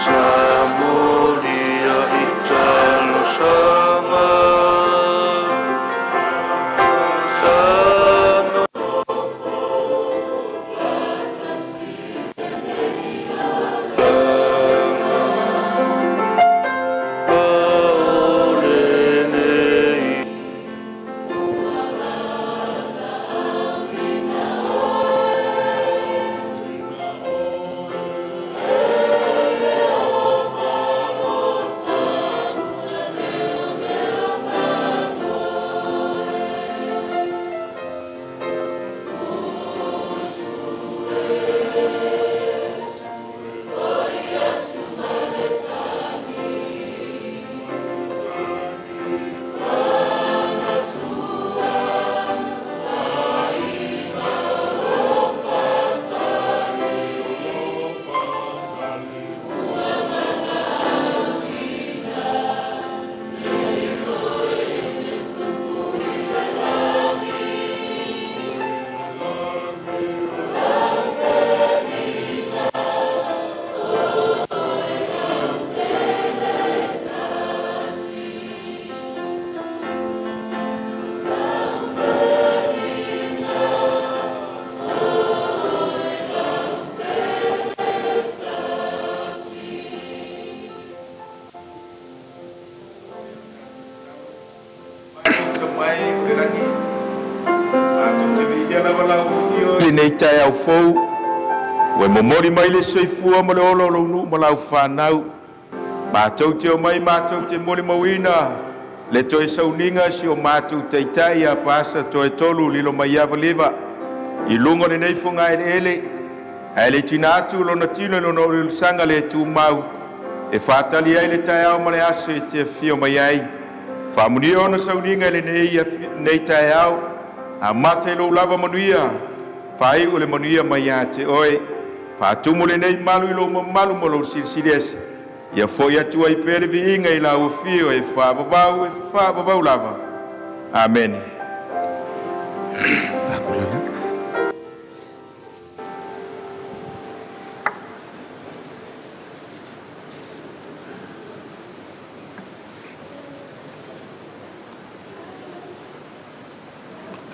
Sa molia i talosaga sa O lenei. Lenei taeao fou ua e momoli mai le soifua ma le ola o lou nuu ma lau fanau, matou te omai matou te molimauina le toe sauniga o si o matou Taitai ia Paasa Toetolu Lilomaiava Liva i luga o lenei fogaeleele, ae le i tuuina atu lona tino i lona oliolisaga le tumau e faatali ai le taeao ma le aso e te afio mai ai. Faamanuia ona sauniga i lenei taeao, amata i lou lava manuia, faaiu i le manuia mai ia te Oe. Faatumu lenei malu i lou mamalu ma lou Silisili Ese, ia foi atu ai pea le viiga i lau afio e faavavau, e faavavau lava. Amene.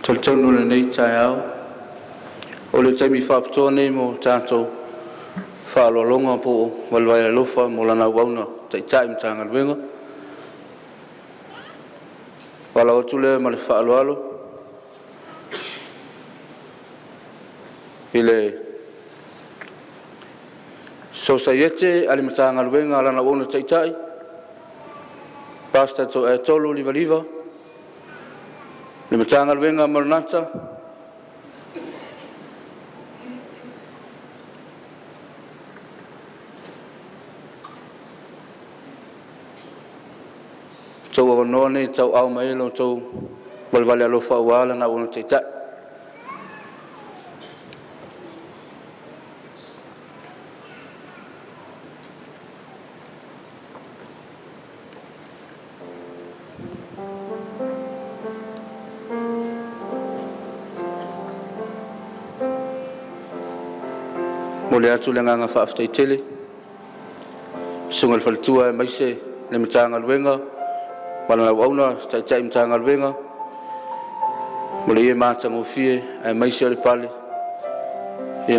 Talitonu o lenei taeao o le taimi faapitoa lenei mo tatou faaaloaloga po o vaivai alofa mo lana auauna taitai i Matagaluega. E valaau atu lea ma le faaaloalo i le Sosaiete a le Matagaluega a Lana Auauna Taitai, Pastor Toeaitolu Livaliva, le Matagaluega a Maranatha, outou avanoa nei e tauaao mai ai lo outou valevale alofa aua lana auauna taitai. Momoli atu le agaga faafetai tele i le Susuga i le Faletua aemaise le Matagaluega ma lana auauna, Taitai Matagaluega mo le matagofie aemaise o le pale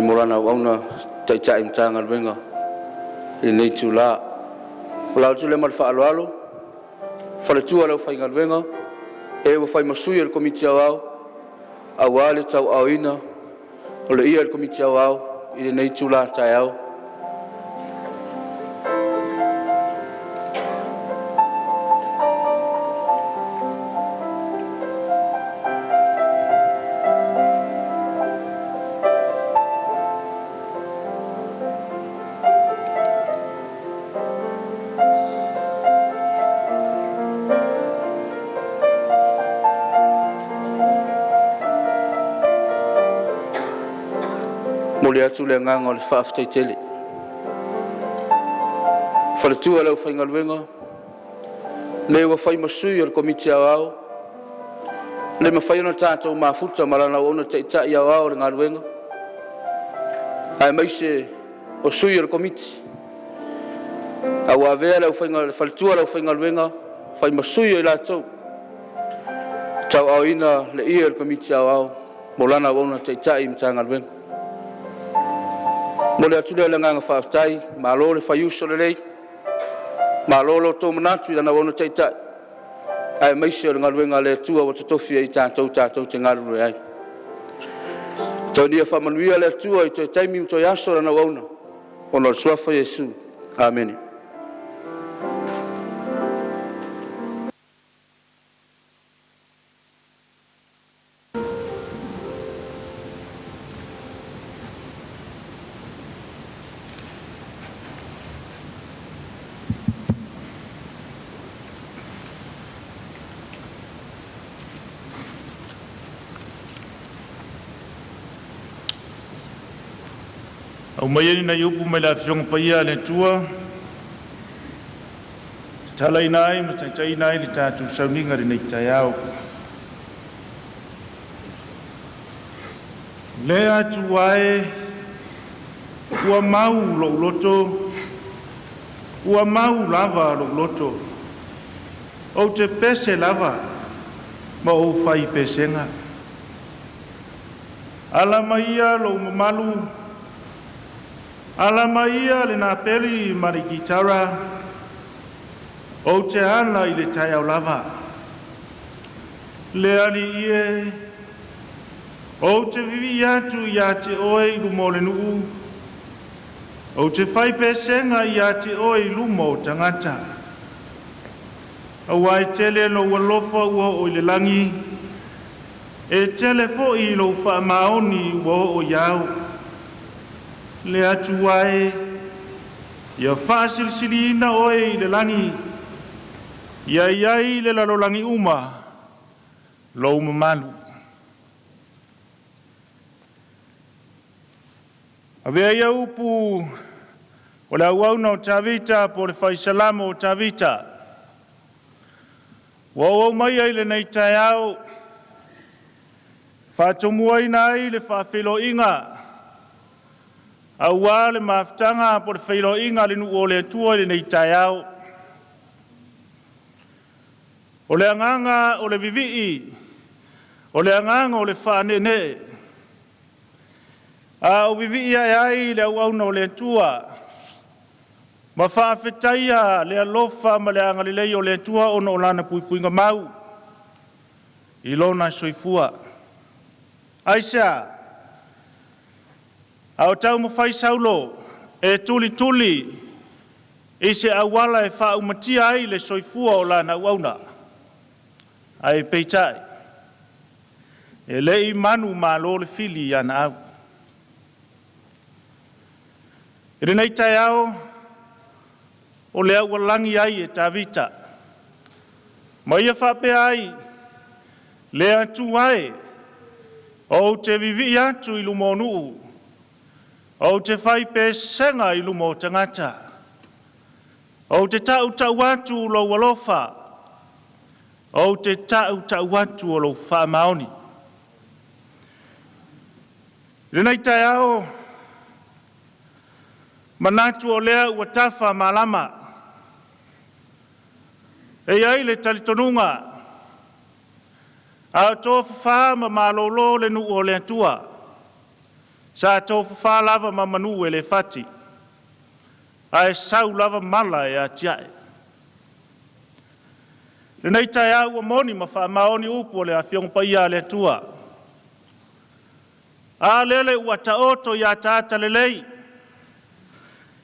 mo lana auauna Taitai Matagaluega i lenei itula. O le atu lea ma le faaaloalo, faletua le aufaigaluega e ua fai ma sui o le Komiti Aoao aua le tauaaoina o le ia e le Komiti Aoao i lenei itula taeao. Momoli atu le agaga o le faafetai tele. Faletua le aufaigaluega, le ua fai ma sui o le Komiti Aoao, le mafai ona tatou mafuta ma lana auauna taitai aoao o le galuega, aemaise o sui o le Komiti. A ua avea le faletua o le aufaigaluega fai ma sui o i latou, tauaaoina le ie o le Komiti Aoao mo lana auauna taitai i Matagaluega. Momoli atu lea o le agaga faafetai, malo le fai uso lelei, malo lo outou manatu i lana auauna taitai, aemaise o le galuega a le Atua ua totofi ai tatou tatou te galulue ai. Tau faamanuia le Atua i toe taimi ma toe aso i lana auauna, ona o le suafa o Iesu. Amene. Aumaia ni nai upu mai le Afioga Paia a le Atua e tatalaina ai ma taitaiina ai le tatou sauniga i lenei taeao. Le Atua e, ua mau lou loto, ua mau lava lou loto, ou te pese lava ma ou fai pesega. Ala mai ia lou mamalu, ala mai ia le napeli ma le kitara, ou te ala i le taeao lava. Le Alii e, ou te vivii atu ia te oe i luma o le nuu, ou te fai pesega ia te oe i luma o tagata. Auā e tele lou alofa ua oo i le lagi, e tele foi lou faamaoni ua oo i ao. Le Atua e, ia faasilisiliina oe i le lagi, ia i ai i le lalolagi uma lou mamalu. Avea ia upu o le auauna o Tavita po o le fai Salamo o Tavita. Ua ou aumaia i lenei taeao, faatomuaina ai le faafeiloaiga aua le mafutaga po o le feiloaiga a le nuu o le Atua i lenei taeao. O le agaga o le vivii, o le agaga o le faaneenee, a o vivii ae ai le auauna o le Atua, ma faafetaia le alofa ma le agalelei o le Atua ona o lana puipuiga mau i lona soifua. Aisea? A o taumafai Saulo e tulituli i se auala e faaumatia ai le soifua o lana auauna, ae peitai, e le i manumalo le fili i ana au. I lenei taeao, o lea ua lagi ai e Tavita, ma ia faapea ai, le Atua e, ou te vivii atu i luma o nuu, ou te fai pesega i luma o tagata, ou te tautau atu lou alofa, ou te tautau atu o lou faamaoni. I lenei taeao, manatu o lea ua tafa malama. E i ai le talitonuga, a o tofafa ma malolo le nuu o le Atua, sa tofafa lava ma manu e le fati, ae sau lava mala e atiae. Lenei taeao ua moni ma faamaoni upu o le Afioga Paia a le Atua. A lele ua taoto i ataata lelei,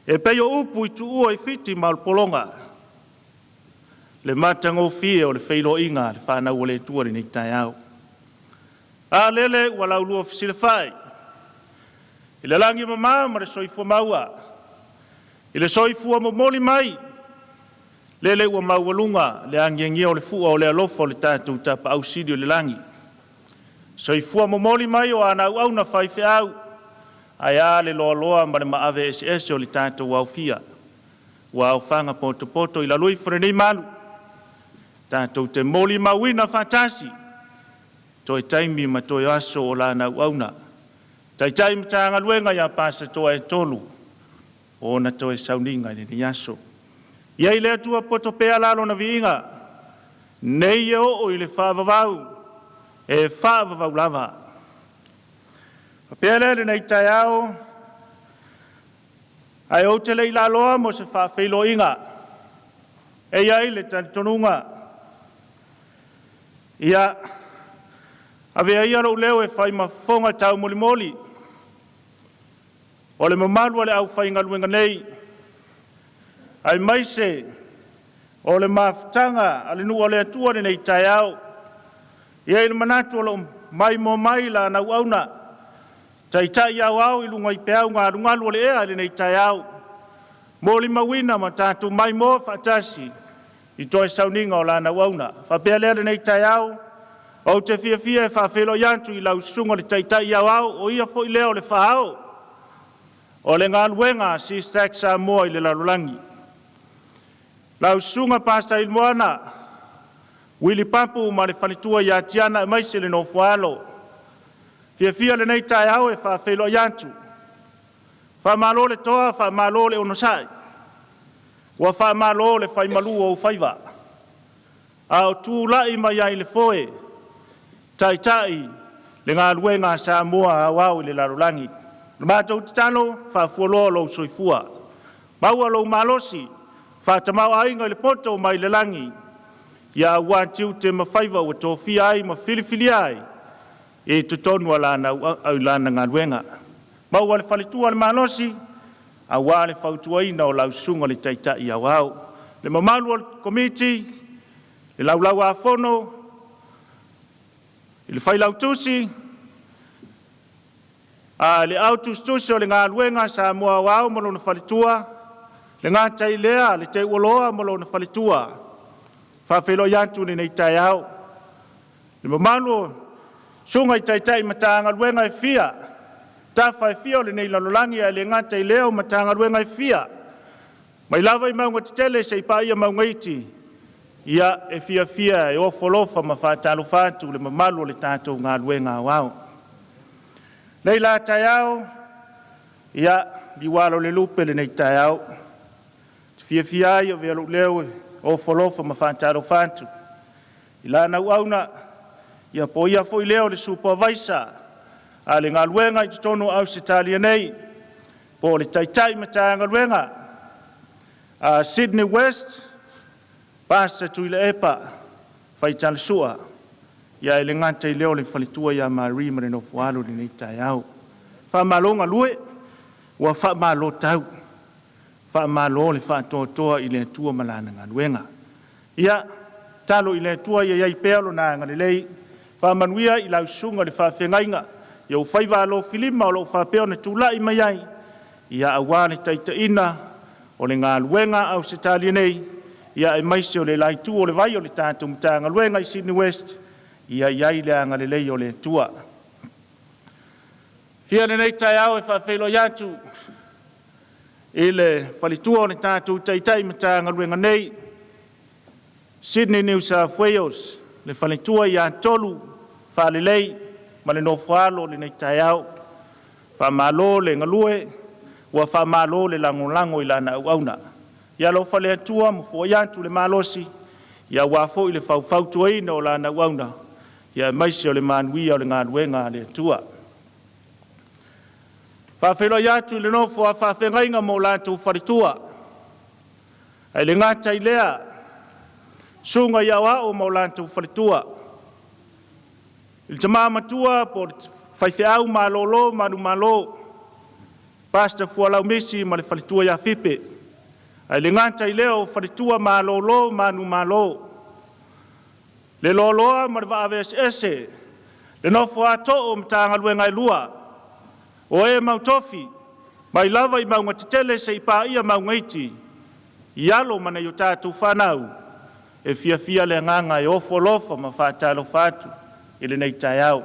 e pei o upu i tuua i fiti ma pologa, le matagofie o le feiloaiga a le fanau o le Atua i lenei taeao. A lele ua laulua fesilafai i le lagi e mama ma le soifua maua, i le soifua momoli mai, lele ua maualuga le agiagia o le fua o le alofa o le tatou Tapaau Sili o le lagi. Soifua momoli mai o ana auauna faifeau, ae a le loaloa ma le maave eseese o le tatou aofia, ua aofaga potopoto i lalo ifo o lenei malu, tatou te molimauina faatasi toe taimi ma toe aso o lana auauna. Taitai Matagaluega ia Pasatoa e tolu o ona toe sauniga i lenei aso. Ia i le Atua poto pea la lona viiga, nei e oo i le faavavau, e faavavau lava. Faapea lea i lenei taeao, ae ou te le i laaloa mo se faafeiloaiga, e i ai le talitonuga, ia avea ia lou leo e fai ma fofoga taumolimoli o le mamalu o le aufaigaluega nei, aemaise o le mafutaga a le nuu o le Atua i lenei taeao. E i ai le manatu o lo o maimoa mai lana auauna taitai aoao i luga i peau galugalu o le ea i lenei taeao, molimauina ma tatou maimoa faatasi i toe sauniga o lana auauna. Faapea lea i lenei taeao, ou te fiafia e faafeiloai atu i lau Susuga i le Taitai Aoao, o ia foi lea o le Faa-ao o le galuega a SESTAC Samoa i le lalolagi. Lau Susuga Pastor Hillmona Uili Papu ma le faletua ia Tiana aemaise le nofo a alo. E fiafia lenei taeao e faafeiloai atu, faamalo le toa, faamalo le onosai, ua faamalo le fai malu o ou faiva, a o tulai mai ai i le foe, taitai le galuega a Samoa aoao i le lalolagi. O le matou tatalo, faafualoa lou soifua, maua lou malosi faatamaoaiga i le poto mai le lagi, aua tiute ma faiva ua tofia ai ma filifilia ai i totonu o lana galuega. Maua le faletua le malosi aua le fautuaina o lau susuga i le Taitai Aoao. Le mamalu o le Komiti, le Laulau-a-Fono i le Failautusi, le au tusitusi o le galuega a Samoa Aoao ma lona faletua, le gata i lea le Teuoloa ma lona faletua. E faafeiloai atu i lenei taeao. Le mamalu o susuga i Taitai Matagaluega e fia, tafa e fia o lenei lalolagi, ae le gata i lea o Matagaluega e fia, mai lava i mauga tetele seia paia mauga iti, ia e fiafia e ofo alofa ma faatalofa atu i le mamalu o le tatou galuega aoao. Nei la taeao, ia liualo le lupe lenei taeao. Ou te fiafia ai e avea lou leo e ofo alofa ma faatalofa atu i lana auauna, ia po o ia foi lea o le Supavaisa a le galuega i totonu o Ausetalia nei, po o le Taitai Matagaluega a Sydney West, Pastor Tuilaepa Faitalasua, ia e le gata i lea o le faletua ia Marie ma le nofo-a-alo i lenei taeao. Faamalo galue, ua faamalo tau, faamalo le faatoatoa i le Atua ma Lana galuega. Ia, tatalo i le Atua ia i ai pea Lona agalelei, faamanuia i lau susuga i le faafeagaiga i ou faiva alofilima o lo o faapea ona tulai mai ai, ia aua le taitaiina o le galuega a Ausetalia nei, ia aemaise o le la itu o le vai o le tatou Matagaluega i Sydney West, ia i ai le agalelei o le Atua. Fia lenei taeao e faafeiloai atu i le faletua o le tatou Taitai Matagaluega nei, Sydney New South Wales, le faletua ia Tolu Faalelei ma le nofo-a-alo i lenei taeao. Faamalo le galue, ua faamalo le lagolago i lana auauna. Ia alofa le Atua ma foai atu le malosi, ia aua foi le faufautuaina o lana auauna, ia aemaise o le manuia o le galuega a le Atua. Faafeiloai atu i le nofo a faafeagaiga ma o latou faletua, ae le gata i lea, susuga i Aoao ma o latou faletua, i le tama matua po o le faifeau malolo manumalo, Pastor Fualau Misi ma le faletua ia Fipe, ae le gata i lea o faletua malolo manumalo, le loaloa ma le vaave eseese, le nofo a too o Matagaluega e lua, o e mautofi, mai lava i mauga tetele seia paia mauga iti, i alo ma nai o tatou fanau, e fiafia le agaga e ofo alofa ma faatalofa atu i lenei taeao.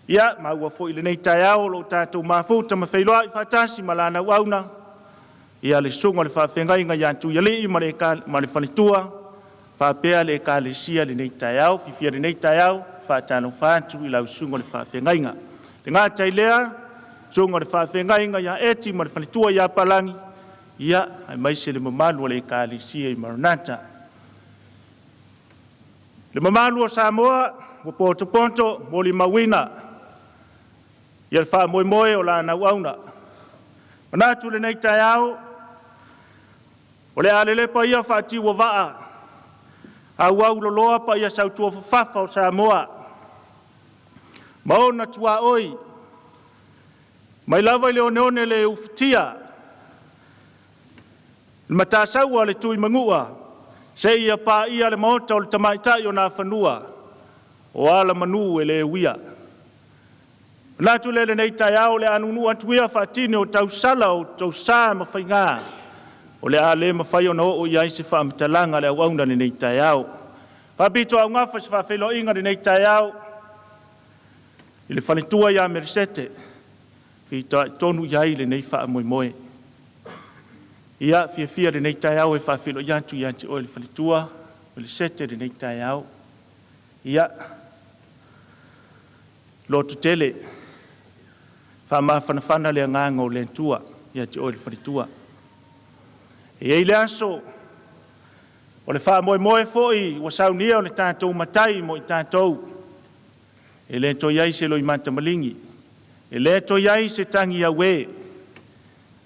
Ia, maua foi i lenei taeao o lo o tatou mafuta ma feiloai faatasi ma lana auauna, ia le susuga i le faafeagaiga ia Tuialii ma le faletua, faapea le ekalesia i lenei taeao. Fiafia i lenei taeao, faatalofa atu i lau susuga i le faafeagaiga. E le gata i lea, susuga i le faafeagaiga ia Eti ma le faletua ia Palagi, ia aemaise le mamalu o le Ekalesia i Maranata. Le mamalu o Samoa ua potopoto molimauina le faamoemoe o lana auauna. E manatu i lenei taeao, o le a lelepa ia faatu ua vaa, auauloloa paia sautuafafafa o Samoa ma ona tuaoi, mai lava i le oneone le ufitia le Matasaua o le Tuimanua seia paia le maota o le tamaitai o Nafanua o Alamanu e le uia. Ona manatu lea i lenei taeao, o le a nuunuu atu ia faatini o tausala o outou sa ma faiga, o le a le mafai ona oo i ai se faamatalaga a le auauna i lenei taeao. E faapitoaugafa se faafeiloaiga i lenei taeao i le faletua ia Melesete, e fitoitonu i ai lenei faamoemoe. Ia, e fiafia i lenei taeao e faafeiloai atu ia te oe le faletua Melesete i lenei taeao. Ia, lototele, faamafanafana le agaga o le Atua ia te oe le faletua. E i ai le aso, o le faamoemoe foi ua saunia e le tatou Matai mo i tatou, e le toe i ai se loimata maligi, e le toe i ai se tagi auē,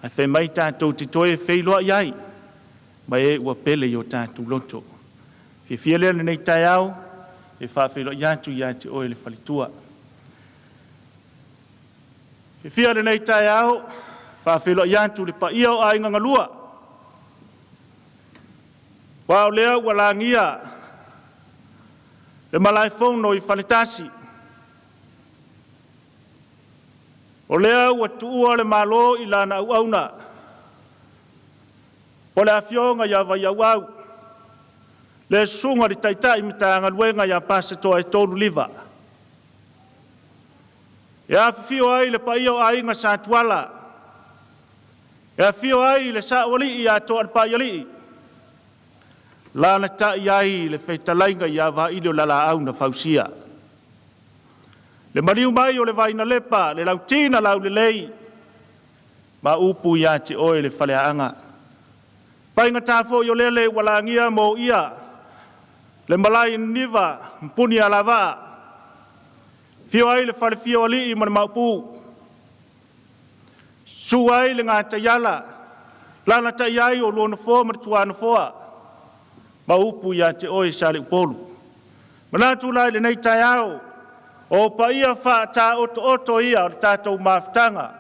ae fai mai tatou te toe feiloai ai ma e ua pele i o tatou loto. Ona fiafia lea i lenei taeao e faafeiloai atu ia te oe le faletua. E fiafia lenei taeao e faafeiloai atu i le paia o aiga galua, aua o lea ua lagia le malaefono i Faletasi, o lea ua tuua le Malo i lana auauna, o le afioga ia Vaiauau, le susuga i le Taitai Matagaluega ia Pastor Toetolu Liva. E afifio ai le paia o Aiga Sa Tuala, e afio ai le Saoalii ia Toalepaialii, alaalatai ai le fetalaiga ia Vaili o le Laau na Fausia. Le maliu mai o le Vainalepa, le Lauti na Laulelei ma upu ia te oe le Faleaana. E faigata foi o lele ua lagia ma oia le malae i Niniva ma Punialavaa, afio ai le falefia o alii ma le Maopu, susu ai le Gataiala, alaalatai ai oulua Nofoa ma le Tuanofoa ma upu ia te oe Saleupolu. E manatu la i lenei taeao, o paia faataotooto ia o le tatou mafutaga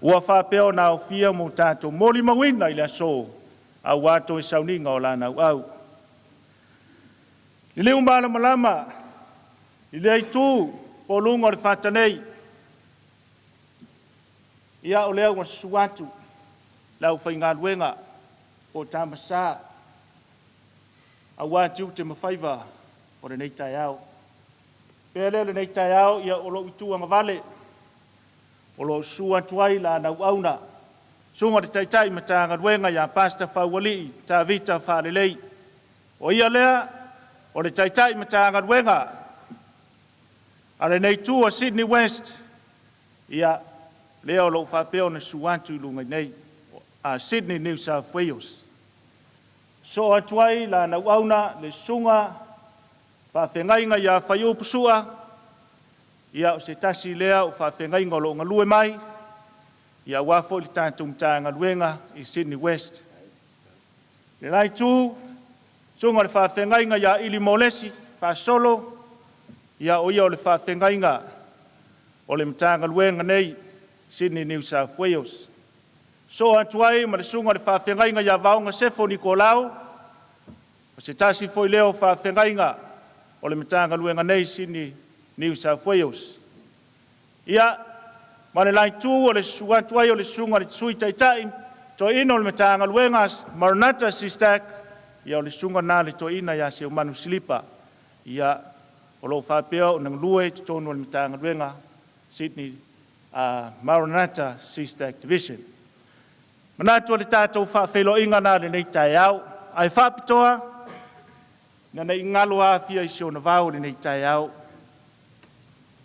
ua faapea ona aofia ma tatou molimauina i le aso, aua toe sauniga o lana auau. Liliu malamalama i lea itu po o luga o le fata nei, ia o lea ua susu atu le aufaigaluega po o Tama Sa aua tiute ma faiva o lenei taeao. Avea lea lenei taeao, ia o lou itu agavale o lo o susu atu ai lana auauna, susuga i le Taitai Matagaluega ia Pastor Faualii Tavita Faalelei. O ia lea o le Taitai Matagaluega a lenei itu o Sydney West, ia lea o lo o faapea ona susu atu i luga nei, a Sydney New South Wales. Sosoo atu ai lana auauna le susuga faafeagaiga ia Faiupu Sua, ia o se tasi lea o faafeagaiga o lo o galue mai, ia aua foi le tatou Matagaluega i Sydney West. Le la itu, susuga i le faafeagaiga ia Ili Molesi Faasolo, ia o ia o le faafeagaiga o le Matagaluega nei Sydney New South Wales. Sosoo atu ai ma le susuga i le faafeagaiga ia Vaoga Sefo Nikolao, o se tasi foi lea o faafeagaiga o le Matagaluega nei Sydney New South Wales. Ia, ma le la itu o le susu atu ai o le susuga i le Sui Taitai Toeaina o le Matagaluega Maranatha SISTAC, ia o le susuga lena a le toeaina ia Seumanu Silipa, ia o lo o faapea ona galue i totonu o le Matagaluega Sydney Maranatha SISTAC Division. Manatu o le tatou faafeiloaiga lena i lenei taeao, ae faapitoa ina ne i galo Afia i si ona vao i lenei taeao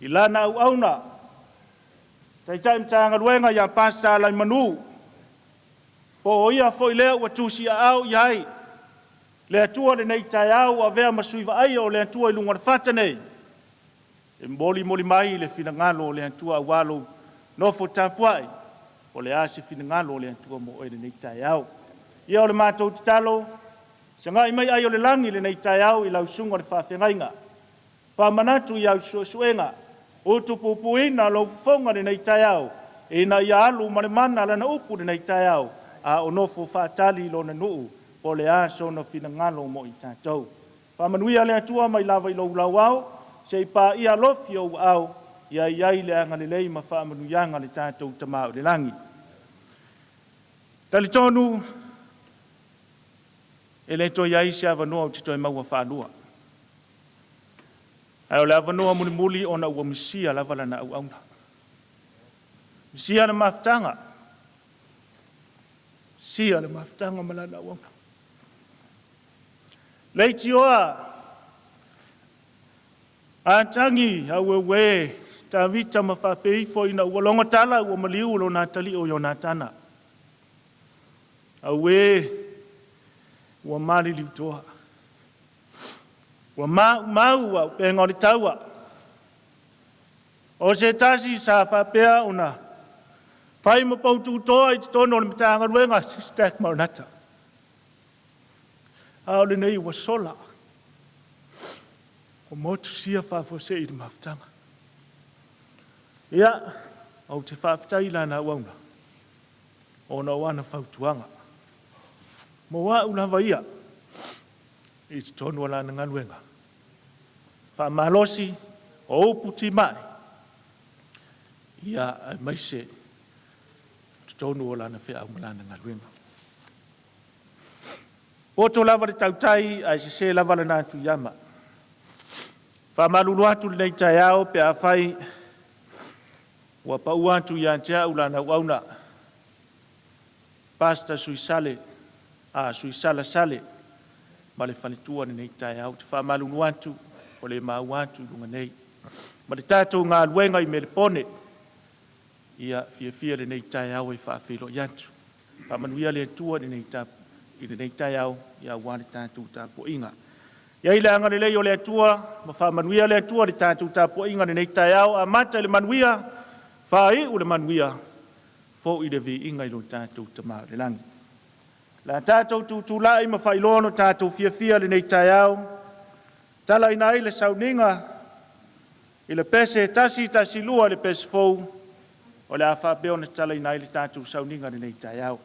i lana auauna, Taitai Matagaluega ia Pastor Alaimanu po Po o ia foi lea ua tusiaao i ai le Atua lenei taeao ua avea ma sui vaaia o le Atua i luga o le fata nei, e molimoli mai le finagalo o le Atua aua lou nofo tapuai, o le a se finagalo o le Atua mo oe i lenei taeao. Ia o le matou tatalo, sagai mai ai o le lagi i lenei taeao i lau susuga i le faafeagaiga, faamanatu i au suesuega, utupupuina lou fofoga i lenei taeao, ina ia alu ma le mana lana upu i lenei taeao, a o nofo faatali lona nuu, po o le a sona finagalo mo i tatou. Faamanuia le Atua mai lava i lou lauao, se i paia alofi ou aao, ia i ai le agalelei ma faamanuiaga a le tatou Tama o i le lagi. Talitonu, e le toe i ai se avanoa ou te toe maua faalua. Ae o le avanoa mulimuli ona ua misia lava lana auauna. Misia le mafutaga, misia le mafutaga ma lana auauna. Leitioa atagi aueue Tavita ma faapea ifo ina ua logo tala ua maliu lona atalii o Ionatana. Auē, ua maliliu toa, ua maumau auupega o le taua. O se tasi sa faapea ona fai ma pou tutoa i totonu o le Matagaluega a le Maranatha, a o lenei ua sola, ua motusia faafuasei le mafutaga. Ia, ou te faafetai i lana auauna ona o ana fautuaga mo au lava ia i totonu o lana galuega. Faamalosi o upu timai, ia aemaise totonu o lana feau ma lana galuega. Poto lava le tautai ae sese lava lana atu i ama. Faamalulu atu lenei taeao pe afai ua pau atu ia te au lana auauna, Pastor Suisale, a Suisala Sale ma le faletua lenei taeao. Ou te faamalulu atu ua le maua atu i luga nei. Ma le tatou galuega i Melepone, ia fiafia lenei taeao e faafeiloai atu. Faamanuia le Atua i lenei taeao ia aua le tatou tapuaiga. Ia i ai le agalelei o le Atua ma faamanuia le Atua i le tatou tapuaiga i lenei taeao, amata i le manuia, faaiu le manuia, foi le viiga i lo tatou Tama i le lagi. O le a tatou tutulai ma faailoa lo tatou fiafia i lenei taeao, talaina ai le sauniga i le pese 112 le pese fou, o le a faapea ona tatalaina ai le tatou sauniga i lenei taeao.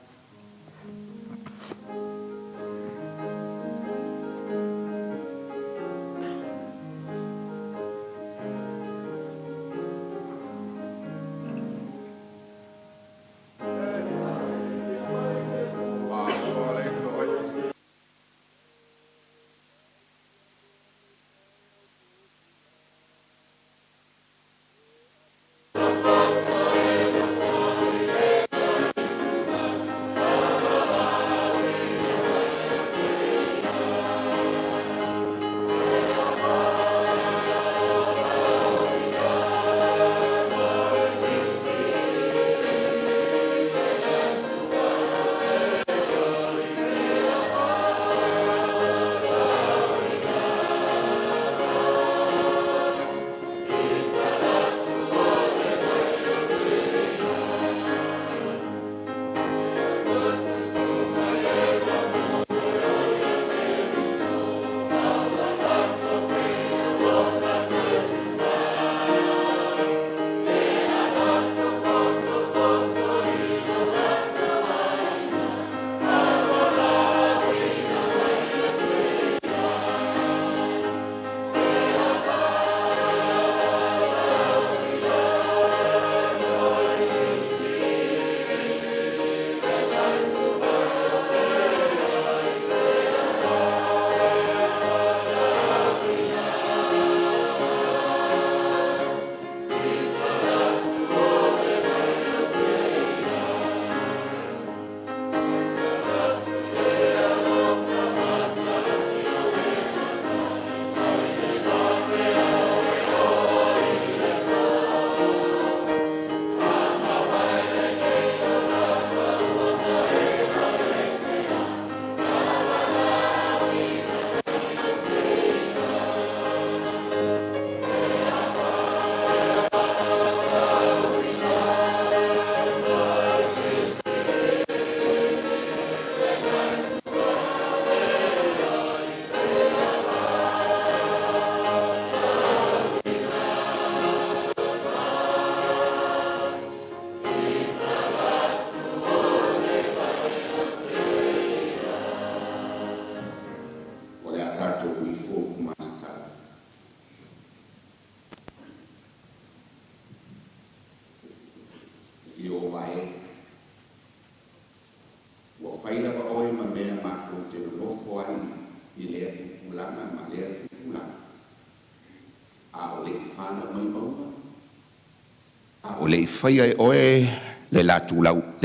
o le i faia e Oe le le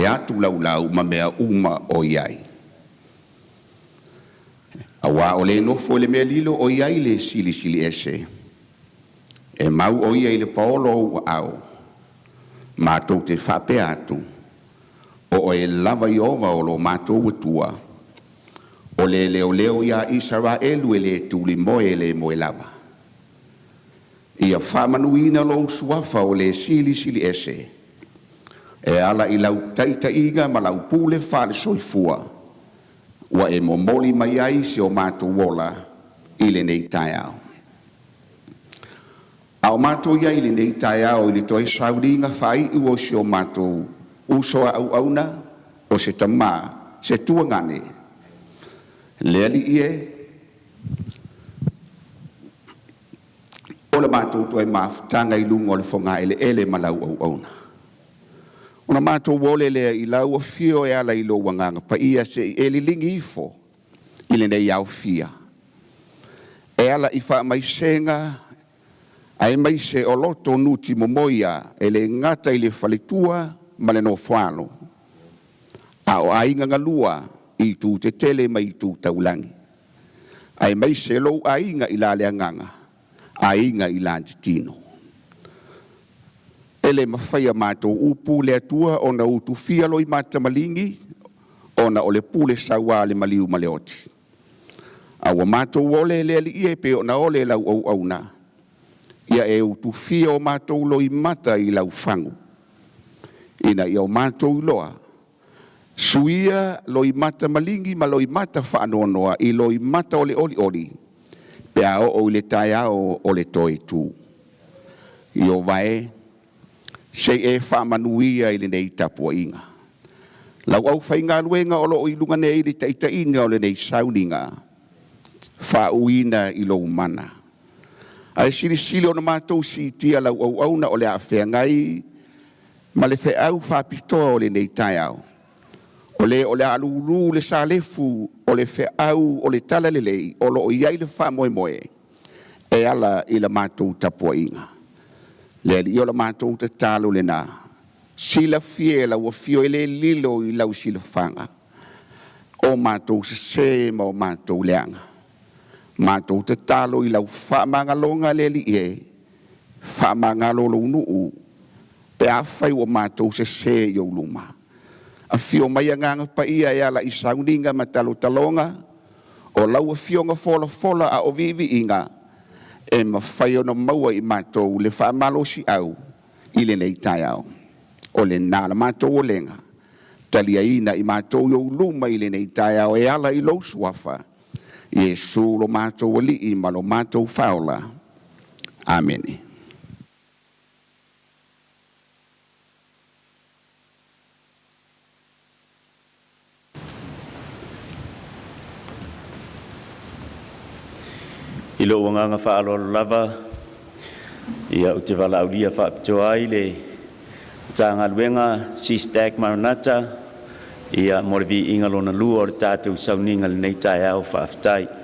atu laulau ma mea uma o i ai. Auā o le nofo i le mea lilo o i ai le Silisili Ese, e mau o Ia i le paolo o Ou aao. Matou te faapea atu, o Oe lava Ieova o lo matou Atua, o le leoleo ia Isaraelu e le tulimoe e le moe lava. Ia faamanuina lou Suafa o le Silisili Ese e ala i lau taitaiga ma lau pule faale-soifua ua e momoli mai ai si o matou ola i lenei taeao. A o matou i ai i lenei taeao i le toe sauniga faaiu o si o matou uso a auauna, o se tama, se tuagane, le Alii e, o le matou toe mafutaga i luga o le fogaeleele ma lau auauna, ona matou ole lea i lau afio e ala i lou Agaga Paia se i e liligi ifo i lenei aofia e ala i faamaisega aemaise o loto nutimomoia e le gata i le faletua ma le nofoalo, a o aiga galua i itu tetele ma itu taulagi, aemaise lou aiga i la le agaga, aiga i la tino. E le mafai e matou upu le Atua ona utufia loimata maligi ona o le pule saua a le maliu ma le oti. A ua matou ole le Alii e pei ona ole lau auauna, ia e utufia o matou loimata i lau fagu, ina ia o matou iloa, suia loimata maligi ma loimata faanoanoa i loimata o le olioli pe a oo i le taeao o le toe tu. Ieova e, se i e faamanuia i lenei tapuaiga. Lau aufaigaluega o lo o i luga nei i le taitaiga o lenei sauniga, faauuina i lou mana. Ae silisili ona matou siitia lau auauna o le a feagai ma le feau faapitoa o lenei taeao, o le o le a lulu le salefu o le feau o le talalelei o lo o i ai le faamoemoe e ala i la matou tapuaiga. Le Alii, o la matou tatalo lena, silafia e lau afio e le lilo i lau silafaga o matou sesē ma o matou leaga. Matou tatalo i lau faamagaloga le Alii e, faamagalo lou nuu pe afai ua matou sesē i ou luma. Afio mai Agaga Paia e ala i sauniga ma talotaloga o lau Afioga folafola a o viiviiga e mafai ona maua i matou le faamalosiau i lenei taeao. O lena la matou olega, taliaina i matou i ou luma i lenei taeao e ala i lou Suafa, Iesu lo matou Alii ma lo matou Faaola. Amene. I lou agaga faaaloalo lava, ia ou te valaaulia faapitoa ai le Matagaluega SISTAC Maranatha ia mo le viiga lona lua o le tatou sauniga i lenei taeao. Faafetai.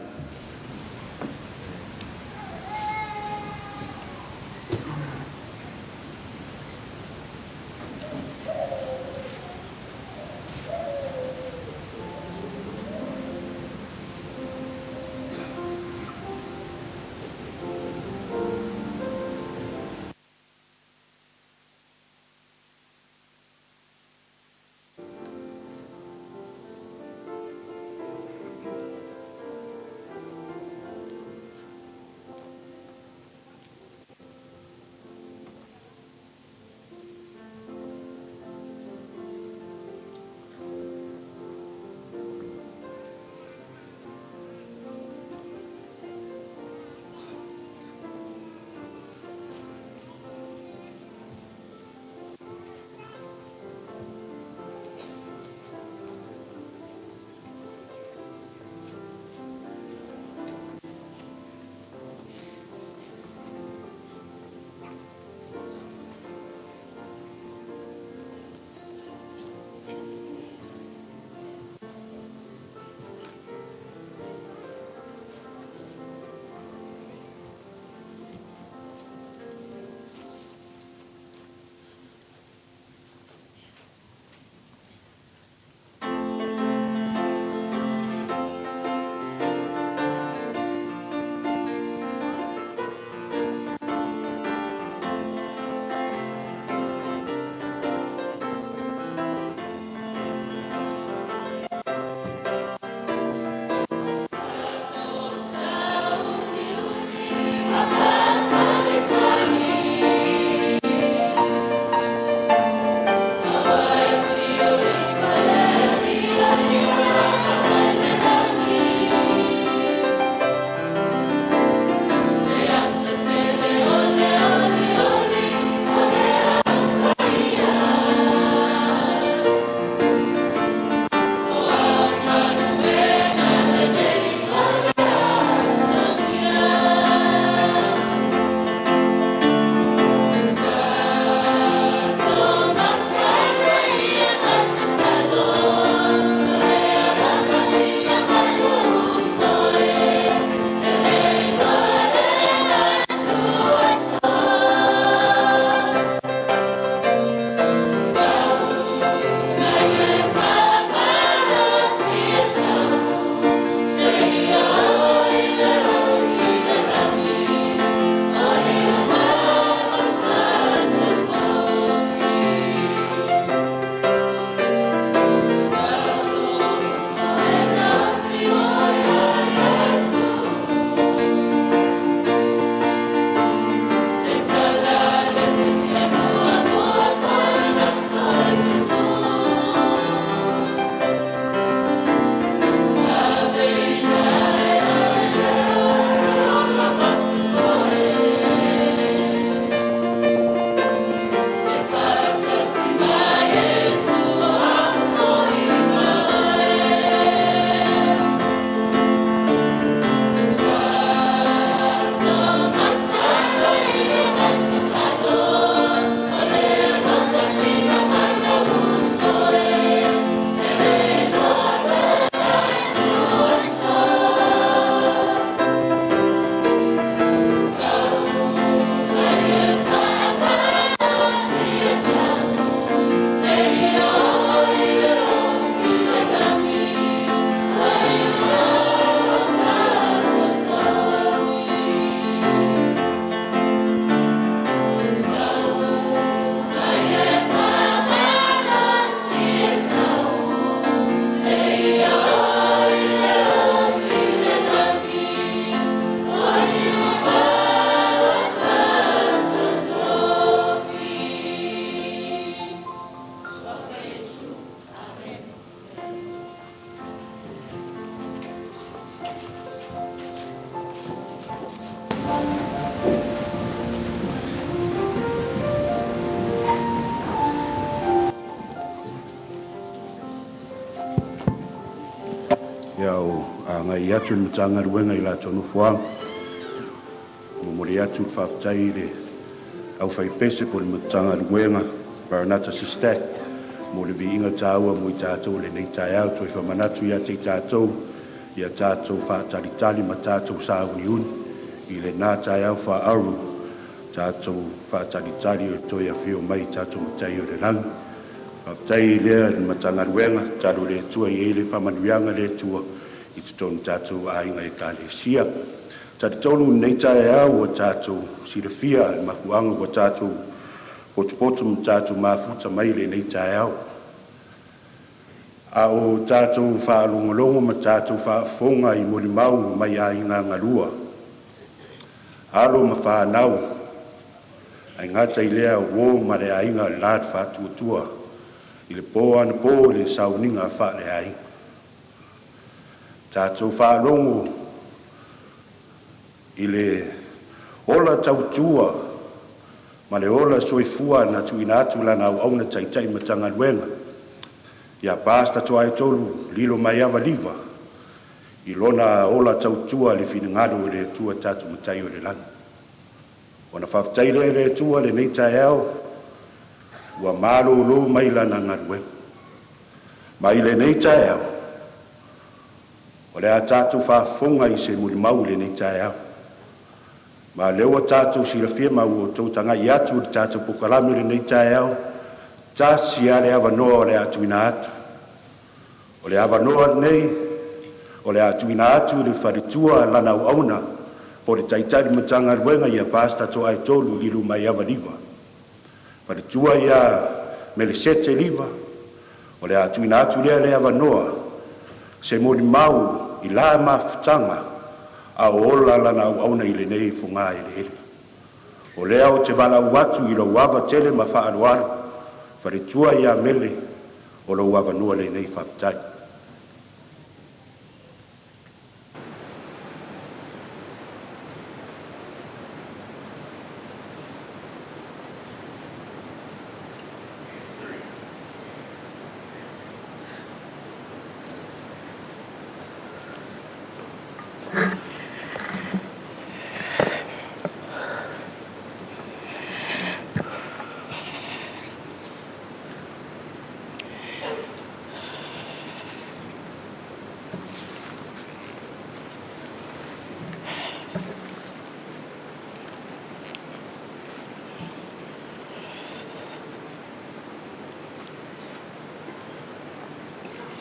Ia o agai atu le Matagaluega i latou nofoaga, momoli atu le faafetai i le aufaipese po o le Matagaluega Maranatha SISTAC mo le viiga taua mo i tatou i lenei taeao. Toe faamanatu ia te i tatou, ia tatou faatalitali ma tatou sauniuni i lena taeao faaauro, tatou faatalitali i le toe afio mai o tatou Matai o le Lagi. Faafetai lea i le Matagaluega, tatalo i le Atua ia i ai le faamanuiaga a le Atua i totonu o tatou aiga Ekalesia. E talitonu i lenei taeao ua tatou silafia le mafuaaga ua tatou potopoto ma tatou mafuta mai i lenei taeao, a o tatou faalogologo ma tatou faafofoga i molimau mai aiga galua, alo ma fanau, ae gata i lea o uo ma le aiga le la Faatuatua i le po anapo i le sauniga faaleaiga. Tatou faalogo i le ola tautua ma le ola soifua na tuuina atu e Lana auauna taitai Matagaluega ia Pastor Toaetolu Lilomaiava Liva i lona ola tautua i le finagalo o le Atua lo tatou Matai oi le Lagi. Ona faafetai lea i le Atua i lenei taeao ua malolo mai lana galuega. Ma i lenei taeao, o le a tatou faafofoga i se molimau i lenei taeao. Ma o lea ua tatou silafia ma ua outou tagai atu i le tatou polokalame i lenei taeao, tasi a le avanoa o le a tuuina atu. O le avanoa lenei o le a tuuina atu i le faletua o lana auauna po o le Taitai o le Matagaluega ia Pastor Toaetolu Lilomaiava Liva. Faletua ia Melesete Liva, o le a tuuina atu lea o le avanoa i se molimau i la mafutaga a o ola lana auauna i lenei fogaeleele. O lea ou te valaau atu i lou ava tele ma le faaaloalo, faletua ia Mele, o lou avanoa lenei. Faafetai.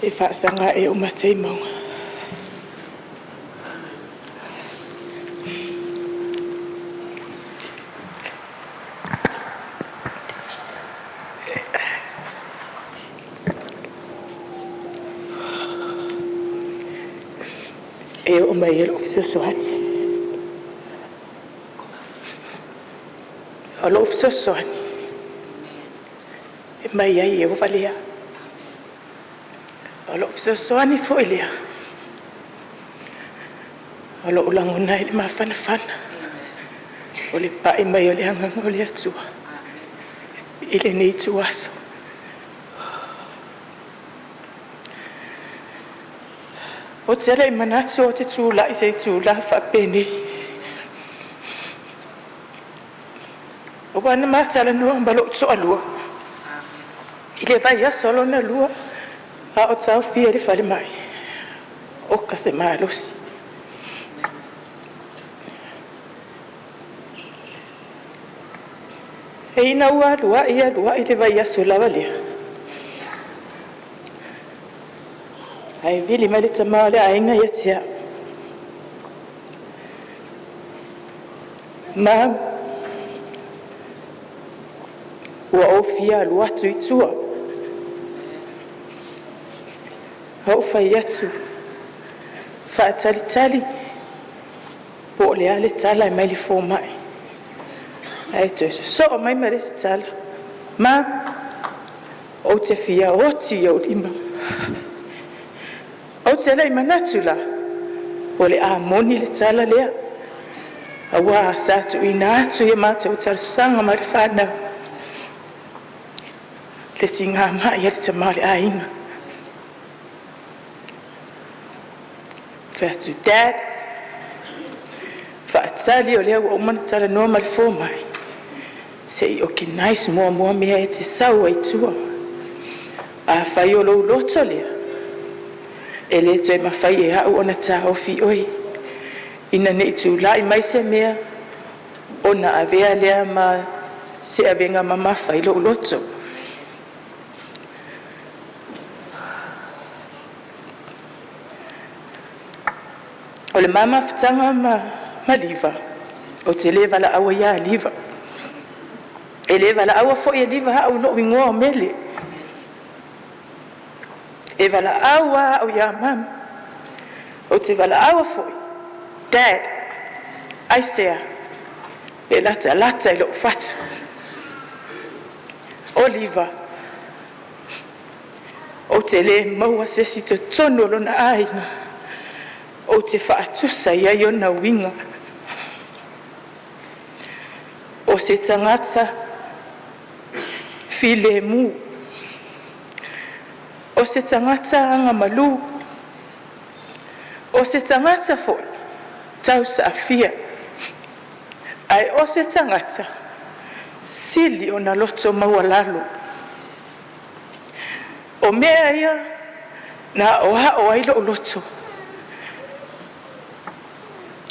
E faasaga ea ou mata i mauga e oo mai ai lou fesoasoani. O lou fesoasoani e mai ia Ieova lea. O lou fesoasoani foi lea o loo lagona ai le mafanafana o le pai mai o le Agaga o le Atua i lenei ituaso. Ou te le i manatu ou te tulai i se itula faapenei, aua na ma talanoa ma lou toalua i le vaiaso lona lua a o taofia i le falemai, oka se malosi. Ina ua alu ai alu ai le vaiaso lava lea, ae vili mai le tama o le aiga ia te a'u, “Mom, ua ou fia alu atu i tua.” Ou fai atu, “Faatalitali po o le a le tala mai le fomai.” Ae toe sosoo mai ma le isi tala, “Mom, ou te fia oti i ou lima.” Ou te le i manatu la o le a moni le tala lea. Auā sa tuuina atu i a matou talosaga ma le fanau le sigamai a le tama o le aiga. Fai atu, “Dad, faatali o lea ua uma ona talanoa ma le fomai, se i okenais muamua mea e te sau ai i tua. Afai o lou loto lea, e le toe mafai e au ona taofi oe, ina nei tulai mai se mea ona avea lea ma se avega mamafa i lou loto.” O le ma mafutaga ma Liva, ou te le valaauina ia Liva, e le valaauina foi e Liva au i lou igoa o Mele. E valaau lava au ia Mama. Ou te valaauina foi, “Dad, aisea?” E latalata i lou fatu. O Liva, ou te le maua se isi i totonu o lona aiga ou te faatusa i ai ona uiga. O se tagata filemu, o se tagata agamalu, o se tagata foi tausaafia ae o se tagata sili ona loto maualalo. O mea ia na aoao ai lou loto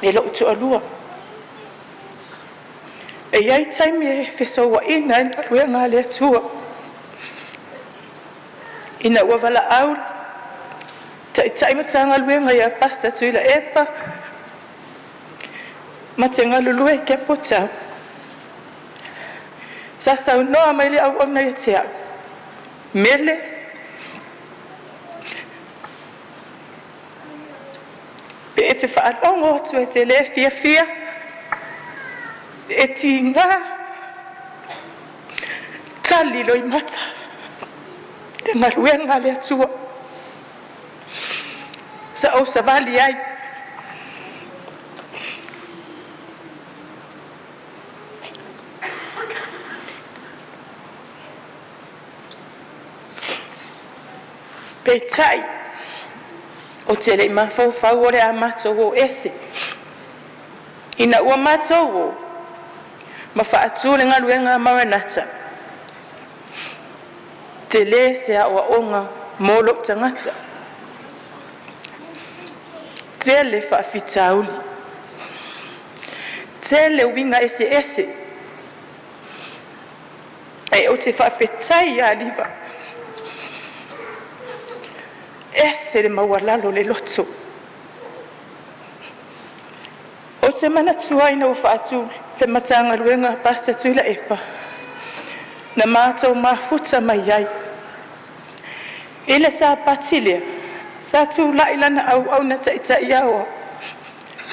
e lou toalua. E i ai taimi e fesouaina ai le galuega a le Atua, ina ua valaau le Taitai Matagaluega ia Pastor Tuilaepa ma te galulue i Kepo Town, sa saunoa mai le auauna ia te au, “Mele, pe e te faalogo atu e te le fiafia, e tiga, tali loimata i le galuega a le Atua.” Sa ou savali ai. Peitai, ou te le i mafaufau o le a matou o ese. Ina ua matou o ma faatu le galuega a Maranata, tele se aoaoga mo lou tagata, tele faafitauli, tele uiga eseese, ae ou te faafetai ia Liva, e ese le maualalo o le loto. Ou te manatua ina ua faatu le Matagaluega a Pastor Tuilaepa, na matou mafuta mai ai. I le Sapati lea, sa tulai lana auauna taitai aoao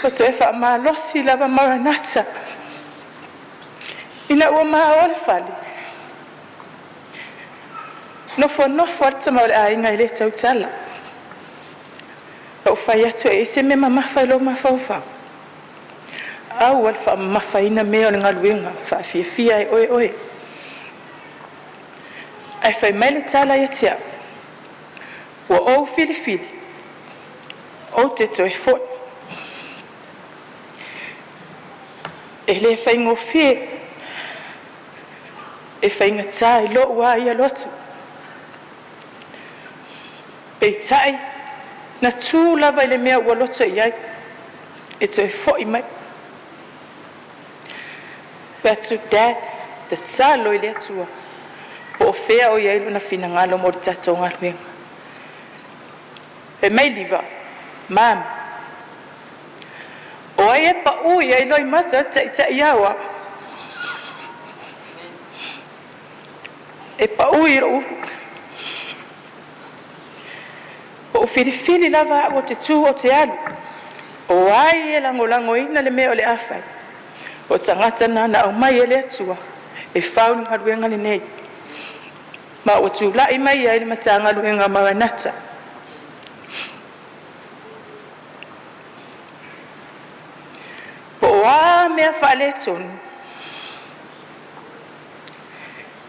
ma toe faamalosi lava Maranatha. Ina ua maoa le fale, nofonofo lava le tama o le aiga e le tautala. Ou fai atu, “E i ai se mea mamafa i lou mafaufau? Aua le faamamafaina mea o le galuega, e faafiafia ai oe.” Ae fai mai le tala ia te au, “Ua ou filifili ou te toe foi.” E le faigofie, e faigata i lou lava ia loto, peitai na tu lava i le mea ua loto i ai e toe foi mai. Fai atu, “Dad, tatalo i le Atua po o fea o i ai Lona finagalo mo le tatou galuega.” Fai mai Liva, “Mom, o ai e pau i ai loimata o le Taitai Aoao? E pau i lou ulu. Ua ou filifili lava au ou te tu ou te alu. O ai e lagolagoina le mea o le a fai, o le tagata lena na aumai e le Atua e fau le galuega lenei.” Ma ua tulai mai ai le Matagaluega a Maranata. Po o a mea mea faaletonu,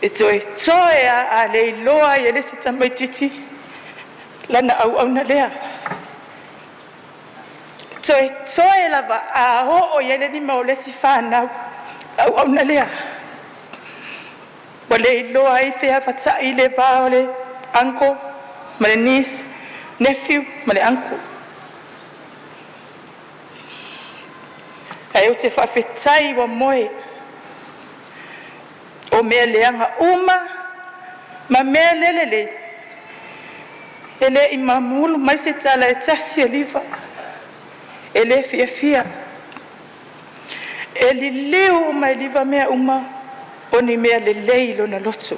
e toetoe lava a le iloa ai e le isi tamaitiiti lana auauna lea. E toetoe lava a oo i ai le lima o le isi fanau auauna lea, ua le iloa ai feavatai le va o le uncle ma le niece, nephew ma le uncle. Ae ou te faafetai ua moe o mea leaga uma ma mea le lelei, e le i mamulu mai se tala e tasi a Liva, e le fiafia. E liliu uma e Liva mea uma o ni mea lelei i lona loto.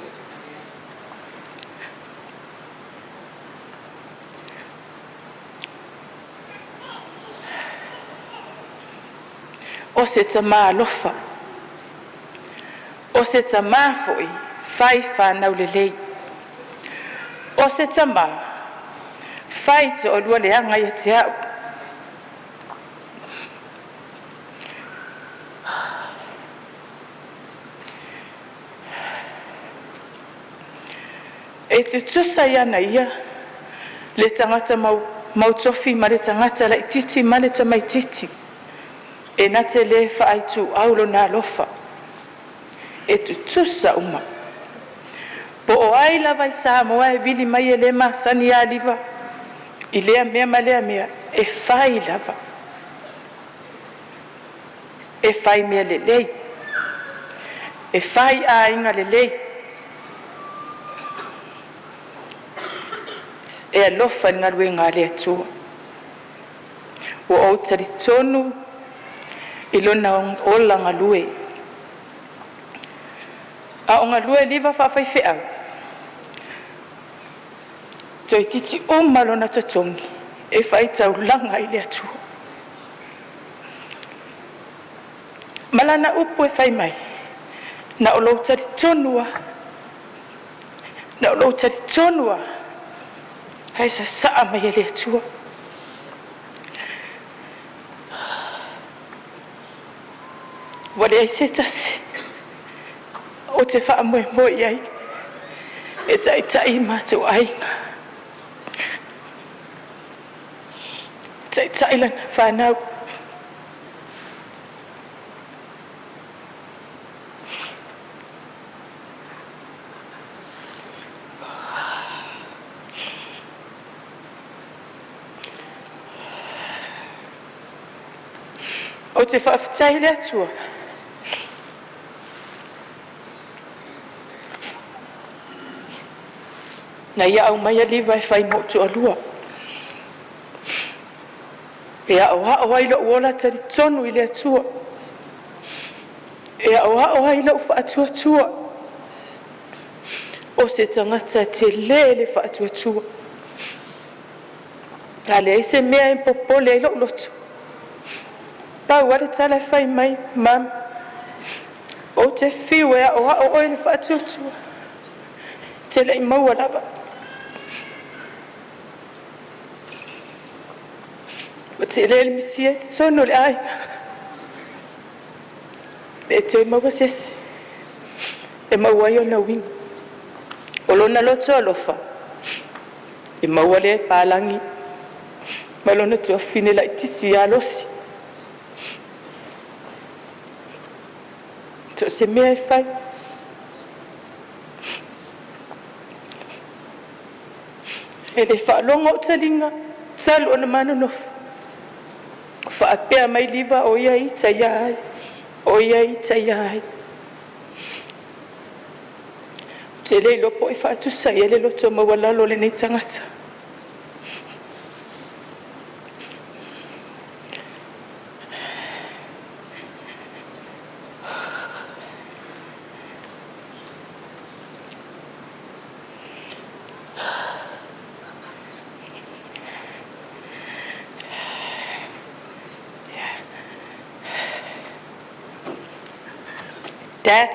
O se tamā alofa, o se tamā foi fai fanau lelei, o se tamā fai toalua leaga ia te a'u. E tutusa ia te ia le tagata mautofi ma le tagata laititi ma le tamaititi, e na te le faaituau lona alofa, e tutusa uma. Po o ai lava i Samoa e vili mai e le masani ia Liva i lea mea ma lea mea, e fai lava. E fai mea lelei, e fai aiga lelei, e alofa i le galuega a le Atua. Ua ou talitonu i lona ola galue. A o galue Liva faafaifeau, toeititi uma lona totogi e faitaulaga ai i le Atua. Ma lana upu e fai mai, “Na o lou talitonu lava, na o lou talitonu lava, ae sasaa mai e le Atua.” Ua leai se tasi ou te faamoemoe i ai e taitai o matou aiga, taitai lana fanau. Ou te faafetai i le Atua na Ia aumaia Liva e fai ma ou toalua, e aoao ai lou ola talitonu i le Atua, e aoao ai lou faatuatua. O se tagata tele le faatuatua, a leai se mea e popole ai lou loto, pau lava le tala e fai mai, “Mum, ou te fiu e aoao oe i le faatuatua, e te le i maua lava.” Ua tele le misia i totonu o le aiga, e le toe maua se isi e maua ai ona uiga. O lona loto alofa e maua lea e papalagi ma lona tuafafine laititi ia Losi. So o se mea e fai, e le faalogo ou taliga talu ona ma nonofo o faapea mai Liva o ia e ita ia ai, o ia e ita ia ai. Ou te le iloa po o ai e faatusa i ai le loto maualalo o lenei tagata. Dad,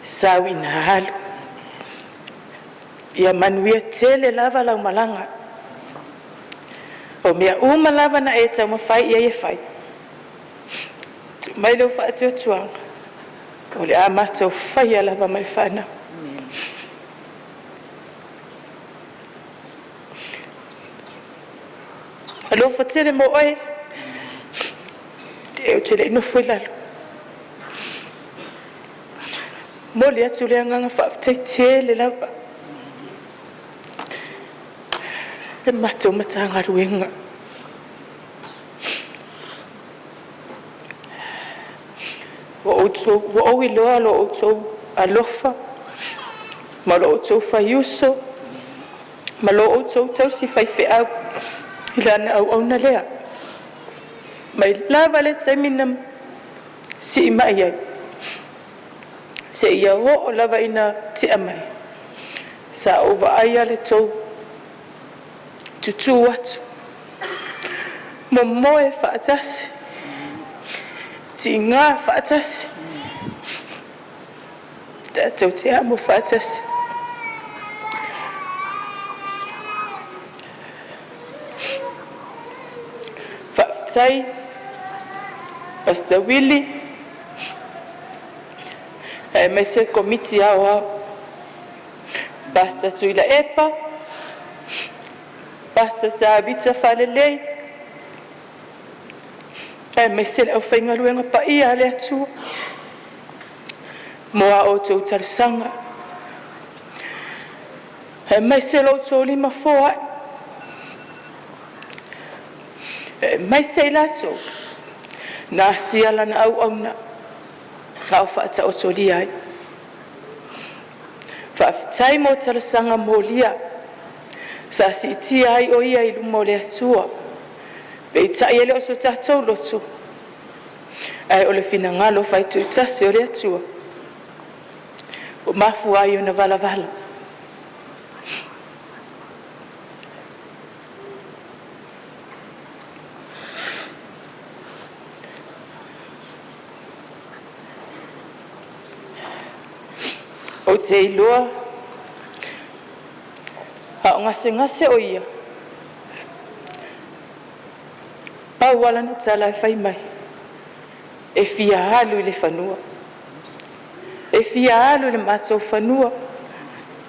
sau ina alu, ia manuia tele lava lau malaga. O mea uma lava na e taumafai i ai e fai, Tuu mai lou faatuatuaga, o le a matou faia lava ma le fanau. Alofa tele mo oe, ou te le i nofo i lalo. E momoli atu le agaga faafetai tele lava i le matou Matagaluega. Ua ou iloa lo outou alofa ma lo outou faiuso ma lo outou tausi faifeau i lana auauna lea, mai lava i le taimi na siimai ai seia oo lava ina tea mai. Sa ou vaaia lo outou tutu atu, momoe faatasi, tiga faatasi, tatou te amo faatasi. Faafetai Pastor Willie aemaise le Komiti Aoao, Pastor Tuilaepa, Pastor Tavita Faalelei, aemaise le aufaigaluega paia a le Atua mo a outou talosaga aemaise lo outou lima foai, aemaise i latou na asia Lana auauna a o faataotolia ai. Faafetai mo talosaga molia sa siitia ai o Ia i luma o le Atua, peitai e le o so tatou loto, ae o le finagalo faitoatasi o le Atua ua mafua ai ona valavala. Ou te iloa a o gasegase o ia, pau lava lana tala e fai mai, e fia alu i le fanua, e fia alu i le matou fanua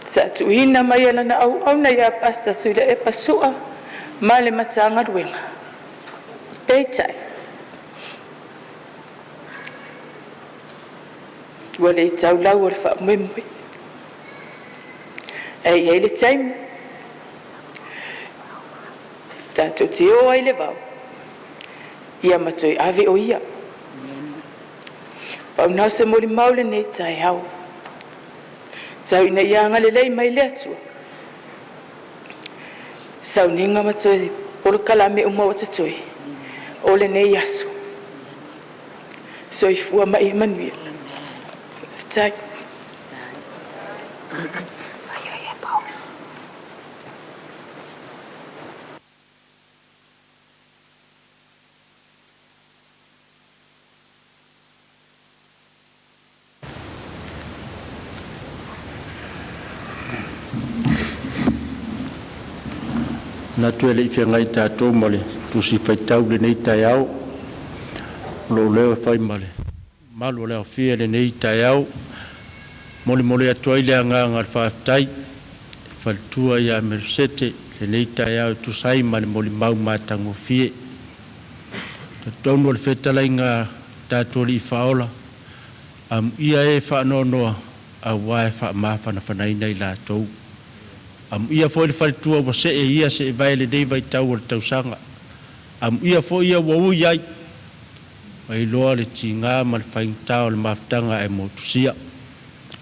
sa tuuina mai e lana auauna ia Pastor Tuilaepa Sua ma le Matagaluega. Peitai, ua le tau lau o le faamoemoe. Ae i ai le taimi tatou te o ai i le vao ma toe ave o ia. Pau lena o se molimau i lenei taeao, tau ina ia agalelei mai le Atua i sauniga ma toe polokalame uma o totoe o lenei aso. Soifua ma ia manuia. Faafetai. Manatu e le i feagai tatou ma le Tusi Faitau i lenei taeao, o lou leo e fai ma le mamalu o le aofia i lenei taeao, e molimoli atu ai le agaga o le faafetai i le faletua ia Melesete i lenei taeao e tusa ai ma le molimau matagofie. E talitonu o le fetalaiga a lo tatou Alii Faaola, “Amuia e faanoanoa aua e faamafanafanaina i latou.” Amuia foi le faletua ua see e ia seevae i lenei vaitau o le tausaga. Amuia foi e ua ui ai, ua iloa le tiga ma le faigata o le mafutaga e motusia.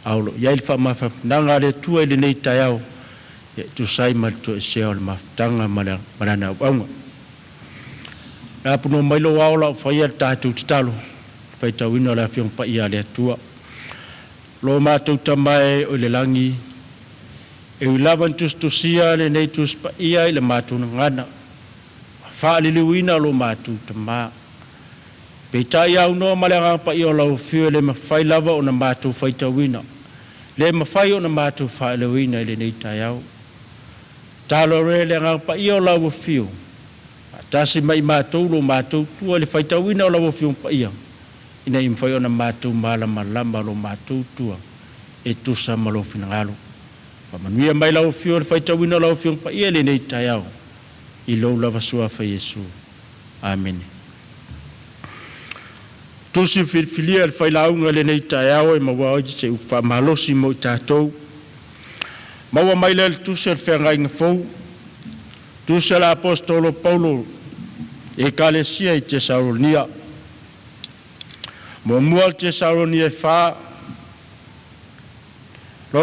A o lo o i ai le faamafanafanaga a le Atua i lenei taeao e tusa ai ma le toesea o le mafutaga ma lana auauna. O le a aponoa mai lou ao o le a ou faia le tatou tatalo i le faitauina o le Afioga Paia a le Atua. Lo matou Tama e oi le lagi, e ui lava ina tusitusia lenei Tusi Paia i le matou gagana ua faaliliuina lo matou Tama, peitai aunoa ma le Agaga Paia o lau Afio e le mafai lava ona matou faitauina, le mafai ona matou faaleoina i lenei taeao. Tatalo atu le Agaga Paia o lau Afio, faatasi ma i matou lo matou tua i le faitauina o lau Afioga Paia. ina ia mafai ona matou malamalama lo matou tua e tusa ma lou finagalo. Faamanuia mai lau Afioga i le faitauina o lau Afioga Paia i lenei taeao, i lou lava Suafa Iesu. Amene. Tusi filifilia e le Failauga i lenei taeao e maua ai se upu faamalosi mo i tatou. Maua mai lea i le Tusi a le Feagaiga Fou, tusi a le Aposetolo Paulo i le Ekalesia i Tesalonia. 1 Tesalonia 4,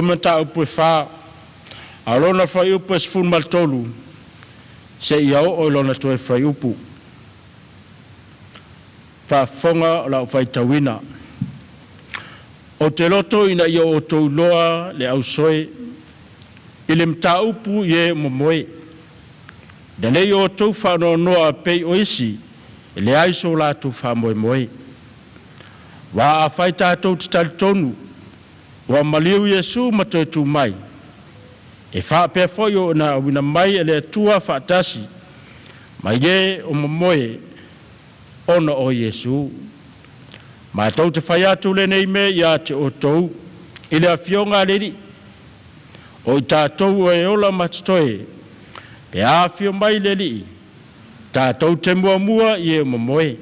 mataupu e 4, a o lona fuaiupu e 13 seia oo i lona toe fuaiupu. Faafofoga lau faitauina. Ou te loto ina ia outou iloa le ausoe i le mataupu i e o momoe, ina ne i outou faanoanoa e pei o isi e leai so latou faamoemoe. Aua afai tatou te talitonu ua maliu Iesu ma toe tu mai, e faapea foi ona auina mai e le Atua faatasi ma e o momoe ona o Iesu. Matou te fai atu lenei mea ia te outou i le Afioga a le Alii, o i tatou o e ola ma totoe, pe a afio mai le Alii, tatou te muamua i e o momoe.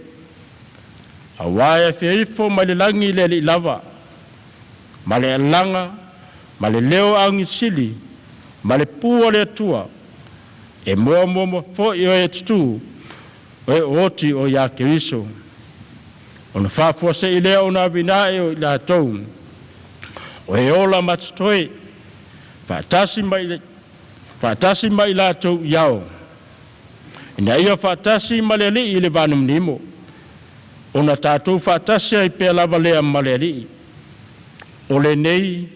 Aua e afio ifo mai le lagi le Alii lava, ma le alaga ma le leo augafesili ma le pu a le Atua, e muamua foi e tutu o e ua oti ia Keriso. Ona faafuasei lea ona avina ae o i latou o e ola ma totoe faatasi ma i latou i ao, ina ia faatasi ma le Alii i le vanimonimo. Ona tatou faatasi ai pea lava lea ma le Alii. O lenei,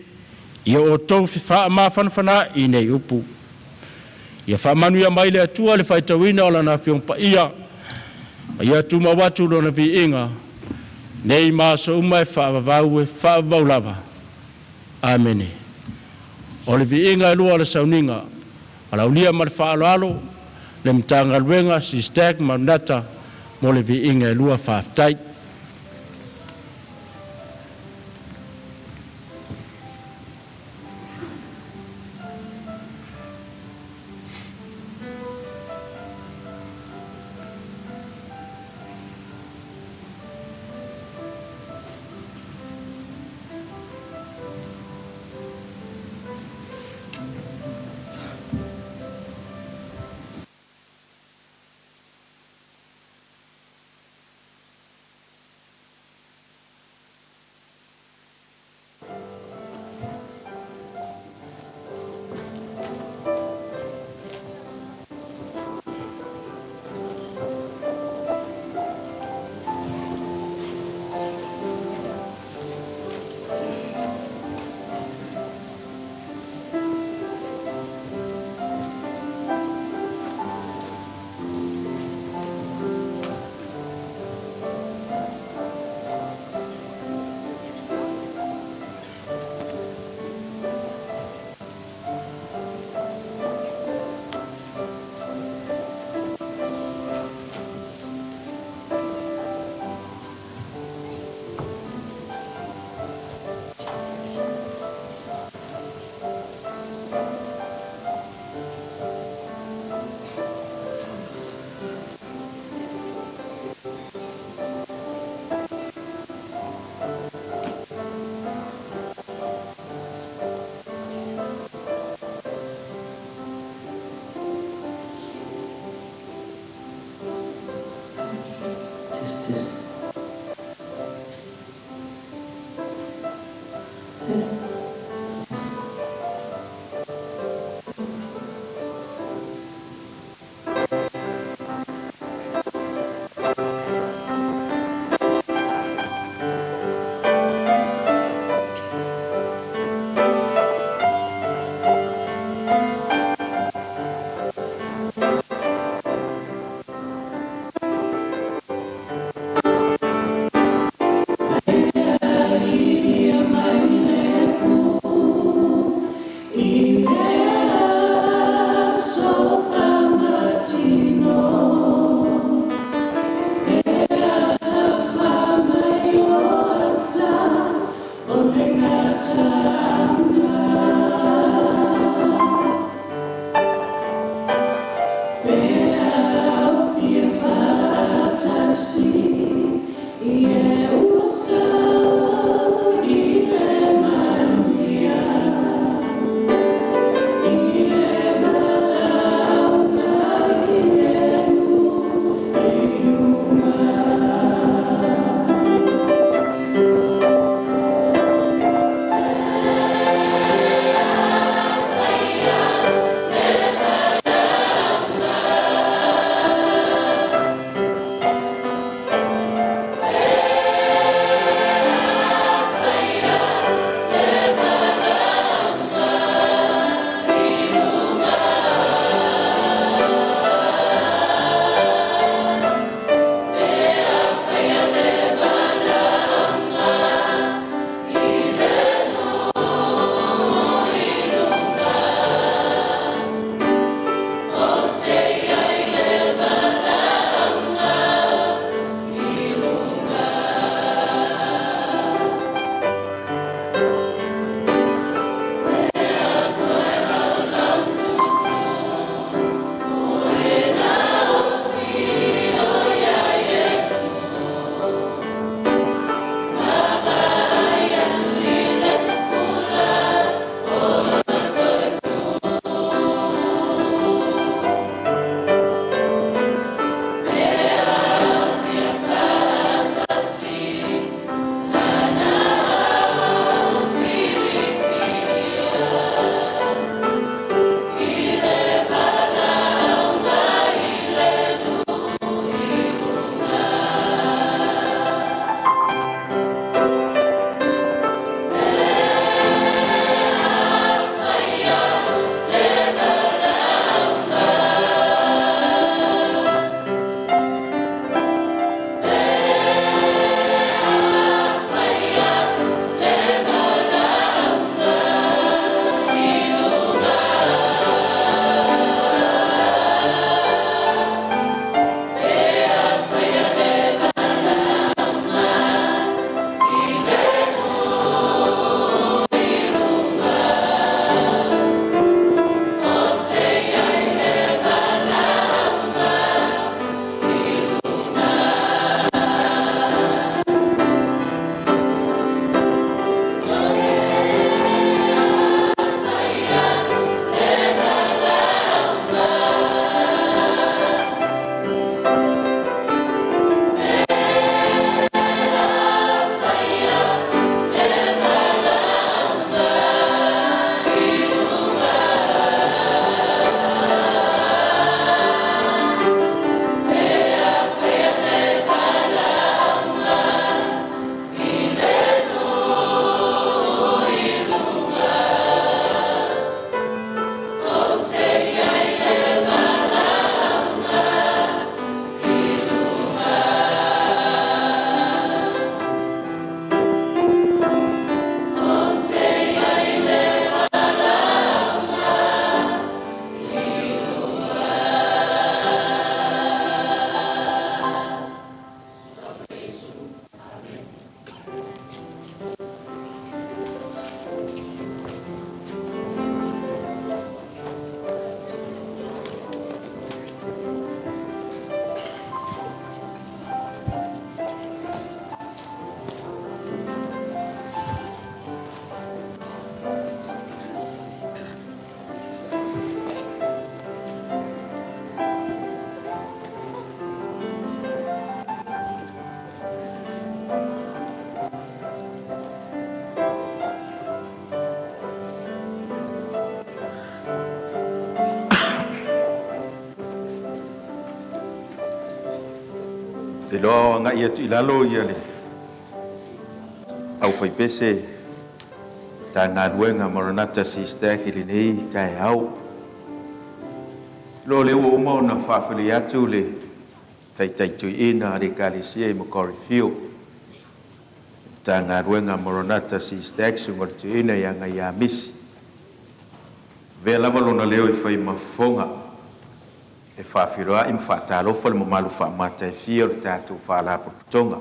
ia outou faamafanafanaai i nei upu. Ia faamanuia mai le Atua i le faitauina o Lana Afioga Paia, ma ia tumau atu Lona viiga nei ma aso uma e faavavau, e faavavau lava. Amene. O le viiga e lua o le sauniga, valaaulia ma le faaaloalo le Matagaluega SSTEC Maranatha mo le viiga e lua. Faafetai. Test, test. Test. Test. Te iloa o agai atu i lalo ia le aufaipese Matagaluega Maranatha CSTAC i lenei taeao. Lo lea ua uma ona faafeiloai atu le taitai toeaina a le Ekalesia i Macquarie Field, Matagaluega Maranatha CSTAC, susuga i le toeaina ia Gaia Misi. Avea lava lona leo e fai ma fofoga e faafeiloai ma faatalofa le mamalu faamatagofie o le tatou Faalapotopotoga.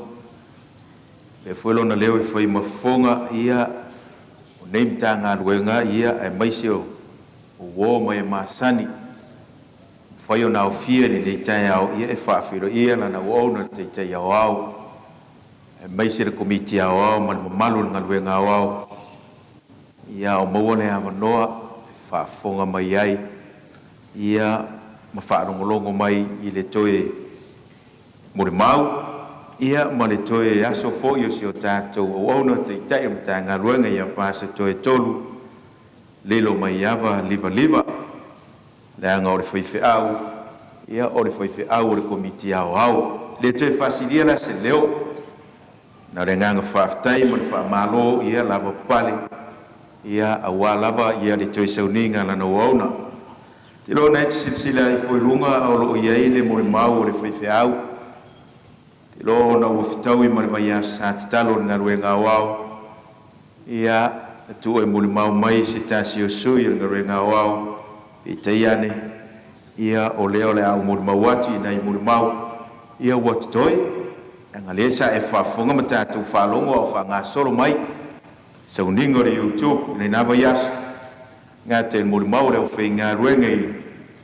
Avea foi lona leo e fai ma fofoga ia o nei Matagaluega ia aemaise o uo ma e masani mafai ona aofia i lenei taeao ia e faafeiloaia lana auauna le Taitai Aoao aemaise le Komiti Aoao ma le mamalu o le galuega aoao ia o maua le avanoa e faafofoga mai ai ia ma faalogologo mai i le toe molimau ia ma le toe aso foi o si o tatou auauna Taitai o Matagaluega ia Pastor Toetolu Lilo Maiava Livaliva, leaga o le faifeau, ia o le faifeau o le Komiti Aoao. E le toe faasilia la se leo, na o le agaga faafetai ma le faamalo, ia lavapapale, ia aua lava ia le toe sauniga a lana auauna. Ou te iloa o lena e te silasila ifo i luga o lo o i ai le molimau a le faifeau. Ou te iloa ona ua fetaui ma le vaiaso sa tatalo i le galuega aoao, ia na tuu e molimau mai se tasi o sui o le galuega aoao, peitai ane, ia o lea o le a ou molimau atu i nai molimau ia ua totoe, leaga o lea sa e faafofoga ma tatou faalogo a o faagasolo mai sauniga o le YouTube i lena vaiaso, e gata i le molimau a le aufaigaluega i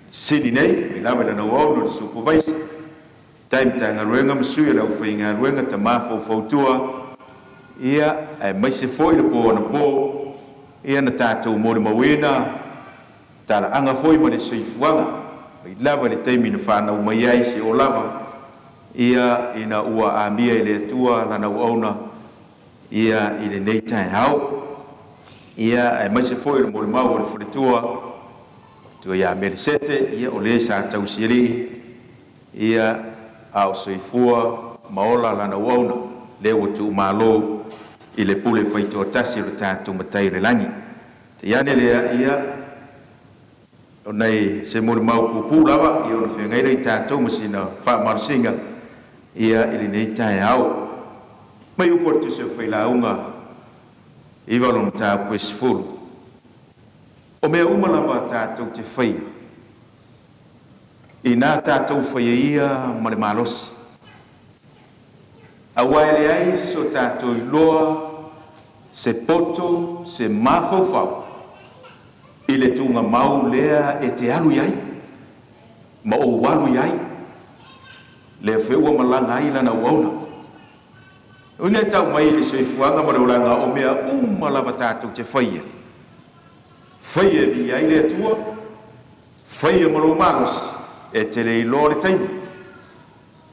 Sini nei, mai lava i lana auauna o le Supavaisa, Tai Matagaluega ma sui o le aufaigaluega, tama faufautua, ia, aemaise foi le po anapo, ia na tatou molimauina talaaga foi ma le soifuaga, mai lava i le taimi na fanau mai ai seia oo lava ia ina ua amia e le Atua lana auauna ia i lenei taeao. Ia, aemaise foi o le molimau a le faletua, matua ia Melesete, ia o le sa tausialii ia a o soifua ma ola lana auauna, lea ua tuumalo i le pule faitoatasi o le tatou Matai o le Lagi. Te i ane lea, ia, o nai se molimau puupuu lava, ia ona feagai lea i tatou ma sina faamalosiga ia i lenei taeao. Mai upu a le Tusi o Failauga 9 lona mataupu e 10. O mea uma lava tatou te faia, Inā tatou faia ia ma le malosi, aua e leai so tatou iloa se poto se mafaufau i le tuugamau lea e te alu i ai ma ou alu i ai, lea foi ua malaga ai lana auauna. O uiga e tau mai i le soifuaga ma le olaga o mea uma lava tatou te faia, faia e viia ai le Atua, Faia ma lou malosi, e te le iloa le taimi.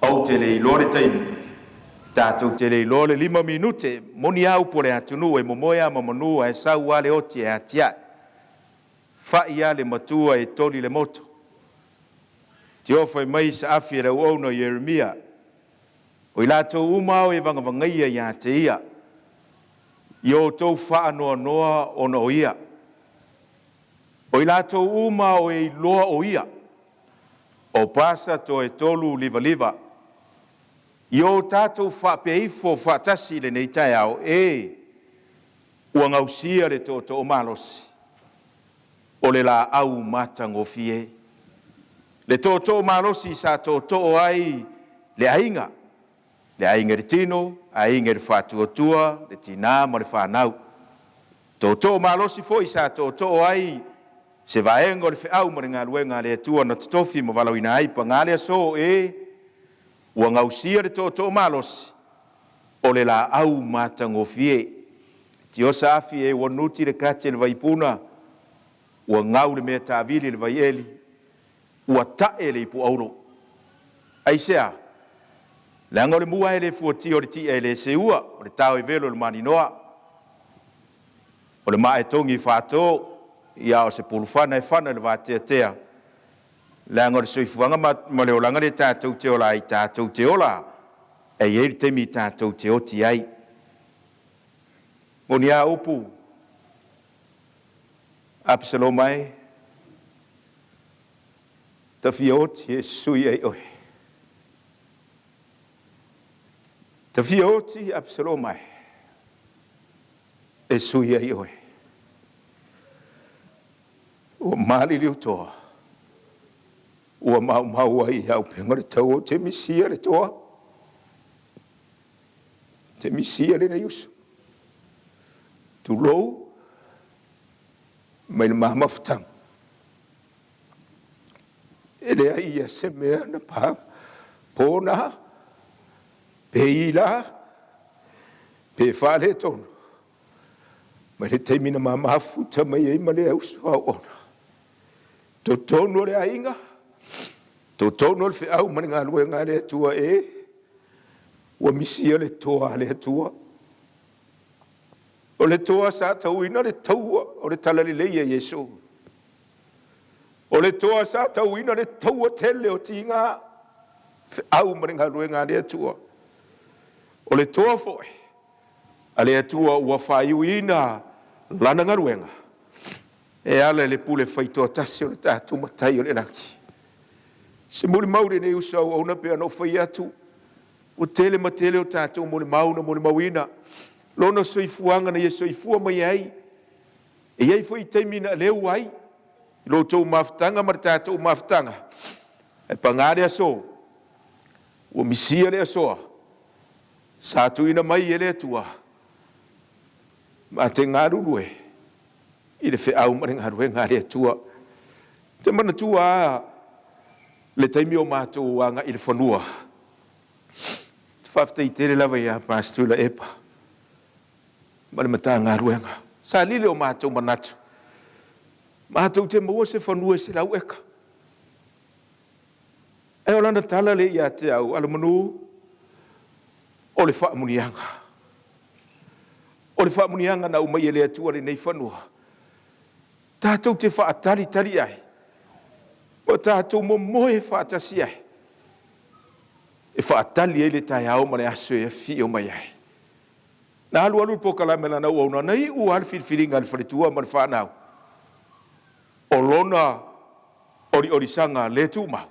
Ou te le iloa le taimi, tatou te le iloa le 5 minute, moni a upu a le atunuu e momoe a ma manu ae sau a le oti e atiae. Fa'i a le matua e toli le moto. Tiofa mai saafi e le auauna o Ieremia, o i latou uma o e vagavagaia ia te ia, i o outou faanoanoa ona o ia. O i latou uma o e iloa o ia, o pasa toe tolu liva liva, i o tatou faapea ifo faatasi i lenei taeao, e ua gausia le tootoo malosi, o le laau matagofie. Le tootoo malosi sa tootoo ai le aiga, le aiga i le tino, aiga i le faatuatua, le tinā ma le fanau. Tootoo malosi foi sa tootoo ai se vaega o le feau ma le galuega a le Atua na totofi ma valaauina ai paga le aso e ua gausia le tootoo malosi o le laau matagofie. Tiosa afi e ua nuti le kati e le vaipuna, ua gau le mea taavili i le vaieli, ua ta'e le ipuauro. Aisea? Leaga o le mua e le fuatia o le ti'a e le seua, o le tao e velo i le maninoa, o le maa e togi i faato, ia o se pulufana e fana i le vateatea, leaga o le soifuaga ma le olaga lea tatou te ola ai, tatou te ola e i ai le taimi tatou te oti ai. Moni a upu, Apisaloma e, ta fia oti e sui ai oe. Ta fia oti, Apisaloma e, e sui ai oe. Ua maliliu toa, ua maumau ai i auupega o le tau o te misia le toa, te misia lenei uso. Tulou mai le ma mafutaga. E leai ia se mea na pā pōna, pe i la, pe faaletonu, mai le taimi na ma mafuta mai ai ma le uso auauna. Totonu o le aiga, totonu o le feau ma le galuega a le Atua e, ua misia le toa a le Atua. O le toa sa tauina le taua o le talalelei a Iesu. O le toa sa tauina le taua tele o tiga, feau ma le galuega a le Atua. O le toa foi a le Atua ua faaiuina lana galuega e ala i le pule faitoatasi o le tatou Matai o le lagi. Se molimau lenei uso auauna pe ona ou fai atu, ua tele ma tele o tatou molimau na molimauina lona soifuaga na ia soifua mai ai. E i ai foi taimi na leu ai i lo outou mafutaga ma le tatou mafutaga, ae paga le aso, ua misia le asoa sa tuuina mai e le Atua ma te galulue i le feau ma le galuega a le Atua. Ou te manatua lava le taimi o matou agai i le fanua. Ou te faafetai tele lava ia Pastor Tuilaepa ma le Matagaluega. Sa lile o matou manatu, matou te maua se fanua e 100 eka. Ae o lana tala lea ia te au, Alomanu, o le faamuniaga. O le faamuniaga na aumai e le Atua lenei fanua, tatou te faatalitali ai, ma tatou momoe faatasi ai, e faatali ai le taeao ma le aso e afio mai ai. Na alualu le polokalame a lana auauna, na iu lava le filifiliga a le faletua ma le fanau, o lona oliolisaga le tumau,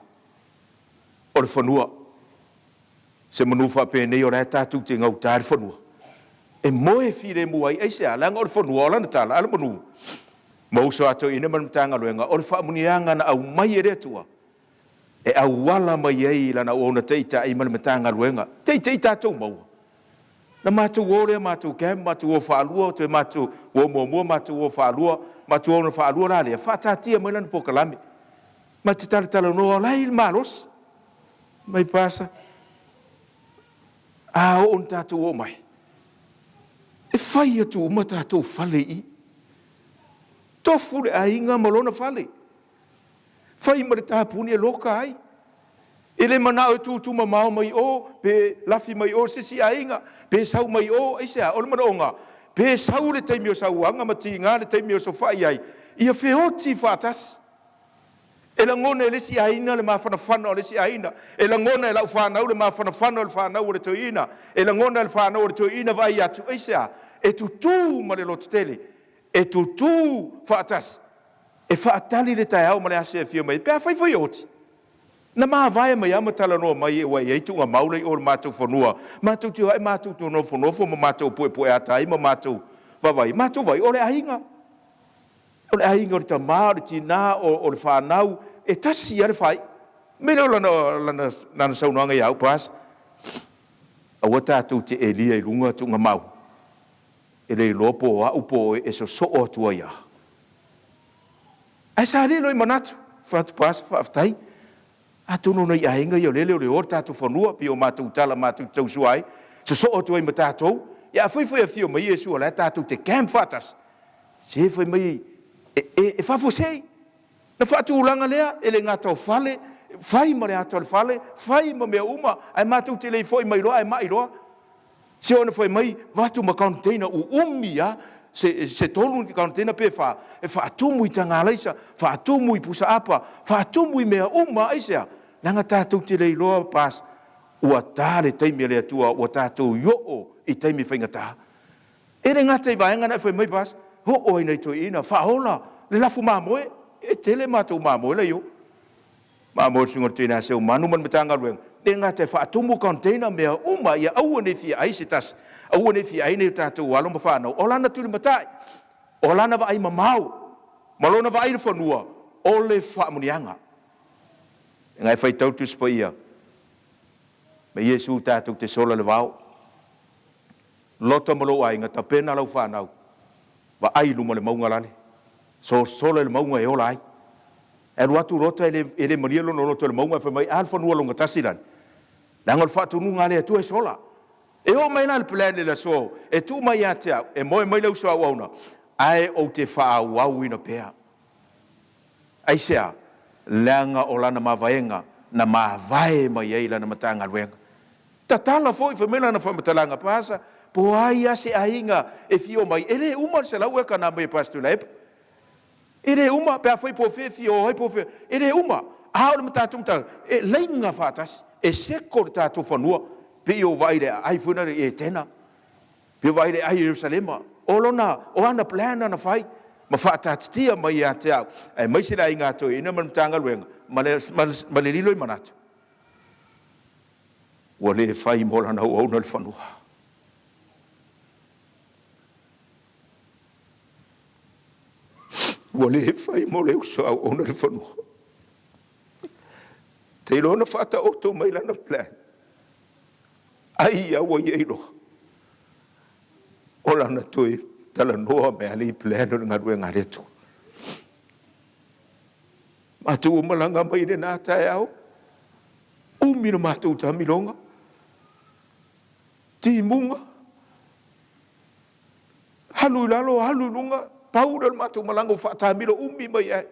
o le fanua. Se manu faapenei o la e tatou te gauta le fanua, e moe filemu ai. Aisea? Leaga o le fanua o lana tala a le manu ma uso a toeaina ma le Matagaluega, o le faamuniaga na aumai e le Atua e auala mai ai i lana auauna taitai ma le Matagaluega. Teitei tatou maua. Na matou o lea matou camp, matou o faalua, toe matou o muamua, matou o faalua, matou o na faalua la lea, faataatia mai lana polokalame. Ma te talatalanoa, o la e i le malosi. Mai pasa, a oo na tatou oo mai, e fai atu uma tatou fale i i. Tofu le aiga ma lona fale. Fai ma le tapuni e loka ai. E le manao e tutu mamao mai o, pe lafi mai o se isi aiga, pe sau mai o, aisea? O le manaoga, pe sau le taimi o sauaga ma tiga le taimi e osofai ai, ia feoti faatasi. E lagona e le isi aiga le mafanafana o le isi aiga, e lagona e lau fanau le mafanafana o le fanau o le toeaina, e lagona e le fanau o le toeaina vaai atu, aisea? E tutū ma le lototele, e tutū faatasi, e faatali le taeao ma le aso e afio mai ai, pe afai foi e oti. Na mavae mai lava ma talanoa mai ua i ai tuugamau la i o i le matou fanua, matou te o ae matou te nofonofo ma matou puepue ata ai ma matou vaavaai, matou vaai o le aiga, o le aiga o le tama, o le tina, o le fanau, e tasi lava le fai. Mea lea o lana, lana, lana saunoaga ia au, Bas, aua tatou te elia i luga tuugamau, e le iloa po o au po o oe e sosoo atu ai lava. Ae sa lilo i manatu, fai atu Pastor, faafetai. Atonu o nai aiga ia o lele o le o le tatou fanua, pei o matou tala matou te tausua ai, sosoo atu ai ma tatou. Ia afai foi e afio mai Iesu o la e tatou te camp faatasi, se fai mai e, e, e faafuasei. Na faatulaga lea, e le gata o fale, fai ma le ata o le fale, fai ma mea uma, ae matou te le i foi mai loa ae mai loa. Se ona fai mai, vatu ma container uumi a, se, se tolu ni container pe fa, e faatumu i tagalaisa, faatumu i pusaapa, faatumu i mea uma, aisea? Leaga tatou te le iloa pas, ua ta le taimi a le Atua, ua tatou i oo i taimi faigata. E le gata i vaega na e fai mai pas, oo ai nai toeaiina, faaola le lafu mamoe, e tele matou mamoe la i o. Mamoe le suiga o le Toeaina Seumanu ma le Matagaluega, e gata e faatumu container mea uma ia aua ne i fia ai se tasi, aua ne i fia ai nai o tatou alo ma fanau. O lana tulimatai, o lana vaai mamao ma lona vaai i le fanua, o le faamuniaga. Leaga e faitau le Tusi Paia, Ma Iesu tatou te sola le vao. Lota ma lou aiga, tapena lau fanau, vaai i luma o le mauga lale, sosola i le mauga e ola ai. E alu atu Lota e le, e le malie lona loto i le mauga, e fai mai, A le fanua lona tasi lale? Leaga o le faatonuga a le Atua e sola. E oo mai la le plan i le aso, e tuu mai ia te au, e moe mai le uso auauna, ae ou te faaauauina pea. Aisea? Leaga o lana mavaega na mavae mai ai lana Matagaluega. Tatala foi, fai mai lana faamatalaga, Paasa, po o ai lava se aiga e fia omai, e le uma le 100 eka na aumai e Pastor Tuilaepa. E le uma, pe afai po o fea e fia o ai, po o fea, e le uma. A o le tatou mataupu, e laina faatasi, e seko le tatou fanua, pei o vaai i le aai foi lea i Etena, pei o vaai i le aai i Ierusalema. O lona, o ana plan na na fai, ma faataatitia mai ia te au, aemaise le aiga a toeaiina ma le Matagaluega, ma le, ma le, ma le lilo i manatu. Ua le fai mo lana auauna le fanua. Ua le fai mo le uso auauna le fanua. Te iloa na faataoto mai lana plan. Ai a ua ia iloa. O lana toe talanoa mai a le plan o le galuega a le Atua. Matou ua malaga mai i lena taeao, umi le matou taamiloga, timuga, alu i lalo, alu i luga, pau lea o le matou malaga ua faataamilo umi mai ai.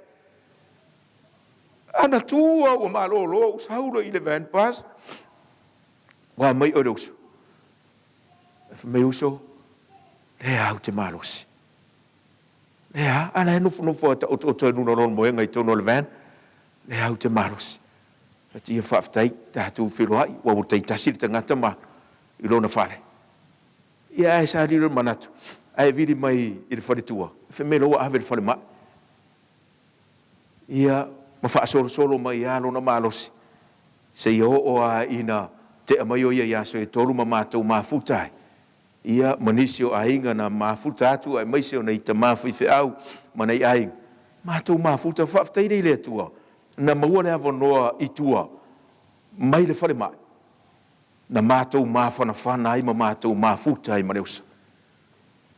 Ana tu lava ua malolo, ua sau loa i le van bus, ua mai oe le uso. Fai mai uso, lea au te malosi. Lea, a la e nofonofo a taotooto ai luna o lona moega i totonu o le van. Lea ou te malosi. Fai ia faafetai, tatou feiloai, ua ua taitasi le tagata ma i lona fale. Ia ae sa lilo le manatu, ae vili mai i le faletua, fai mai loa ua ave i le falemai. Ia, ma faasolosolo mai lava lona malosi, seia oo lava ina tea mai o ia i aso e tolu ma matou mafuta ai. Ia, ma nisi o aiga na mafuta atu aemaise o nai tama faifeau ma nai aiga, matou mafuta, faafetai lea i le Atua na maua le avanoa i tua mai le falemai na matou mafanafana ai ma matou mafuta ai ma le uso.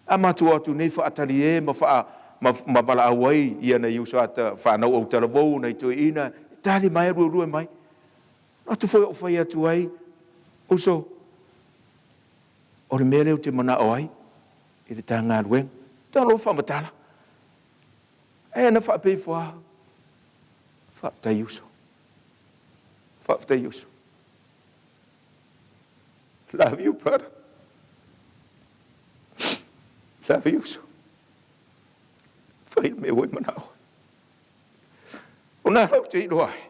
A matou o atu nei faatalie ma faa ma, ma valaau ai ia nai uso a ta fanau autalavou, nai toeaiina, e tali mai e luelue mai. Atu foi ou fai atu ai, uso, O le mea lea ou te manao ai i le ta galuega. Talo faamatala. Ae na faapea ifo lava, Faafetai uso. Faafetai uso. Love you brother. Love you uso. Fai le mea ua e manao ai. O nā lau te iloa ai.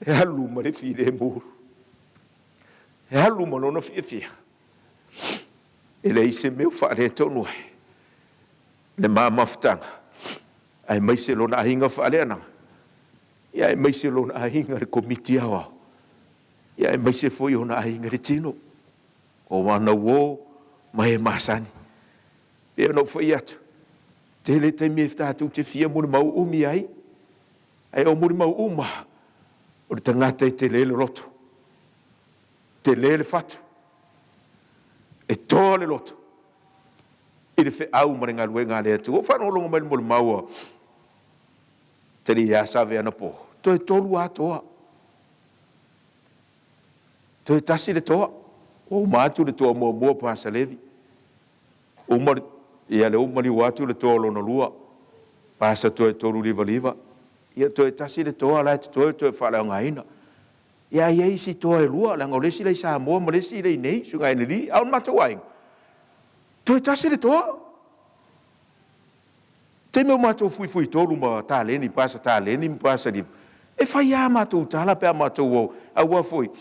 E alu ma le filemu. E alu ma lona fiafia. E leai se mea o faaletonu ai le ma mafutaga, aemaise lona aiga faaleanaga, ia aemaise lona aiga le Komiti Aoao, ia aemaise foi ona aiga le tino, o ana uo ma e masani. Pei ona ou fai atu, tele taimi e tatou te fia molimau umi ai, ae o molimau uma o le tagata e tele le loto, tele le fatu, e toa le loto i le feau ma le galuega a le Atua. Ua faalogologo mai le molimau a Tali ia Save anapo, toe tolu atoa. Toe tasi le toa. Ua uma atu le toa muamua Pasa Levi. Uma le, ia le uma liu atu le toa lona lua, Pasa toe tolu liva liva. Ia toe tasi le toa la e totoe toe faaleaogaina. Ia e i ai isi toa e lua, leaga o le isi la i Samoa ma le isi la i inei, Susuga Eneli, a o le matou aiga, toe tasi le toa. Taimi o matou fuifui tolu ma taleni, pasa taleni ma pasa liva, e fai lava a matou tala pe a matou o, aua foi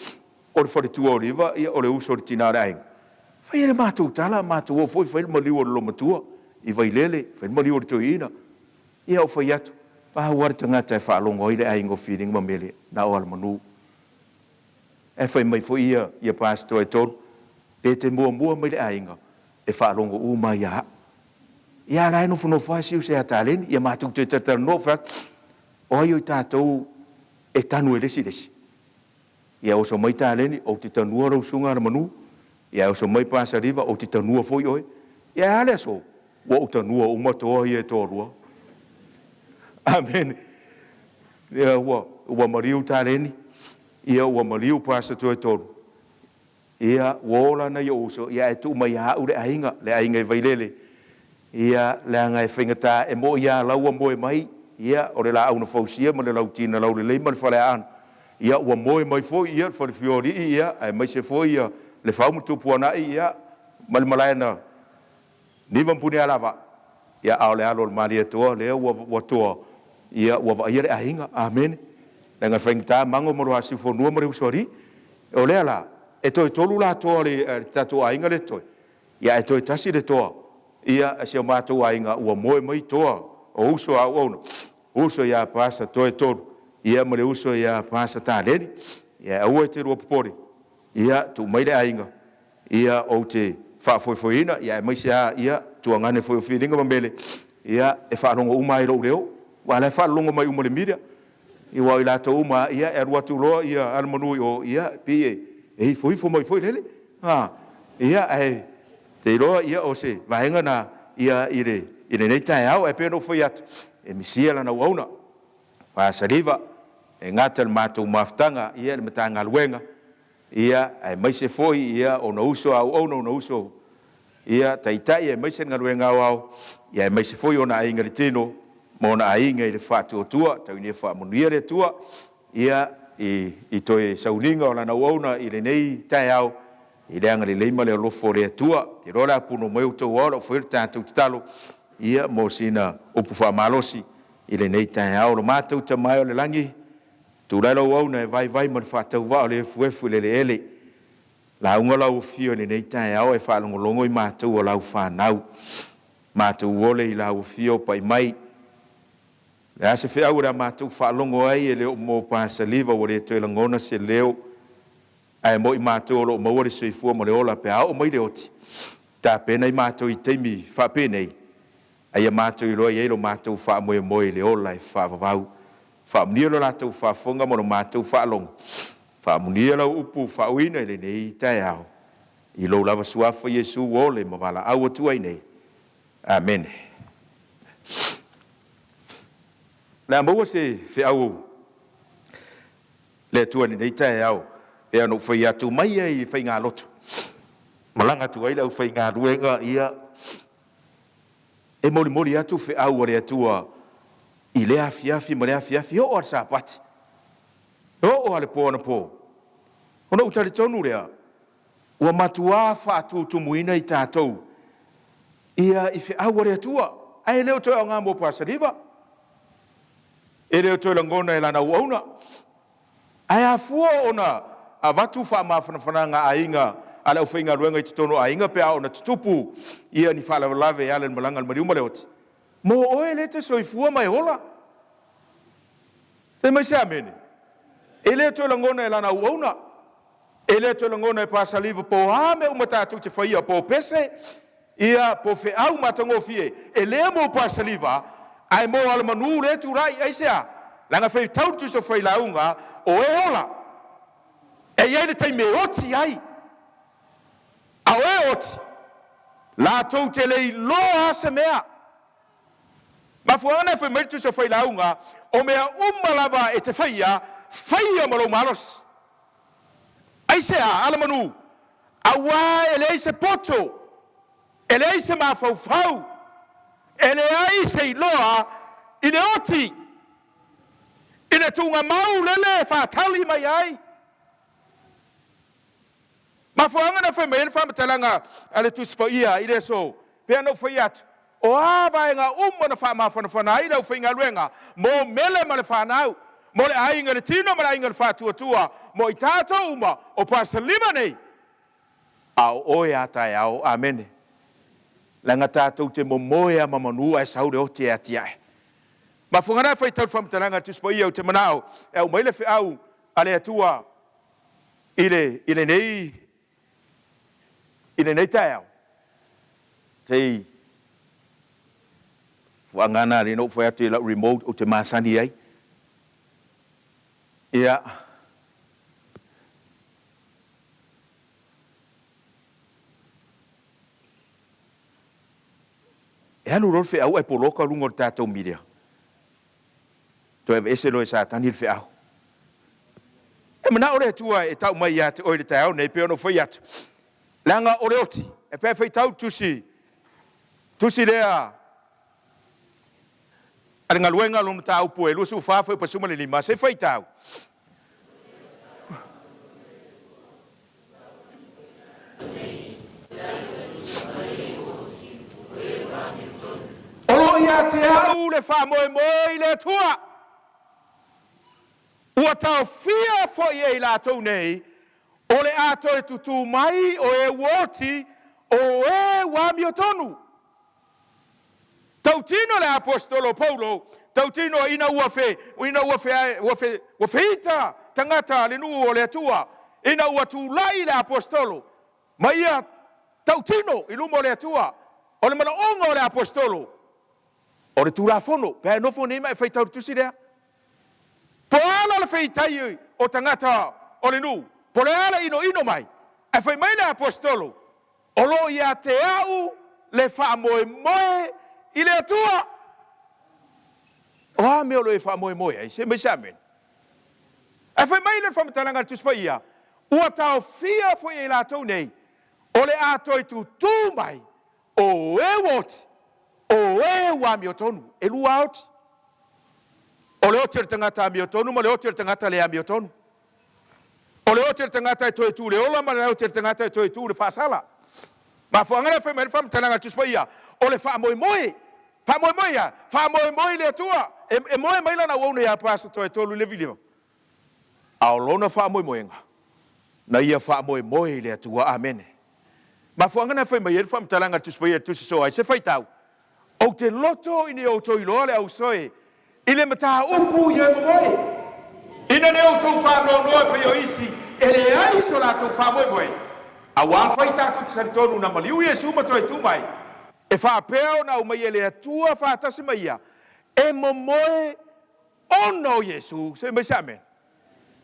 o le faletua o Liva, ia o le uso o le tina o le aiga. Fai ai le matou tala, matou o foi fai le maliu o le Lomatua i Vailele, fai le maliu o le Toeaina. Ia ou fai atu, pau lava le tagata e faalogo ai le aiga o Filiga ma Mele, na o Alamanu. Ae fai mai foi ia, ia Pastor e tolu, pe te muamua mai le aiga, e faalogo uma ia au. Ia a la e nofonofo lava si uso ia Taleni, ia matou toe talatalanoa ou fai atu, o ai o i tatou e tanu e le isi le isi? Ia oso mai Taleni, ou te tanua lau susuga Alamanu. Ia oso mai Pasaliva, ou te tanua foi oe. Ia ae a le aso? Ua ou tanua uma toa ia e toalua. Amene. Ia ua, ua maliu Taleni, ia ua maliu Pasa Toetolu. Ia, ua ola nai ou uso, ia ae tuu mai ia au le aiga, le aiga i Vailele. Ia, leaga e faigata, e mo'i lava la ua moe mai, ia, o le laau na fausia ma le lautina laulelei ma le faleaana. Ia, ua moe mai foi, ia, le falefioalii, ia, aemaise foi, ia, le fau ma Tupuanai, ia, ma le malae na Niva ma Punialavaa, ia, a o le alo o le Malietoa lea ua, ua toa, ia, ua vaaia le aiga. Amene. Leaga e faigata mago ma Luasiufonua ma le Usoalii. O lea la, e toe tolu la toa o le tatou aiga lea totoe, ia ae toe tasi le toa, ia, a si o matou aiga ua moe mai toa o uso a auauna, uso ia Pasa toe tolu, ia ma le uso ia Pasa Taleni. Ia aua e te lua popole, ia, tuu mai le aiga, ia ou te faafoefoeina, ia aemaise lava, ia, tuagane foi o Filiga ma Mele, ia, e faalogo uma lava i lou leo, aua o la e faalologo mai uma i le media, ia aua o i latou uma lava, ia, e alu atu loa ia Alamanu i o, ia, e pei e, e ifoifo mai foi lele, a, ia, ae te iloa, ia, o se vaega na, ia, i le, i lenei taeao, ae pei ona ou fai atu, e misia lana auauna, Pasaliva, e gata i le matou mafutaga, ia, i le Matagaluega, Ia, aemaise foi ia ona uso a auauna, ona uso ia taitai, aemaise le galuega aoao, ia aemaise foi ona aiga i le tino ma ona aiga i le faatuatua. Tau ina ia faamanuia le Atua ia i, i toe sauniga o lana auauna i lenei taeao, i le agalelei ma le alofa o le Atua. Te iloa o le a puno mai outou ao, lau foi o le tatou tatalo ia mo sina upu faamalosi i lenei taeao. Lo matou Tama e o le lagi, Tulai lau auauna e vaivai ma le faatauvaa o le efuefu i le eleele. Lauga lau afio i lenei taeao e faalogologo i matou o lau fanau. Matou ole i lau afio pai mai. O le a se feau o le a matou faalogo ai e le o mo Pasaliva ua le toe lagona se leo ae mo i matou o lo o maua le soifua ma le ola pe a oo mai le oti. Tapena i matou i taimi faapenei a ia matou iloa i ai lo matou faamoemoe i le ola e faavavau. Faamanuia lo latou faafofoga ma lo matou faalogo. Faamanuia lau upu faauuina i lenei taeao, i lou lava Suafa Iesu ua ole ma valaau atu ai nei. Amene. O le a maua se feau le Atua i lenei taeao, pei ona ou fai atu mai ai i faigalotu, malaga atu ai le aufaigaluega, ia, E molimoli atu feau a le Atua i lea afiafi ma lea afiafi, e oo lava i le Sapati. E oo lava i le po anapo, ona ou talitonu lea, ua matuā faatutumuina i tatou ia i feau a le Atua, ae le o toe aoga mo Pasaliva, e le o toe lagona e lana auauna. Ae afua ona avatu faamafanafanaga a aiga a le aufaigaluega i totonu o aiga pe a ona tutupu ia ni faalavelave e ala i le malaga a le maliu ma le oti, mo oe lea e te soifua ma e ola. Fai mai se amene. E le toe lagona e lana auauna, e le toe lagona e Pasaliva po o a mea uma tatou te faia, po o pese, ia, po o feau matagofie, e le mo Pasaliva, ae mo Alamanu lea e tulai. Aisea? Leaga faitau le Tusi o Failauga, o e ola, e i ai le taimi e oti ai, a o e oti, latou te le iloa lava se mea. Mafuaaga na e fai mai le Tusi o Failauga, o mea uma lava e te faia, faia ma lou malosi. Aisea, Alamanu? Auā e leai se poto, e leai se mafaufau, e leai se iloa i le oti, i le tuugamau lele e faatali mai ai. Mafuaaga na fai mai ai le faamatalaga a le Tusi Paia i le aso, pei ona ou fai atu, o a vaega uma na faamafanafana ai le aufaigaluega mo mele ma le fanau, mo le aiga i le tino ma le aiga i le faatuatua, mo i tatou uma o Pasalima nei, a o oe a taeao. Amene. Leaga tatou te momoe a ma manu ae sau le oti e atiae. Mafuaaga na faitau le faamatalaga a le Tusi Paia, ou te manao e aumai le feau a le Atua i le, i lenei, i lenei taeao, se i fuaga lea na ou fai atu i lau remote ou te masani ai. Ia. E alu loa le feau ae poloka luga o le tatou media. Toe aveese loa e Satani le feau. E manao le Atua e tau mai ia te oe i le taeao nei, pei ona ou fai atu, leaga o le oti, e pei e faitau le tusi, tusi lea a le galuega lona mataupu e 24 fuaiupu 15, se i faitau. O lo o ia te au le faamoemoe i le Atua, ua taofia foi e i latou nei, o le a toe tutū mai o e ua oti, o e ua amiotonu. Tautino le Aposetolo o Paulo, tautino ina ua fe, ina ua fe, ua fe, ua feita tagata a le nuu o le Atua, ina ua tulai le Aposetolo ma ia tautino i luma o le Atua, o le manaoga o le Aposetolo, o le Tulafono, pe a e nofo nei ma e faitau i le tusi lea. Po o a la le feitai o tagata o le nuu, po o le a le inoino mai, ae fai mai le Aposetolo, O lo o ia te au le faamoemoe i le Atua. O a mea o lo o e faamoemoe ai? Se mai se amene. Ae fai mai le faamatalaga a le Tusi Paia, ua taofia foi e i latou nei, o le a toe tutū mai o e ua oti, o e ua amiotonu. E lua oti. O le oti o le tagata amiotonu ma le oti o le tagata le amiotonu. O le oti o le tagata e toe tu i le ola ma le oti o le tagata e toe tu i le faasala. Mafuaaga lea fai mai le faamatalaga a le Tusi Paia, o le faamoemoe, faamoemoe ia, faamoemoe i le Atua. E, e moe mai lana auauna ia Pastor e tolu i le lima. A o lona faamoemoega, na ia faamoemoe i le Atua. Amene. Mafuaaga lea fai mai ai le faamatalaga a le Tusi Paia i le Tusi Soa ai se faitau, Ou te loto ina ia outou iloa le ausoe i le mataupu i e momoe, ina ne outou faanoanoa e pei o isi e leai so latou faamoemoe, auā fai tatou te talitonu na maliu Iesu ma toe tu mai, e faapea ona aumai e le Atua faatasi ma ia e momoe ona o Iesu. Se mai se amene.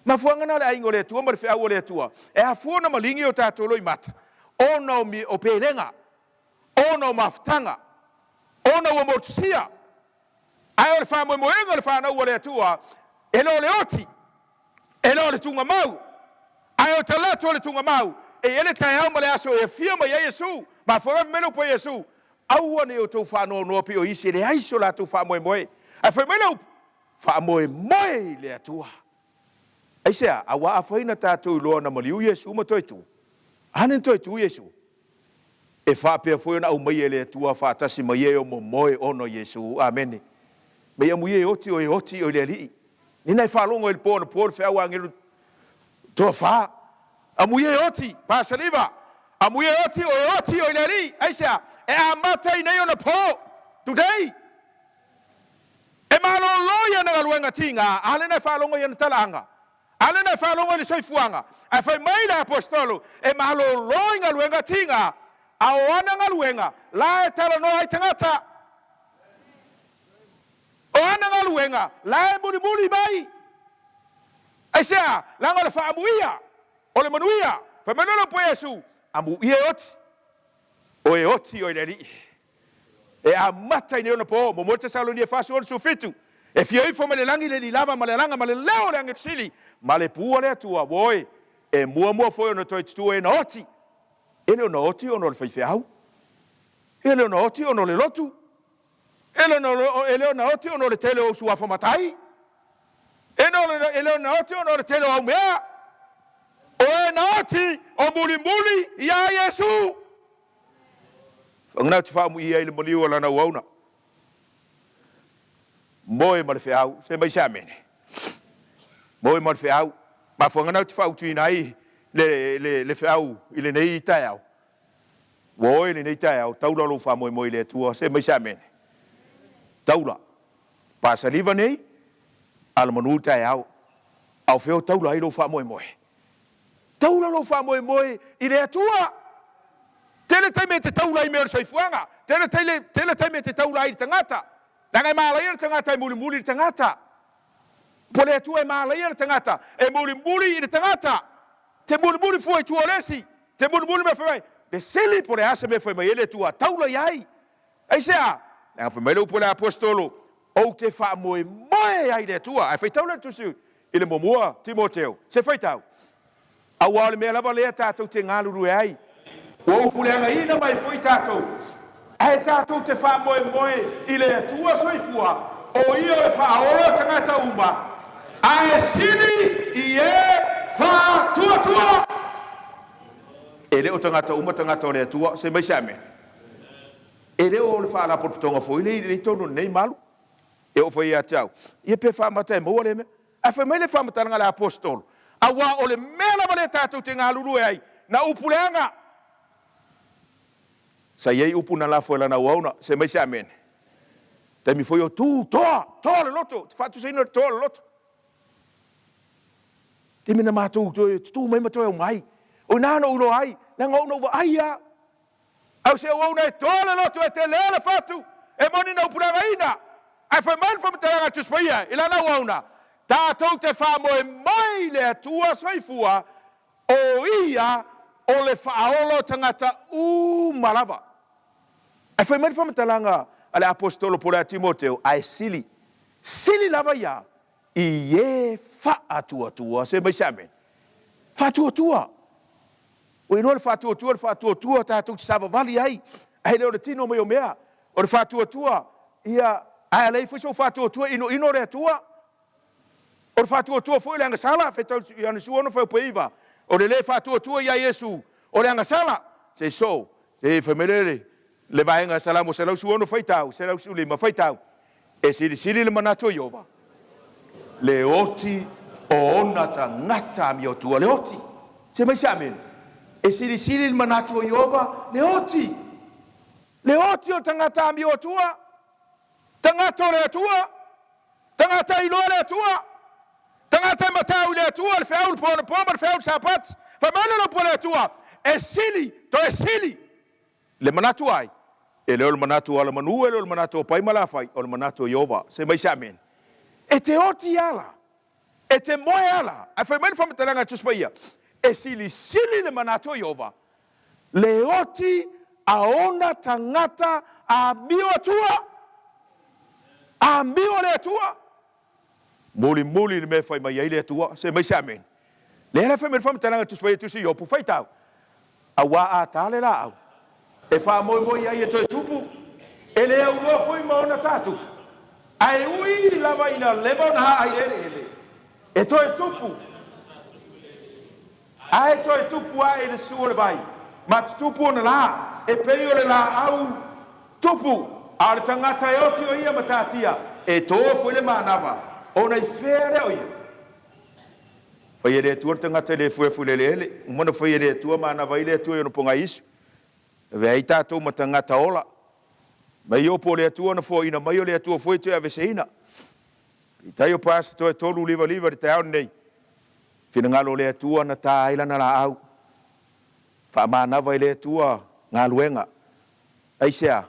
Mafuaaga na le aiga o le Atua ma le feau o le Atua e afua ona maligi o tatou loimata ona o pelega ona o mafutaga, ona ua motusia, ae o le faamoemoega o le fanau a le Atua, e le o le oti, e le o le tugamau, ae o talaatu o le tugamau, e i ai le taeao ma le aso e afio mai ai Iesu. Mafuaaga fai mai le upu a Iesu, Aua ne i outou faanoanoa pei o isi e leai so latou faamoemoe. Ae fai mai le upu, Faamoemoe i le Atua. Aisea? Auā afai na tatou iloa na maliu Iesu ma toe tu. A na toe tu Iesu? E faapea foi ona aumaia e le Atua faatasi ma ia e o momoe ona o Iesu. Amene. Mei amuia e oti o e oti o i le Alii. Nina e faalogo i le po anapo le feau a agelu toafa. Amuia e oti, Pasaliva. Amuia e oti o e oti o i le Alii. Aisea? E amata i nei ona po. Today. E malolo i ana galuega tiga, a lena e faalogo i ana talaaga, a lena e faalogo i le soifuaga. Ae fai mai le Aposetolo, e malolo i galuega tiga, a o ana galuega la e talanoa ai tagata. O ana galuega la e mulimuli mai. Aisea? Leaga o le faaamuia, o le manuia. Fai mai loa le upu a Iesu, Amuia e oti, o e oti oe i le Alii. E amata i nei ona po, muamua Tesalonia 4:67, E fia ifo mai le lagi le lilava ma le alaga ma le leo o le agelu sili, ma le pua o le Atua, ua oe, e muamua foi ona toe tutu e na oti. E le o na oti ona o le faifeau. E le o na oti ona o le lotu. E le o na oti ona o le tele o ou suafa matai. E le o na oti ona o le tele o au mea. O e na oti o mulimuli iā Iesu. Faagana te faamuia ai le maliu o lana auauna. Moe ma le feau. Se mai se amene. Moe ma le feau. Mafuagana te faautuina ai le, le, le feau i lenei taeao. Ua oe lenei taeao, taula lou faamoemoe i le Atua. Se mai se amene. Taula. Pasaliva nei, alamanu le taeao. A o fea o taula ai lou faamoemoe? Taula lou faamoemoe i le Atua. Tele taimi e te taula ai i mea o le soifuaga. Tele, tele, tele taimi e te taula ai i le tagata. Leaga e malaia le tagata e mulimuli i le tagata. Po le Atua e malaia le tagata, e mulimuli i le tagata. Te mulimuli fua i tua o le esi. Te mulimuli mea fai mai. Fesili po o le a se mea e fai mai ai le Atua, taula i ai. Aisea? Leaga fai mai le upu a le Aposetolo, Ou te faamoemoe ai i le Atua. Ae faitau lea le tusi i le muamua Timoteo, se faitau. Aua o le mea lava lea tatou te galulue ai. Ua upuleagaina mai foi tatou, ae tatou te faamoemoe i le Atua soifua, o Ia o le Faaola o tagata uma, ae sili i e faatuatua. E le o tagata uma tagata o le Atua. Se mai se amene. E le o le faalapotopotoga foi lea i totonu o lenei malu e oo foi ia te au, ia pe faamata e maua lea mea. Ae fai mai le faamatalaga a le Aposetolo, Aua o le mea lava lea tatou te galulue ai, na upu leaga. Sa i ai upu na lafo e lana auauna, se mai se amene. Taimi foi o tu, toa, toa le loto, te faatusaina le toa o le loto. Taimi na matou toe tutū mai ma toe aumai. O ina na ou iloa ai, leaga o au na ou vaai lava. Au se auauna e toa le loto e tele le fatu, e moni na upuleagaina. Ae fai mai le faamatalaga a Tusi Paia i lana auauna, Tatou te faamoemoe i le Atua soifua, o Ia o le Faaola o tagata uma lava. Ae fai mai le faamatalaga a le Aposetolo Pole ia Timoteo, Ae sili, sili lava ia i e faatuatua. Se mai se amene. Faatuatua. Ua iloa le faatuatua, le faatuatua tatou te savavali ai, ae le o le tino mai o mea. O le faatuatua, ia, ae a leai foi sou faatuatua, inoino le Atua. O le faatuatua foi o le agasala, faitau Ioane 16 fuaiupu 9, o le le faatuatua ia Iesu, o le agasala. Se soo, se fai mai le, le vaega Salamo 116 faitau, 115 faitau, E silisili le manatu o Ieova, le oti o ona tagata amiotua, le oti. Se mai se amene. E silisili le manatu o Ieova, le oti. Le oti o tagata amiotua, tagata o le Atua, tagata iloa le Atua, tagata e matau i le Atua, le feau le po anapo ma le feau le Sapati. Fai mai le upu a le Atua, e sili, toe sili Le manatu ai, e le o le manatu o Alamanu, e le o le manatu o Pai ma Lafai, o le manatu o Ieova. Se mai se amene. E te oti ala, e te moe ala, ae fai mai le faamatalaga a Tusi Paia, e silisili le manatu o Ieova, le oti a ona tagata amio Atua, amio le Atua. Mulimuli le mea e fai mai ai le Atua. Se mai se amene. Lea la e fai mai le faamatalaga a Tusi Paia Tusi Iopu, faitau, Auā a tā le lāau, e faamoemoe i ai e toe tupu, e le auloa foi ma ona tā tupu, ae ui lava ina leva ona haai i le eleele, e toe tupu, Ae toe tupu ae i le su o le vai, ma tutupu ona lā, e pei o le lāau tupu, a o le tagata e oti o ia matatia, e tō foi le manava, ona i fea lea o ia? Fai e le Atua le tagata e le efuefu i le eleele, uma ona fai e le Atua manava ai le Atua i ona pogai isu. Avea ai tatou ma tagata ola. Mai opo o le Atua ona foaina mai o le Atua foi e toe aveseina. Peitai o Pastor e 355 i le taeao lenei, finagalo o le Atua na ta ai lana laau. Faamanava i le Atua galuega. Aisea?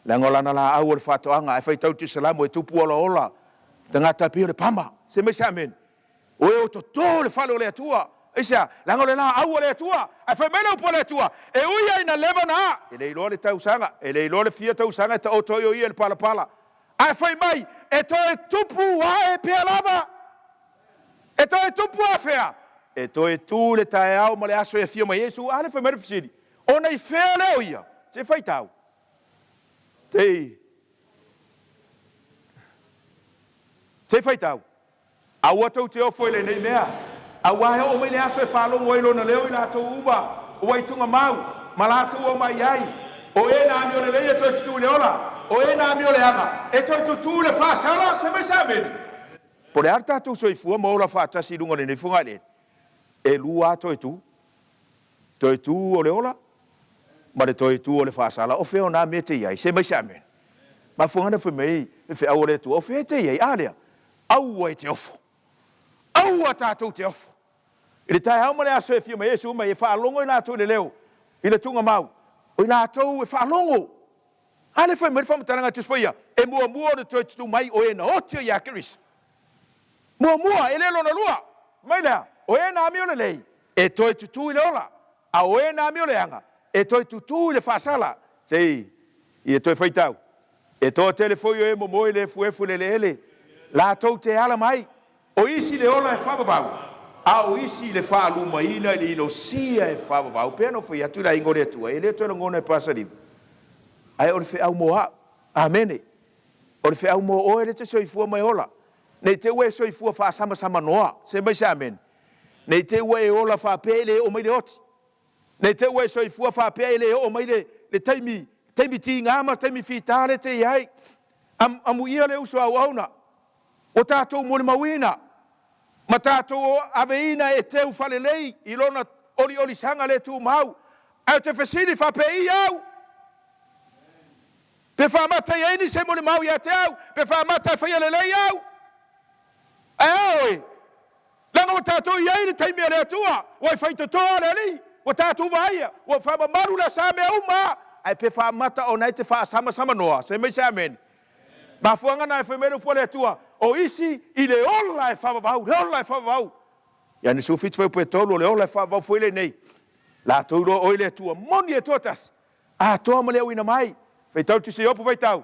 Leaga o lana laau o le faatoaga, ae faitau le Tusi-salamo e tupu olaola tagata e pei o le pama. Se mai se amene. O e o toto le fale o le Atua. Aisea? Leaga o le laau a le Atua. Ae fai mai le upu a le Atua, e ui ai ina leva na, e le iloa le tausaga, e le iloa le fia tausaga e taoto ai o ia i le palapala. Ae fai mai, e toe tupu ae pea lava. E toe tupu afea? E toe tu le taeao ma le aso e afio mai ai Iesu. A lea fai mai le fesili, ona i fea lea o ia? Se faitau. Te Se faitau. Aua tou te ofo i lenei mea, auā e oo mai le aso e faalogo ai lona leo i latou uma ua i tugamau ma latou ua omai ai, o e na amio lelei e toe tutū i le ola, o e na amio leaga e toe tutū i le faasala. Se mai se amene. Po o le a le tatou soifua ma ola faatasi i luga o lenei fogaeleele, e lua lava toe tu, toe tu o le ola ma le toe tu o le faasala. O fea o na mea e te i ai? Se mai se amene. Mafuaaga na fai mai ai le feau a le Atua, o fea e te i ai? A lea, aua e te ofo. Aua tatou te ofo. I le taeao ma le aso e afio mai ai Iesu mai e faalogo i latou i le leo, i le tugamau, o i latou e faalogo. A lea fai mai le faamatalaga a Tusi Paia, e muamua ona toe tutū mai o e na oti o ia Keriso. Muamua, e le lona lua. Mai lea, o e na amio lelei, e toe tutū i le ola, a o e na amio leaga, e toe tutū i le faasala. Se i ia toe faitau. E toatele foi o e momoe i le efuefu i le eleele, latou te ala mai, o isi i le ola e faavavau, a o isi i le faalumaina i le inosia e faavavau. Pea na ou fai atu i le aiga o le Atua, e le toe lagona e Pasaliva, ae o le feau mo au. Amene. O le feau mo oe lea e te soifua ma e ola. Ne i te i ua e soifua faasamasama noa. Se mai se amene. Ne i te i ua e ola faapea e le oo mai le oti. Ne i te i ua e soifua faapea e le oo mai le, le taimi, taimi tiga ma taimi fita lea e te i ai. Am, amuia le uso auauna ua tatou molimauina ma tatou aveina e teu faalelei i lona oliolisaga le tumau. Ae ou te fesili faapei au? Pe faamata i ai nisi e molimau ia te au, pe faamata e faia lelei au? Ae a oe? Leaga ua tatou i ai i le taimi a le Atua, ua i faitotoa le Alii, ua tatou vaaia, ua faamamalu le asa mea uma, ae pe faamata ona e te faasamasama noa? Say mai se amene. Mafuaaga na e fai mai le upu a le Atua, o isi i le ola e faavavau, le ola e faavavau. Ioane 17 fuaiupu e 3, o le ola e faavavau foi lenei. Latou iloa oe le Atua moni e toatasi, atoa ma le auina mai. Faitau le Tusi Iopu faitau,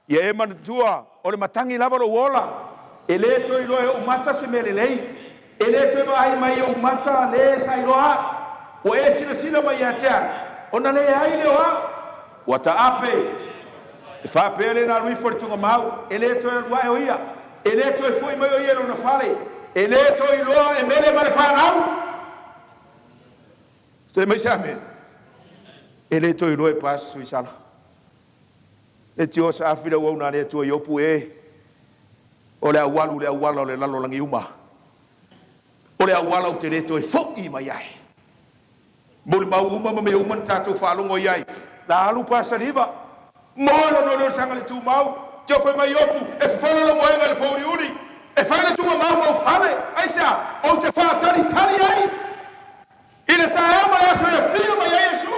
Ia e manatua, o le matagi lava lou ola, e le toe iloa e ou mata se mea lelei, e le toe vaai mai i ou mata le sa iloa au. Ua e silasila mai ia te au, ona leai lea o au. Ua taape, e faapea le na alu ifo i le tugamau, e le toe alu ae o ia, e le toe foi mai o ia i lona fale, e le toe iloa e mele ma le fanau. Fai mai se amene. E le toe iloa e pa se suisala. E tio saafi le auauna a le Atua Iopu e, o le aualu le auala o le lalolagi uma. O le auala ou te le toe fo'i mai ai. Molimau uma ma mea uma na tatou faalogo i ai. La alu pa saliva. Moe lona leo saga le tumau. Tio fai mai Iopu, e fofola lou moega i le pouliuli. E fai le tugamau ma ou fale. Aisea? Ou te faatalitali ai. I le taeao ma le aso e afio mai ai Iesu,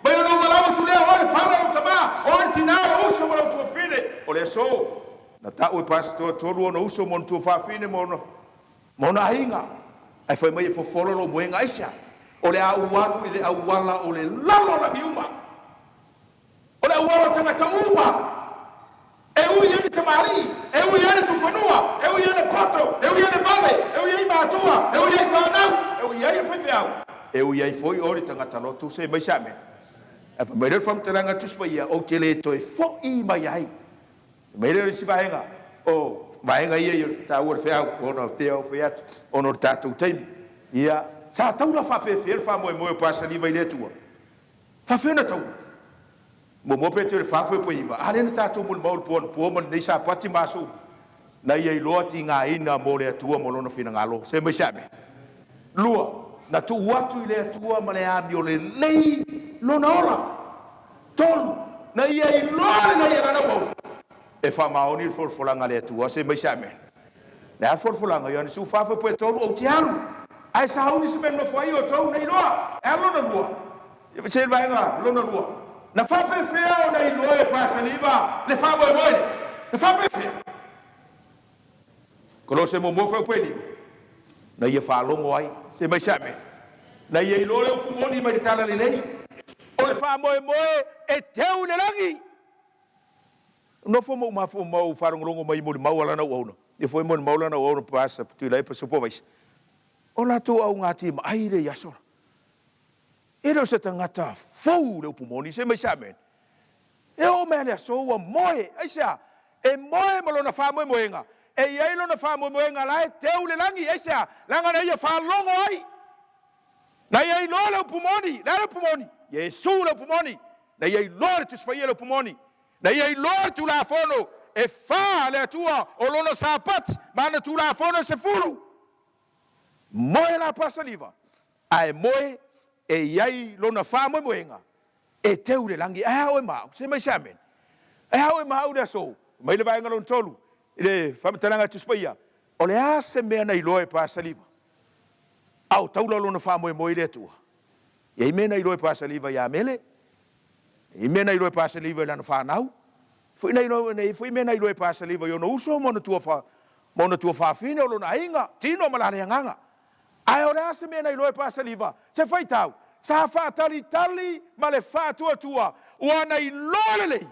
mai ona ou valaau atu lea, Oe le pala, lou tamā, oe le tinā, lou uso ma lou tuafine. O le aso, na ta'u e pasitoa tolu ona uso ma ona tuafafine ma ona, ma ona aiga, ae fai mai e fofola lou moega. Aisea? O le a ou alu i le auala o le lalolagi uma. O le auala o tagata uma, e ui ai le tamalii, e ui ai le tufanua, e ui ai le poto, e ui ai le male, e ui ai matua, e ui ai fanau, e ui ai le faifeau, e ui ai foi oe le tagata lotu. Se mai se amene. Ae fai mai lea o le faamatalaga a le Tusi Paia, Ou te le toe foi mai ai. Fai mai lea o le isi vaega, o vaega ia i o le taua o le feau, ona o pei ona ou fai atu, ona o le tatou taimi. Ia. Sa taula faapefea le faamoemoe o Pasaliva i le Atua? Faafefea ona taula? Muamua pe te o le 4.9, a lea na tatou molimau i le po anapo ma lenei Sapati ma aso uma, na ia iloa tigaina mo le Atua ma Lona finagalo. Se mai se amene. Lua, na tuu atu i le Atua ma le amiolelei lona ola. Tolu, na ia iloa lelei e lana auauna e faamaoni le folafolaga a le Atua. Se mai se amene. Le a le folafolaga? Ioane 14.3, Ou te alu, ae sauni se mea e nonofo ai outou, na iloa e alu lona lua. Se le vaega lona lua, na faapefea ona iloa e Pasaliva le faamoemoe lea? Na faapefea? Kolose muamua fuaiupu e lima, na ia faalogo ai, se mai se amene, na ia iloa le upu moni mai le talalelei, o le faamoemoe e teu i le lagi. Nofo ma ou mafua ma ou faalogologo mai i molimau a lana auauna, ia foi molimau lana auauna Pastor Tuilaepa Supovaisa, o latou augatimaai lea i aso la. E le o se tagata fou le upu moni, se mai se amene. E oo mai lava i le aso ua moe, aisea? E moe ma lona faamoemoega, e i ai lona faamoemoega la e teu i le lagi, aisea? Leaga na ia faalogo ai, na ia iloa le upu moni. Le a le upu moni? Iesu le upu moni. Na ia iloa le Tusi Paia le upu moni. Na ia iloa le Tulafono e fa a le Atua o lona Sapati ma ana Tulafono e sefulu. Moe la Pasaliva, ae moe e i ai lona faamoemoega e teu i le lagi. Ae a oe ma au? Se mai se amene. Ae a oe ma au i le aso? Mai le vaega lona tolu i le faamatalaga a Tusi Paia, o le a se mea na iloa e Pasaliva a o taula lona faamoemoe i le Atua? E i ai mea na iloa e Pasaliva ia Mele? E i ai mea na iloa e Pasaliva i lana fanau? Foi na iloa, e i ai foi mea na iloa e Pasaliva i ona uso ma ona tua, ma ona tuafafine, o lona aiga, tino ma la le agaga. Ae o le a se mea na iloa e Pasaliva? Se faitau, sa faatalitali ma le faatuatua, ua na iloa lelei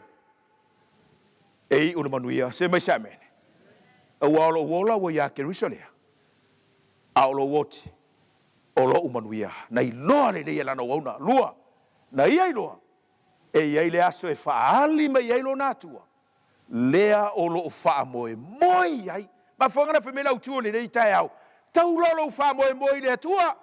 e iu le manuia. Se mai se amene. Aua o lou ola ua ia Keriso lea, a o lou oti, o lou manuia. Na iloa lelei e lana auauna. Lua, na ia iloa e i ai le aso e faaali mai ai lona Atua lea o lo o faamoemoe i ai. Mafuaaga na fai mai le autu o lenei taeao, taula lou faamoemoe i le Atua.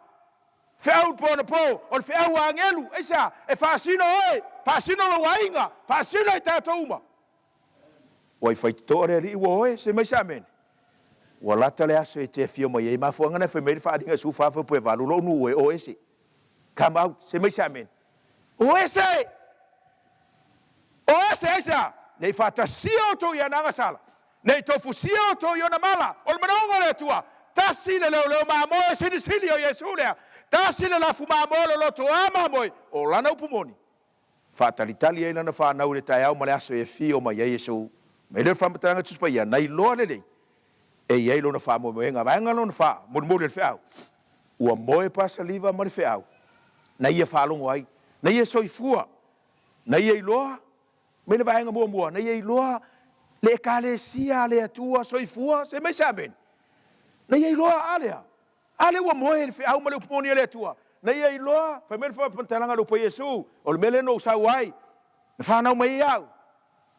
Feau le po anapo, o le feau a agelu, aisea? E faasino oe, faasino lou aiga, faasino i tatou uma. Ua i faitotoa le Alii ua oe, se mai se amene. Ua lata le aso e te afio mai ai. Mafuaaga na fai mai le faaaliga 14.8, lou nuu e o ese. Come out, se mai se amene. O ese! O ese, aisea? Ne i faatasia outou i ana agasala, ne i tofusia outou i ona mala. O le manaoga o le Atua, tasi le leoleo mamoe silisili o Iesu lea, tasi le lafu mamoe o le lotoa mamoe, o lana upu moni. Faatalitali ai lana fanau i le taeao ma le aso e afio mai ai Iesu. Mai lea o le faamatalaga Tusi Paia, na iloa lelei e i ai lona faamoemoega. Vaega lona fa, molimoli o le feau. Ua moe pasaliva ma le feau, na ia faalogo ai, na ia soifua, na ia iloa, mai le vaega muamua, na ia iloa le Ekalesia a le Atua soifua, se mai se amene. Na ia iloa, a lea, a lea ua moe le feau ma le upu moni a le Atua, na ia iloa, fai mai le faamatalaga a le upu a Iesu, o le mea lea na ou sau ai, na fanau mai ai au,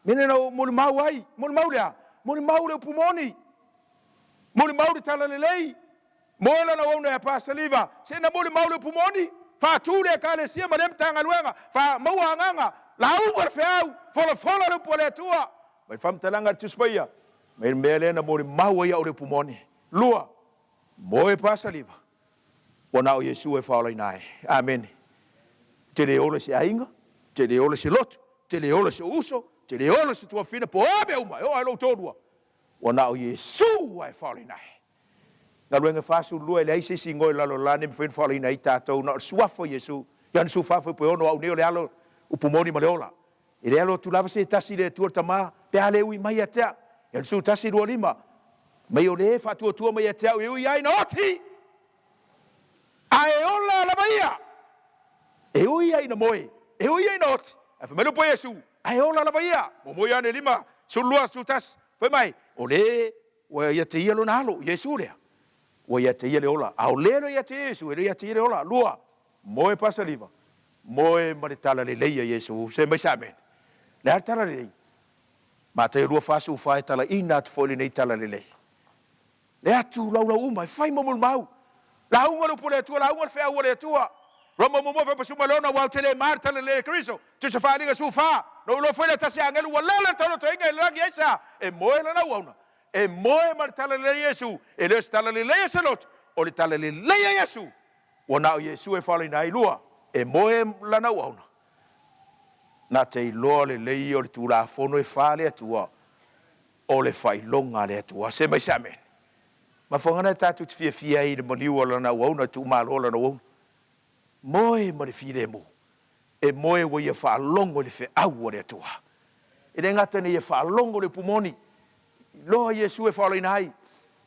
mea lea na ou molimau ai, molimau le a? Molimau le upu moni, molimau le talalelei, Moe lana auauna ia Pasaliva, se na molimau le upu moni, faatu le Ekalesia ma lea Matagaluega, fa maua agaga, lauga le feau, folafola le upu a le Atua. Mai faamatalaga a le Tusi Paia, mai le mea lea na molimau ai au le upu moni. Lua, moe Pasaliva, ua na o Iesu e faaolaina ai. Amene. Ou te le ola i se aiga, ou te le ola i se lotu, ou te le ola i se uso, ou te le ola i se tuafafine, po o a mea uma, e oo lava i lou toalua, ua na o Iesu e faaolaina ai. Galuega 42, e leai se isi igoa i lalo o le la nei mafai ona faaolaina ai tatou, na o le Suafa o Iesu. Ioane 14:6, Au nei o le alo, upu moni ma le ola. E le alo atu lava se tasi i le Atua le Tama, pe a le ui mai ia te au. Ioane 11:25, Mai o le faatuatua mai ia te au e ui ai ina oti, a e ola lava ia. E ui ai ina moe, e ui ai ina oti. Ae fai mai le upu a Iesu, a e ola lava ia. Muamua Ioane 5, 12, 11, fai mai, O le Ua ia te ia lona alo, Iesu lea. Ua ia te ia le ola. A o le le ia te Iesu, e le ia te ia le ola. Lua, moe pasaliva, moe ma le talalelei a Iesu. Se mai se amene. Le a le talalelei? Mataio 24 e talaina atu foi lenei talalelei. Le atu laulau uma e fai mo molimau. Lauga le upu a le Atua, lauga le feau a le Atua. Roma muamua 16, aua ou te le ma le talalelei a Keriso, tusa faaaliga 14, na ou iloa foi lea tasi agelu ua lele le tauletoiga i le lagi aisea? E moe lana auauna, e moe ma le talalelei a Iesu, e le o se talalelei a se loto, o le talalelei a Iesu, ua na o Iesu e faolaina ai lua, e moe lana auauna. Na te iloa lelei o le Tulafono e fa le Atua, o le faailoga a le Atua. Se mai se amene. Mafuaaga na tatou te fiafia ai i le maliu o lana auauna, tuumalo o lana auauna. Moe ma le filemu, e moe ua ia faalogo i le feau a le Atua. E le gata ina ia faalogo le upu moni, iloa Iesu e faaolaina ai,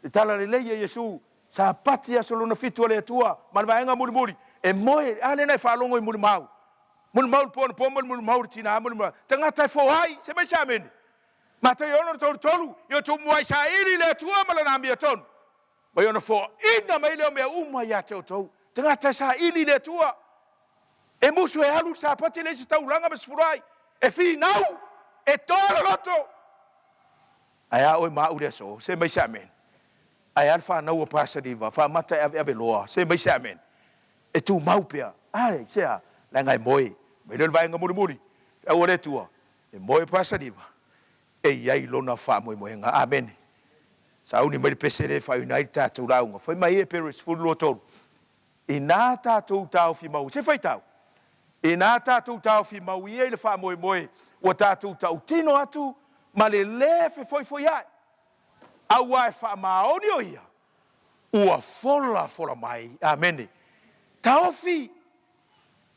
le tala lelei a Iesu, Sapati aso lona fitu a le Atua, ma le vaega mulimuli, e moe, a lena e faalogo i mulimau, mulimau le po anapo ma le mulimau le tina ma le mulimau, tagata e foai, se mai se amene. Mataio 6:33, Ia outou muai saili i le Atua ma Lana amiotonu, ma Ia ona foaina mai lea o mea uma ia te outou. Tagata e saili i le Atua, e musu e alu i le Sapati e leai se taulaga ma se fuluai, e finau, e toa le loto. Ae a oe ma au i le aso? Se mai se amene. Ae a le fanau a Pasaliva, faamata e aveave loa, se mai se amene. E tumau pea. A leai, se a? Leaga e moe. Mai lea o le vaega mulimuli, feau a le Atua, E moe Pasaliva, e i ai lona faamoemoega. Amene. Sauni mai le pese lea e faaiuina ai le tatou lauga. Fai mai e Pero 12 3. Inā tatou taofi mau, se faitau. Inā tatou taofi mau ia i le faamoemoe ua tatou tautino atu ma le lē fefoifoiaʻi, auā e faamaoni o ia ua folafola mai. Amene. Taofi!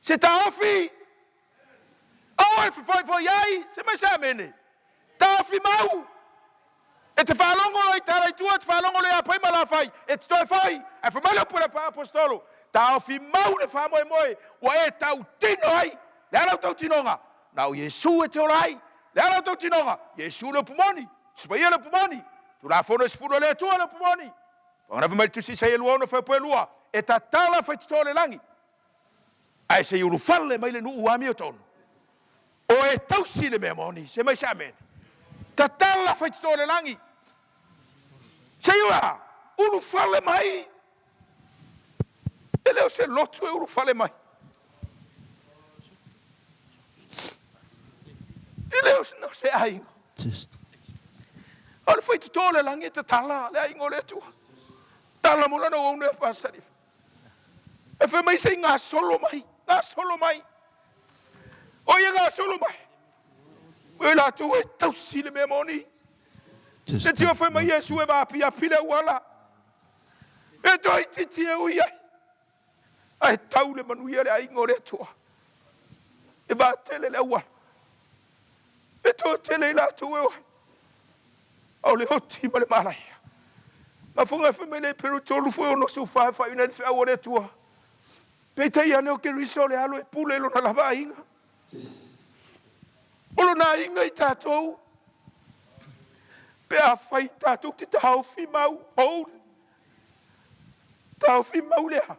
Se taofi! Aua e fefoifo'i ai se mai se amene. Taofi mau! E te faalogo loa i tala i tua, e te faalogo loa i apai ma lafai, e te toe foi, ae fai mai le upu a le Aposetolo, Taofi mau le faamoemoe ua e tautino ai. Le a lau tautinoga? Na o Iesu e te ola ai. Le a lau tautinoga? Iesu le upu moni, Tusi Paia le upu moni, Tulafono e 10 a le Atua le upu moni. Faamanava mai le Tusi Isaia 26 fuaiupu 2, E tatala faitito o le lagi, Ae se i ulufale mai le nuu amiotonu, o e tausi le mea moni. Se mai se amene. Tatala faitito o le lagi. Se i ua ulufale mai. E le o se lotu e ulufale mai. E le o se aiga. O le faitito o le lagi e tatala le aiga o le Atua. Tala mo lana auauna e pasali. E fai mai se i gasolo mai, gasolo mai. O ia gasolo mai. O i latou e tausi le mea moni. Te tio fai mai Iesu e vaapiapi le auala. E toaitiiti e ui ai. Ae tau le manuia le aiga o le Atua. E vaatele le auala. E toatele i latou e o ai. A o le oti ma le malaia. Mafuga e fai mai le Pero tolu foi ono 14 e faaiuina ai le feau a le Atua. Peitai ane o Keriso o le alo e pule i lona lava aiga. O lona aiga i tatou. Pe afai tatou te taofi mau, hold, taofi mau lea.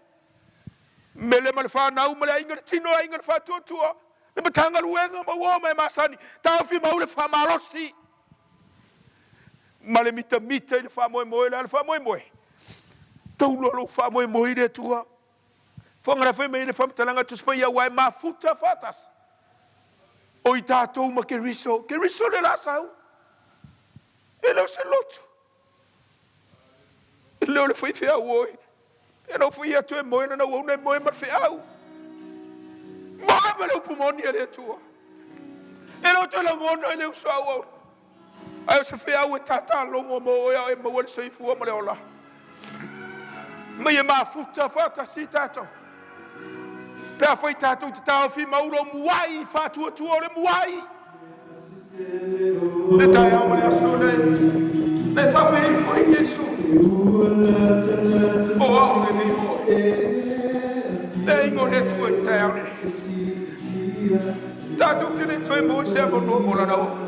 Mele ma le fanau ma le aiga, le tino, aiga, le faatuatua, le Matagaluega ma uo ma e masani, taofi mau le faamalosi ma le mitamita i le faamoemoe. O le a le faamoemoe? Taulo lou faamoemoe i le Atua. Fofoga fai mai le faamatalaga Tusi Paia aua e mafuta faatasi o i tatou ma Keriso. Keriso le lasau, e le o se lotu. E le o le faifeau oe. E nofo ia atu e moe lana auauna e moe ma le feau. Moe ma le upu moni a le Atua. E le o toe lagona i le uso auauna. Ae o se feau e tātālogo mo oe a e maua le soifua ma le ola. Mai e mafuta faatasi tatou. Pe afai tatou te taofi mau lou muai faatuatua o le muai. Le taeao ma le aso nei, le faapea ifo ai Iesu, O au lenei moe, le aiga o le Atua i le taeao lenei. Tatou te le toe maua se avanoa mo lana ola.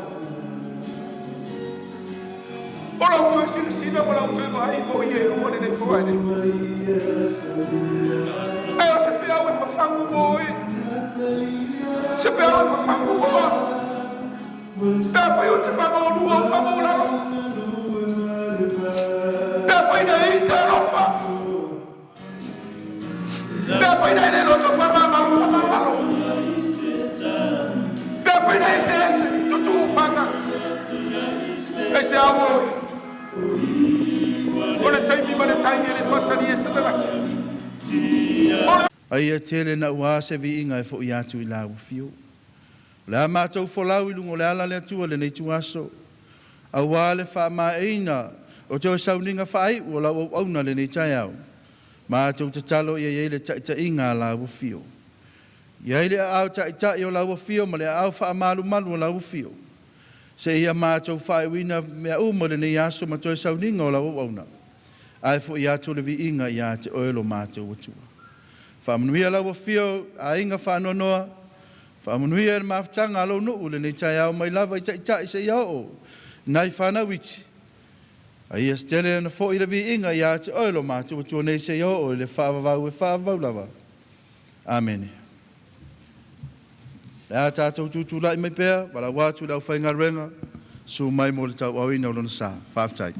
O lau toe silasila ma lau toe vaai mo ia e lua lenei foai nei. Ae o se feau e fafagu mo oe, se feau e fafagu mo au. Pe afai ou te faamaolua ou faamaolalo, pe afai na e i te alofa. Pe afai na e le loto faamagalo, faamagalo. Pe afai na eseese, tutuu faatasi. Aisea oi? O le taimi ma le taimi e le faatalia e se tagata. A ia tele naua se viiga e fo'i atu i lau afio. O le a matou folau i luga o le ala le Atua lenei ituaso, auā le faamaeaina o toe sauniga faai'u o lau auauna lenei taeao. Matou tatalo ia i ai le taita'iga a lau afio. I ai le aao taita'i o lau afio ma le aao faamalumalu o lau afio. Seia matou faaiuina mea uma lenei aso ma toe sauniga o lau auauna. Ae fo'i atu le viiga ia te oe lo matou Atua. Faamanuia lau afio aiga faanoanoa, faamanuia le mafutaga a lou nuu lenei taeao mai lava i taita'i seia oo nai fanau iti. A ia tele na fo'i le viiga ia te oe lo matou Atua nei seia oo i le faavavau e faavavau lava. Amene. Le a tatou tutulai mai pea, valaau atu i le aufaigaluega, susu mai mo le tauaaoina o lona sa. Faafetai.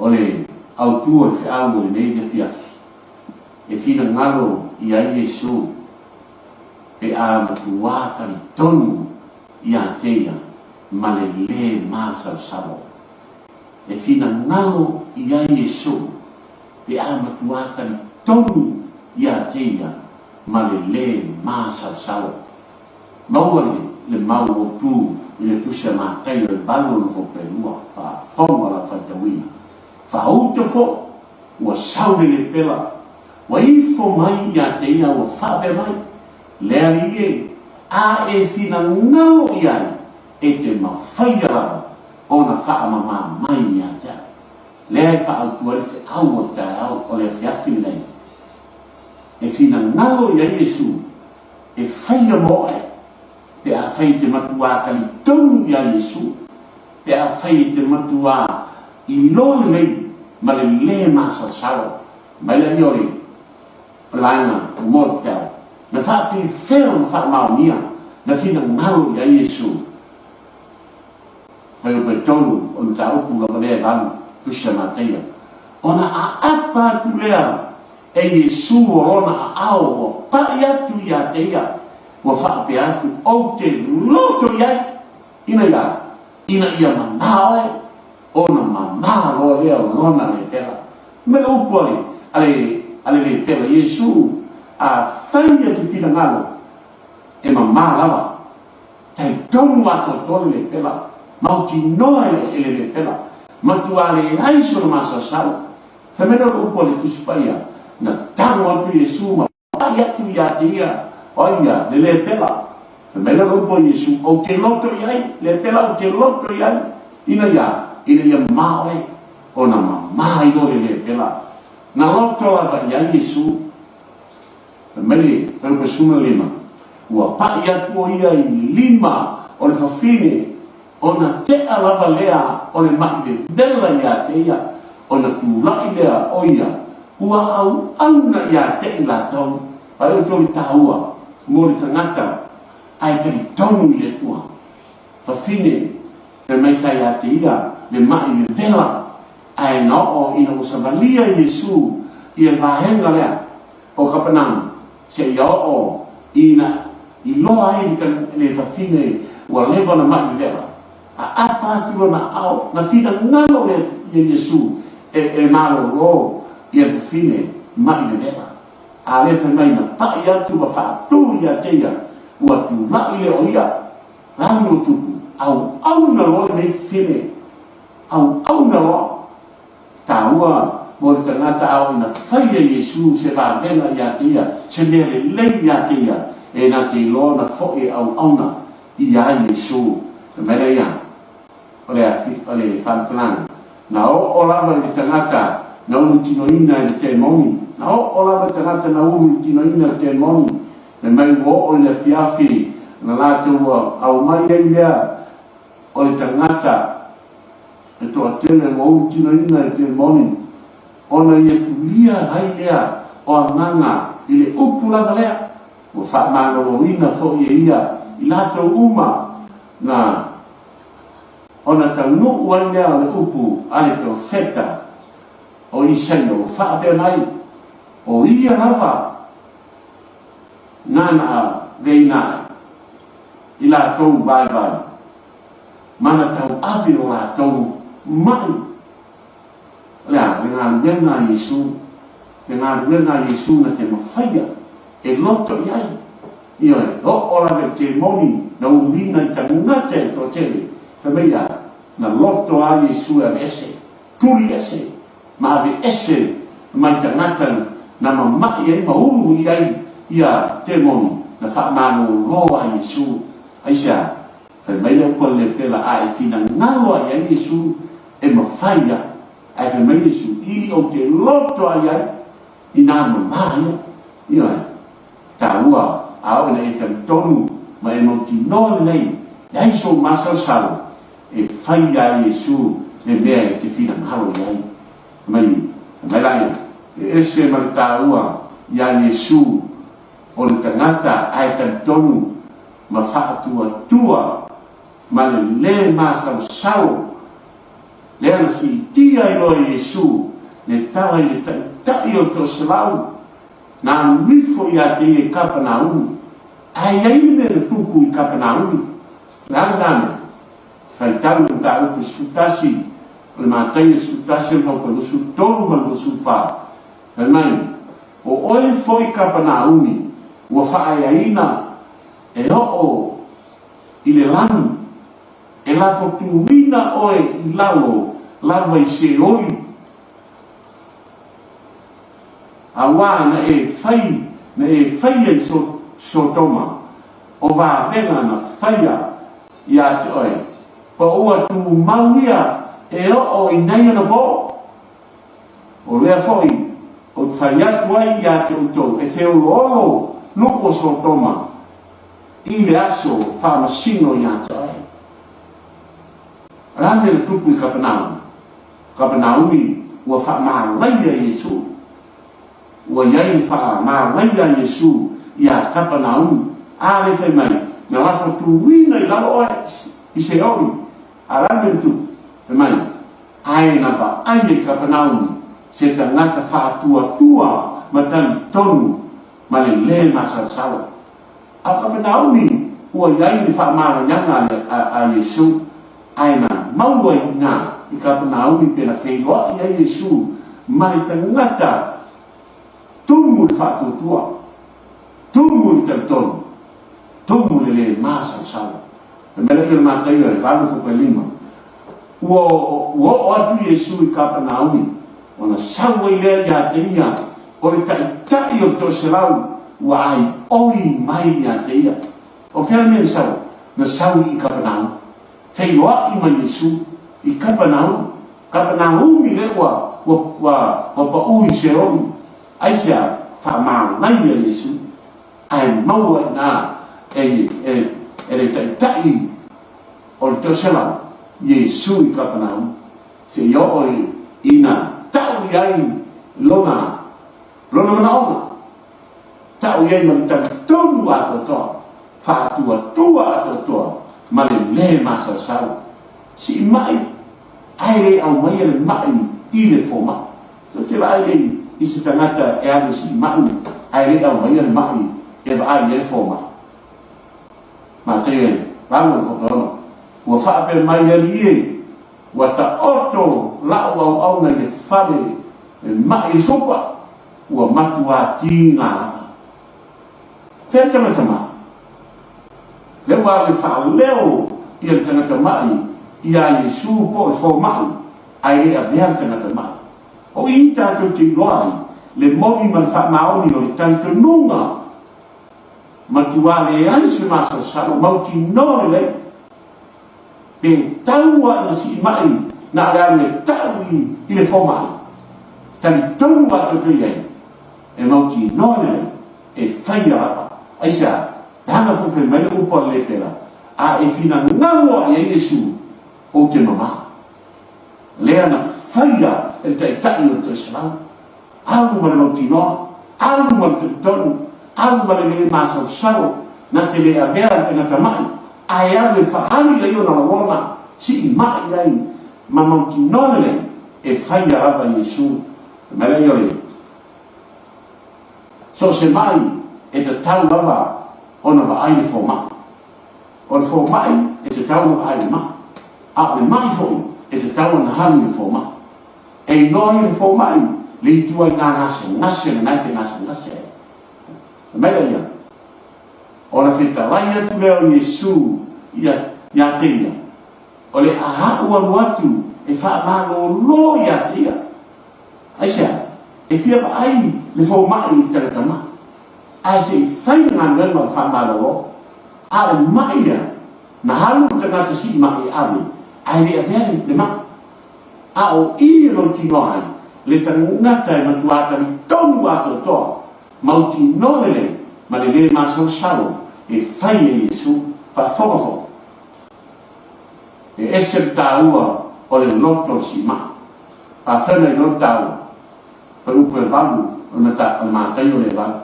O le autu o le feau mo lenei afiafi, e finagalo i ai Iesu pe a matuā talitonu iā te ia ma le lē masalosalo. E finagalo i ai Iesu pe a matuā talitonu iā te ia ma le lē masalosalo. Maua le mau autu i le Tusi a Mataio i le 8:62, faafofoga lau faitauina. Faauta foʻi, ua sau le lepela, ua ifo mai iā te ia ua faapea mai, Le Alii e, a e finagalo i ai, e te mafaia lava ona faamamā mai ia te au. Lea e faaautu ai le feau o le taeao o le afiafi lenei. E finagalo i ai Iesu e faia mo oe, pe afai e te matuā talitonu iā Iesu, pe afai e te matuā iloa lelei ma le lē masalosalo mai laia o le o le vaega o mo le feau, na faapefea ona faamaonia na finagalo i ai Iesu. Fuaiupu e tolu o le mataupu lava lea e valu, Tusi a Mataia, ona aapa atu lea e Iesu o lona aao ua paʻi atu iā te ia, ua faapea atu, Ou te loto i ai, ina ia, ina ia mamā oe, ona mamā loa lea o lona lepela. Me le upu a le, a le, a le lepela, Iesu, afai e te finagalo, e mamā lava. Talitonu atoatoa le lepela, mautinoa e le lepela, matuā leai sona masalosalo. Fai mai lea o le upu a le Tusi Paia, na tago atu Iesu ma paʻi atu iā te ia, o ia, le lepela. Fai mai lea o le upu a Iesu, Ou te loto i ai, lepela, ou te loto i ai, ina ia, ina ia mamā oe, ona mamā ai loa le lepela. Na loto lava i ai Iesu. Fai mai le Fuaiupu 15, Ua paʻi atu ʻo ia i lima o le fafine, ona teʻa lava lea o le maʻi vevela iā te ia, ona tulaʻi lea ʻo ia, ua ʻauʻauna iā te i lākou, a e ʻoutou i tāua mo le tagata, a e talitonu i le Atua. Fafine, fai mai sa iā te ia le maʻi vevela, a e na oʻo ina ua savalia Iesū ia vaega lea o Kapenauma, seia oo ina iloa ai le fafine ua leva ona maʻi vevela. Aapa atu lona aao, na finagalo lea ia Iesu e malōlō ia le fafine maʻi vevela. A lea fai mai na pa'i atu ma faatū ia te ia, ua tula'i lea o ia, lanu o tupu, auauna loa lenei fefine, auauna loa. Taua mo le tagata a oo ina faia Iesu se vavega ia te ia, se mea lelei ia te ia, e na te iloa ona fo'i e auauna ia Iesu. Fai mai lea ia, o le o le faamatalaga, na oo lava i le tagata na ulutinoina e le temoni, na oo lava i le tagata na ulutinoina e le temoni, fai mai ua oo i le afiafi na latou aumai ai lea o le tagata e toatele ua ulutinoina e le temoni, ona ia tulia ai lea o agaga i le upu lava lea, ua faamaloloina foi e ia i latou uma na ona taunuu ai lea o le upu a le perofeta o Isaia ua faapea mai, O ia lava nana aveina ae i latou vaivai ma na tauave o latou maʻi. O le a? Le galuega a Iesu. Le galuega a Iesu na te mafaia e loto i ai. Ioe, oo lava i le temoni na uluina i tagata e toatele, fai mai ia, na loto a Iesu e aveese, tuli ese, ma aveese mai tagata na mamaʻi ai ma ulu i ai ia temoni na faamalōlō a Iesu. Aisea? Fai mai le upu a le lepela, a e finagalo a i ai Iesu, e mafai ia. Ae fai mai Iesu, I ou te loto a i ai i nā mamā ia. Ioe. Taua, a oo ina e talitonu ma e mautinoa lelei, leai sou masalosalo e fai iā Iesu le mea e te finagalo i ai. Mai, mai laia, e ese ma le taua iā Iesu o le tagata ae talitonu ma faatuatua ma le lē masalosalo lea na siitia ai loa e Iesu le tala i le Taitai o le Toaselau Na alu ifo ia te ia i Kapanaumu, ae i ai le mea na tupu i Kapanaumu. O le a lena mea? Faitau le mataupu 11 o le Mataia 11 o le faupa 23 ma le 24, fai mai, O oe foi Kapanaumu, ua faaeaina e oo i le lagi, e lafo tuuina oe i lalo lava i Seoli. Auā na e fai, na e faia i Sotoma, o vavega na faia iā te oe, pa ua tumau ia e oo i nei ana pō. O lea foʻi ou te fai atu ai iā te outou, e feoloolo nuʻu o Sotoma i le aso faamasino iā te oe. O le a le mea na tupu i Kapenauma? Kapenaumi, ua faamalaia Iesu. Ua i ai le faamalaia a Iesu iā Kapenaumi, a le fai mai, Na lafo tuuina i lalo oe i Seoli, a la mea na tupu? Fai mai, Ae na vaai e Kapenaumi se tagata faatuatua ma talitonu ma le lē masalosalo. A o Kapenaumi ua i ai le faamalaiaga a Iesu, ae na maua i ina i Kapenaumi pe na feiloai ai Iesu ma le tagata tumu i le faatuatua, tumu i le talitonu, tumu i le lē masalosalo. Fai mai lea i o le Mataio e 8:5, Ua oo atu Iesu i Kapenaumi, ona sau ai lea iā te ia, o le taitai o le toaselau ua aioi mai iā te ia. O fea le mea na sau ai? Na sau i Kapenaumi. Feiloai ma Iesu i Kapenaumi. Kapenaumi lea ua, ua, ua, ua paʻu i Seoli. Aisea? Faamalaia Iesu, ae maua i ina e, e, e le taitai o le toaselau, Iesu i Kapenaumi, seia oo ina tau i ai lona, lona manaoga, tau i ai ma le talitonu atoatoa, faatuatua atoatoa ma le lē masalosalo. Siimai, ae le aumaia le maʻi i le fomai. Tou te vaai nei i se tagata e alu e siimai, ae le aumaia le maʻi e vaai i ai le fomai. Mataia e 8 le 6, Ua faapea mai le Alii e, Ua taoto la'u auauna i le fale e ma'i i le supa. Ua matuā tiga lava. Fea le tagata maʻi? Lea ua alu e faaleo ia le tagata maʻi iā Iesu po o le fomai, ae le avea le tagata maʻi. O i tatou te iloa ai le moni ma le faamaoni o le talitonuga matuā leai se masalosalo, mautinoa lelei. Pe tau a ina sii mai na o le alu e tau i le fomai, talitonu atoatoa i ai, e mautinoa lelei, e faia lava. Aisea? Leaga foi fai mai le upu a le lepera, A e finagalo a i ai Iesu, ou te mamā. Lea na faia e le taitai o le toeselau. Alu ma le mautinoa, alu ma le talitonu, alu ma le lē masalosalo, na te le avea le tagata maʻi, ae alu e faaali ai ona lagona, sii maʻi ai ma mautinoa lelei, e faia lava Iesu. Fai mai lea o le So o se maʻi e tatau lava ona vaai le fomai. O le fomai e tatau ona vaai i le maʻi, a o le maʻi foi e tatau ona alu i le fomai. E iloa ai e le fomai le ituaiga gasegase lena e te gasegase ai. Fai mai lea ia, Ona fetalai atu lea o Iesu ia, ia te ia, O le a aʻu alu atu e faamalōlō ia te ia. Aisea? E fia vaai le fomai i le tagata maʻi, ae se i fai le galuega o le faamalōlō. A o le maʻi lea, na alu le tagata sii maʻi e ave, ae le avea le maʻi. A o i e mautinoa ai le tagata e matuā talitonu atoatoa, mautinoa lelei ma le lē masalosalo e fai e Iesu. Faafofoga foi, e ese le tāua o le loto o le siimai. Afai na iloa le tāua, fuaiupu e 8 o le Mataio lea e 8,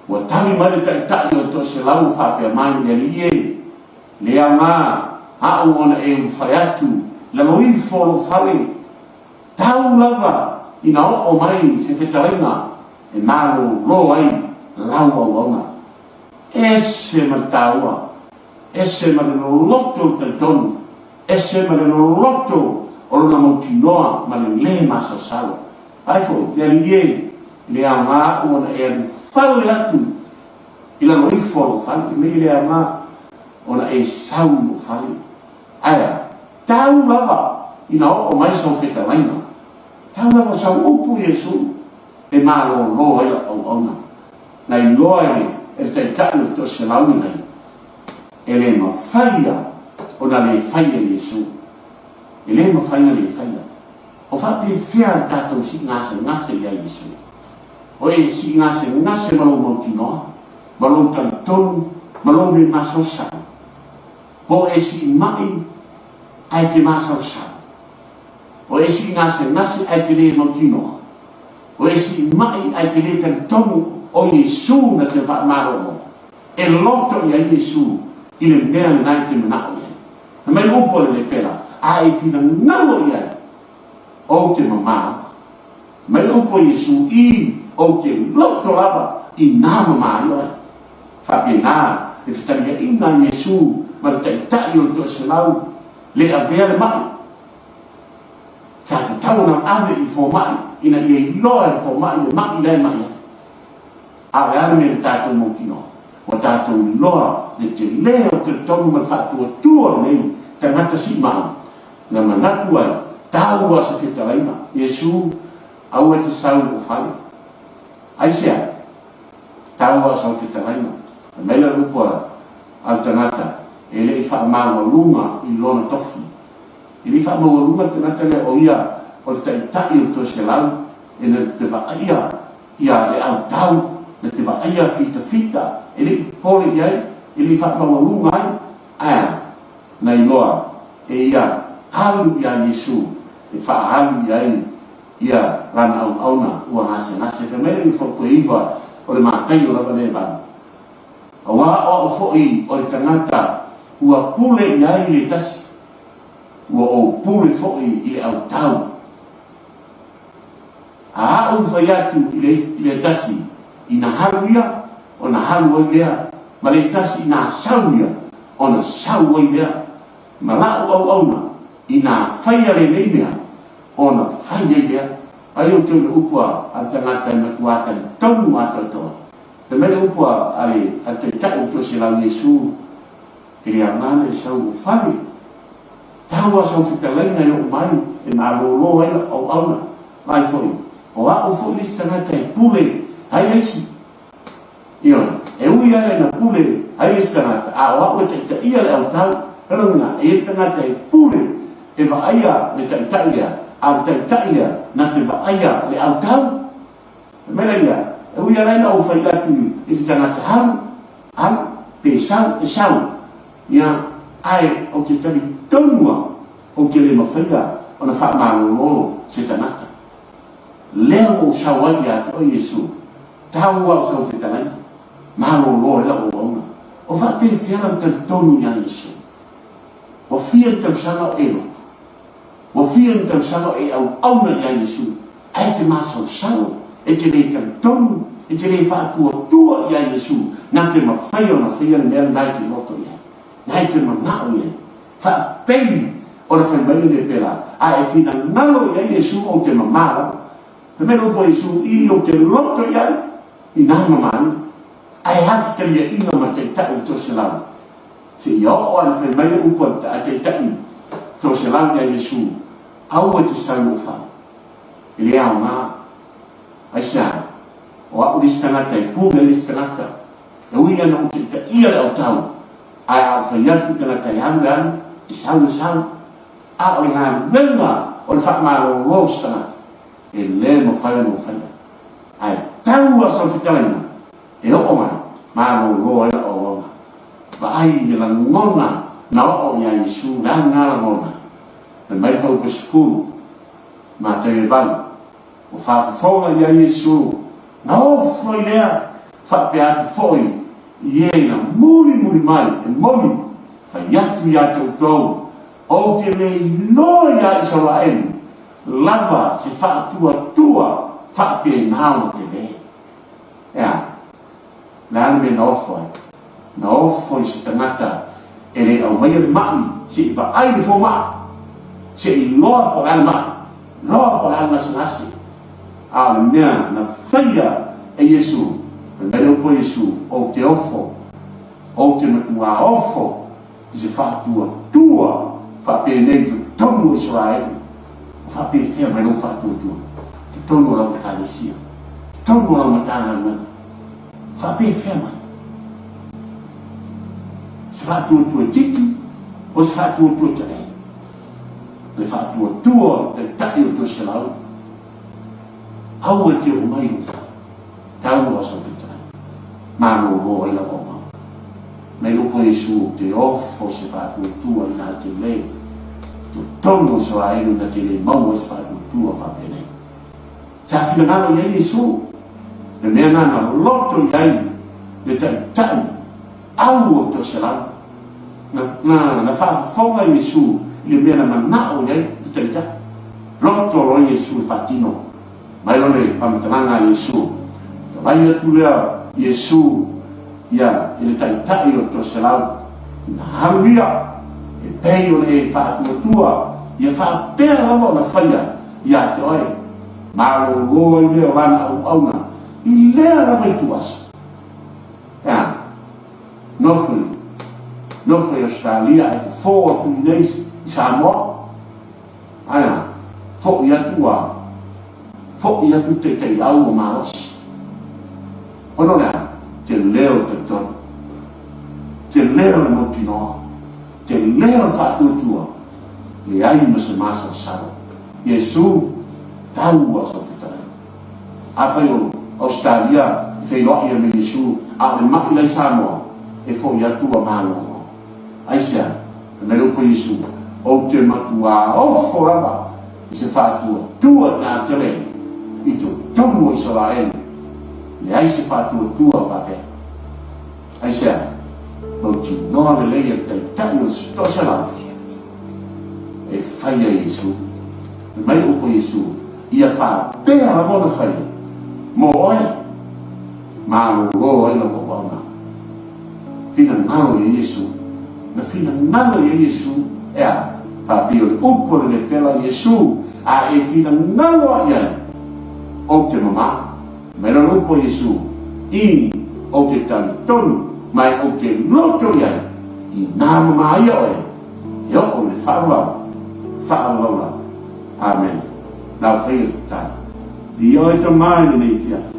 ua tali mai le taitai o le toaselau ua faapea mai, Le Alii e, le aoga aʻu ona e ulufale atu i lalo ifo o lou fale, tau lava ina oo mai se fetalaiga e malōlō ai lau auauna. Ese ma le taua, ese ma le loloto o le talitonu, ese ma le loloto o lona mautinoa ma le lē masalosalo. Ai foi, le Alii e, le aoga aʻu ona e alu fale atu i lalo ifo o lou fale, i mea i le aoga ona e sau i lou fale. Ae a? Tau lava ina oo mai sau fetalaiga, tau lava o sau upu Iesu e malōlō ai lau auauna. Na iloa e le Taitai o le toaselau lenei, e le mafai ia ona le faia Iesu. E le mafai ona le faia. O faapefea le tatou siigasegase ia Iesu? O e siigasegase ma lou mautinoa, ma lou talitonu, ma lou le masalosalo, po o e siimai ae te masalosalo. O e siigasegase ae te le mautinoa. O e siimai ae te le talitonu o Iesu na te faamalolo. E loto i ai Iesu i le mea lena e te manao i ai. Fai mai upu a le lepera, a e finagalo i ai, ou te mamā lava. Mai upu a Iesu i, Ou te loto lava i nā mamā ai oe. Faapena le fetaliaiga a Iesu ma le taitai o le toaselau le avea le maʻi. Sa tatau ona ave i fomai ina ia iloa e le fomai le maʻi la e maʻi ai. A o le a le mea na tatou mautinoa? Ua tatou iloa le telē o le talitonu ma le faatuatua o lenei tagata siimai na manatu ai, tau a se fetalaiga, Iesu, aua e te sau i lou fale. Aisea? Tau a sau fetalaiga. Fai mai le upu a le tagata, e le i faamaualuga i lona tofi. E le i faamaualuga le tagata lea o ia o le taitai o le toeselau e na te vaaia ia le autau, na te vaaia fitafita, e le i popole i ai, e le i faamaualuga ai. Ae a? Na iloa e ia alu iā Iesu e faaalu i ai ia lana auauna ua gasegase. Fai mai le Nufokoeiva o le Mataio lava lea e 8. Auā o au foi o le tagata ua pule i ai le tasi, ua ou pule foi i le autau. A aʻu fai atu i le tasi ina alu ia, ona alu ai lea, ma le tasi ina sau ia, ona sau ai lea, ma laʻu auauna ina faia lenei mea, ona fai ai lea. Ai outou i le upu a le tagata e matua talitonu atoatoa. Fai mai le upu a le Taitai o le Toselau Iesu, E le aoga ona e sau i lou fale. Tau lava sau fetalaiga e oo mai e malolo ai lau auauna. Vaai foi, o au foi le isi tagata e pule ai le isi. Ioe, e ui lava ina pule ai le isi tagata, a o au e taitaia le autau. O lona uiga, e i ai le tagata e pule e vaaia le taitai lea, a o le taitai lea na te vaaia le autau. Fai mai lea ia, e ui lava ina ou fai atu i le tagata, Alu, alu, pe sau, e sau, ia, ae ou te talitonu lava, ou te le mafaia ona faamalolo se tagata. Lea ua ou sau ai ia te oe Iesu, tau lava o sau fetalaiga, malolo ai lau auauna. O faapefea lau talitonu ia Iesu? Ua fia ni tausaga o e lotu? Ua fia ni tausaga o e auauna ia Iesu, ae e te masalosalo, e te le talitonu, e te le faatuatua ia Iesu, na te mafai ona faia le mea lena e te loto i ai, na e te manao i ai. Faapei ona fai mai le lepera, a e finagalo i ai Iesu ou te mamā lava. Fai mai le upu a Iesu, I, ou te loto i ai, inā mamā Ae a fetaliaiga ma taitai o Toselau? Seia oo lava ina fai mai le upu a taitai Toselau ia Iesu, Aua e te sau i lou fale. E le aoga. Aisea? O au le isi tagata e pule ai le isi tagata. E ui lava ina ou taitaia le autau, ae a ou fai atu i tagata e alu e alu, e sau e sau. A o le galuega o le faamalolo o se tagata, e le mafai ona ou faia. Ae tau lava sau fetalaiga e oo mai, malolo ai lau auauna. Vaai i le lagona na oo ia Iesu, le a lena lagona? Fai mai le faupe 10, Mataio e 8, Ua faafofoga ia Iesu, na ofo ai lea, faapea atu foi i e na mulimuli mai, e moni, fai atu ia te outou, Ou te le iloa ia Isaraelu lava se faatuatua faapena ona tele. E a? Le a le mea na ofo ai? Na ofo i se tagata e le aumaia le ma'i se i vaai le foma'i, se i loa po o le a le ma'i, loa po o le a le gasegase. A o le mea na faia e Iesu, fai mai le upu a Iesu, Ou te ofo, ou te matuā ofo i se faatuatua faapenei i totonu o Isaraelu, o faapefea mai lou faatuatua i totonu o lau Ekalesia, totonu o lau Matagaluega? Faapefea mai? Se faatuatua itiiti po o se faatuatua tele? Le faatuatua o le Taitai o Toeselau, aua e te oo mai i lou fale. Tau o sau fetalai. Malolo ai lau auauna. Mai loko Iesu ou te ofo se faatuatua ina te le totonu o Isaraelu ina te le maua se faatuatua faapenei. Sa finagalo i ai Iesu, le mea na na loto i ai le taitai au o Toselau. Na, na, na faafofoga Iesu i le mea na manao i ai le taitai. Loto loa Iesu e faatino. Mai loa le faamatalaga a Iesu, Talai atu lea Iesu ia i le taitai o le toaselau, ina alu ia, e pei ona e faatuatua ia faapea lava ona faia ia te oe. Malolo ai lea o lana auauna i lea lava ituaso. E a? Nofo i, nofo i Ausetalia ae fofo atu i inei i Samoa. Ae a? Foʻi atu a, foʻi atu taitaiau ua malosi. Ona o le a? Tele o le talitonu. Tele o le mautinoa. Tele o le faatuatua. Leai ma se masalosalo. Iesu, tau a sau fetalaiga. Afai o Ausetalia e feiloai ai ma Iesu, a o le maʻi la i Samoa, e foʻi atu ua malolo. Aisea? Fai mai le upu a Iesu, Ou te matuā ofo lava i se faatuatua ina tele i totonu o Isaraelu, leai se faatuatua faapea. Aisea? Mautinoa lelei e le Taitai o le toaselau e faia Iesu. Fai mai le upu a Iesu, Ia faapea lava ona faia mo oe, malolo ai lau auauna. Finagalo ia Iesu. Na finagalo ia Iesu, e a? Faapei o le upu a le lepela Iesu, a e finagalo a i ai. Ou te mamā. Mai lana upu a Iesu, I, ou te talitonu, ma e ou te loto i ai, inā mamā ia oe, e oo i le faaauau, faaauau lava. Amene. Lau faia le tatalo. Viia oe Tama i lenei afiafi.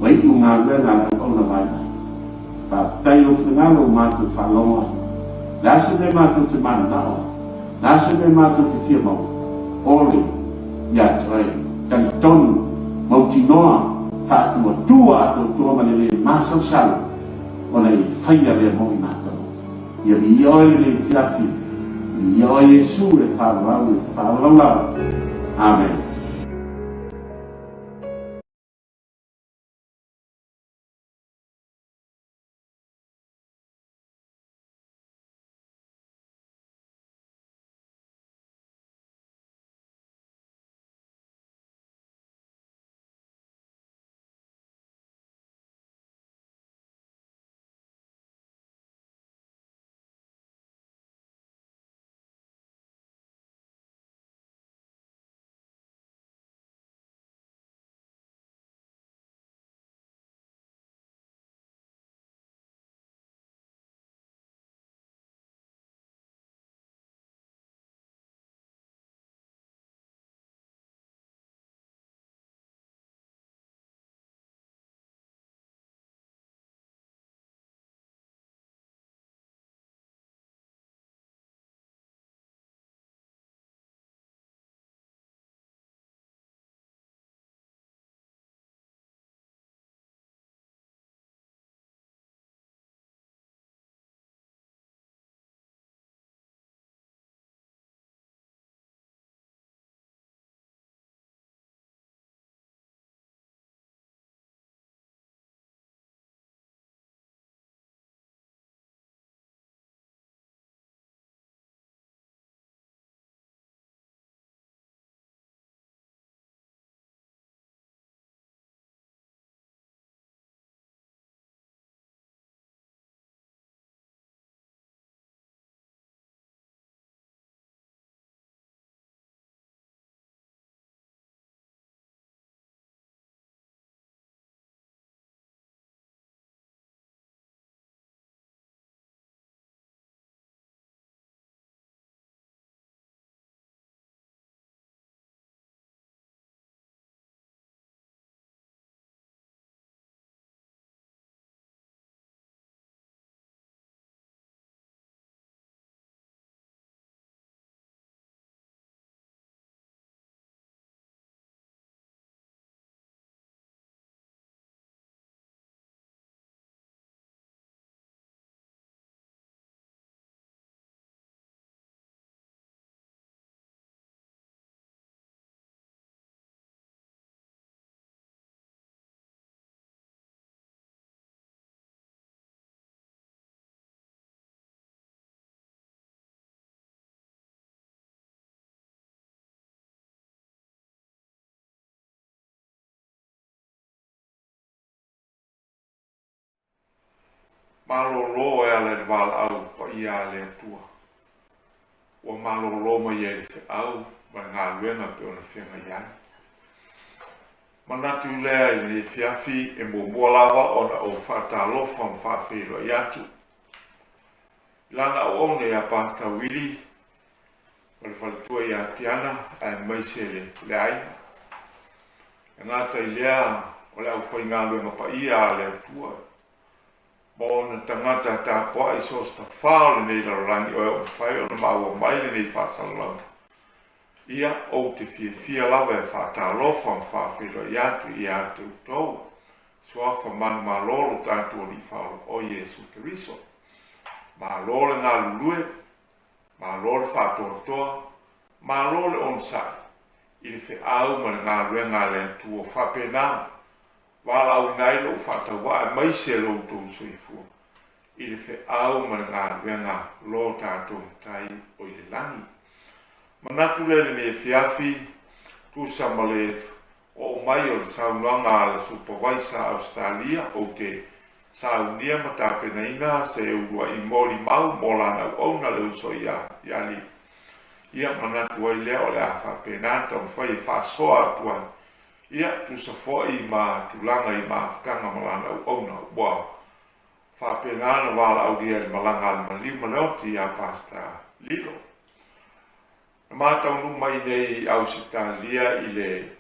Ua iu galuega a le auauna vaivai. Faafetai i lou finagalo ua matou faalogo ai. Le a se mea matou te mananao ai? Le a se mea matou te fia maua? Ole ia te oe. Talitonu, mautinoa, faatuatua atoatoa ma le le masalosalo ona e faia lea mo i matou. Ia viia oe lenei afiafi, viia oe Iesu e faaauau e faaauau lava. Amene. Malolo e ala i le valaau paia a le Atua. Ua malolo mai ai le feau ma le galuega e pei ona feagai ai. Manatu lea i lenei afiafi e muamua lava ona ou faatalofa ma faafeiloai atu i lana auauna ia Pastor Willie ma le faletua ia Tiana aemaise le aiga. E gata i lea o le aufaigaluega paia a le Atua ma ona tagata tapuai i so o se tafā o lenei lalolagi o e o mafai ona maua mai lenei faasalalauga. Ia, ou te fiafia lava e faatalofa ma faafeiloai atu ia te outou, Suafa manumalo lo tatou Alii Faaola o Iesu Keriso. Malo le galulue, malo le faatoatoa, malo le onosai i le feau ma le galuega a le Atua faapena valaauina ai lou faatauvaa aemaise lo outou soifua i le feau ma le galuega lo tatou Matai o i le lagi. Manatu lea i lenei afiafi, tusa ma le oo mai o le saunoaga a le Supavaisa Ausetalia, ou te saunia ma tapenaina se uluai molimau mo lana auauna le uso ia Alii. Ia manatu ai lea o le a faapena ona taumafai e faasoa atu ai. Ia, tusa foi ma tulaga i mafutaga ma lana auauna ua faapena ona valaaulia i le malaga a le maliu ma le oti ia Pastor Lilo. Na ma taunuu mai nei i Ausetalia i le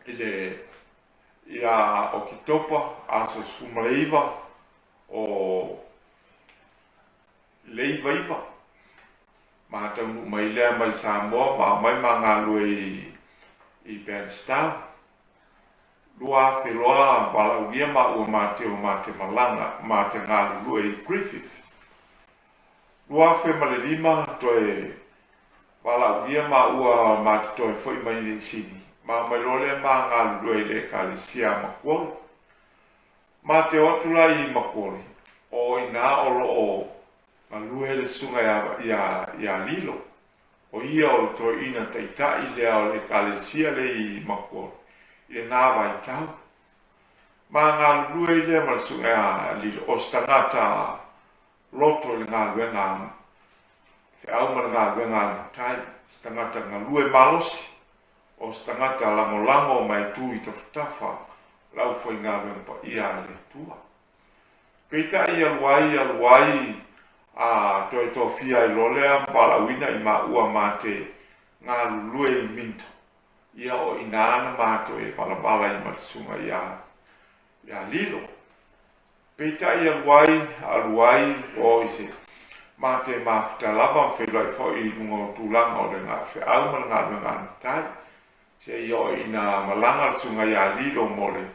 i le ia Oketopa aso 19 o le 99. Ma taunuu mai lea mai Samoa ma aumai ma galue i, i Bankstown. 2000 loa valaaulia ma ua ma te o ma te malaga ma te galulue i Griffith. 2005 toe valaaulia ma ua ma te toe foi mai nei i Sini. Ma mai loa lea ma galulue i le ekalesia a Makuoli. Ma te o atu la i Makuoli, o ina o lo o galue le susuga ia, ia Lilo. O ia o le toeaina taitai lea o le ekalesia lea i Makuoli i lena vaitau. Ma galulue ai lea ma le susuga ia Lilo, o se tagata loto i le galuega a feau ma le galuega a le matai, se tagata galue malosi, o se tagata lagolago ma e tu i tafatafa o le aufaigaluega paia a le Atua. Peitai alu ai alu ai a toe tofia ai loa lea ma valaauina i maua ma te galulue i Minto. Ia o inā na matou e valavala ai ma le susuga ia ia Lilo. Peitai alu ai alu ai o i se ma te mafuta lava ma feiloai foi i luga o tulaga o le feau ma le galuega a le matai. Seia oo ina malaga le susuga ia Lilo mo le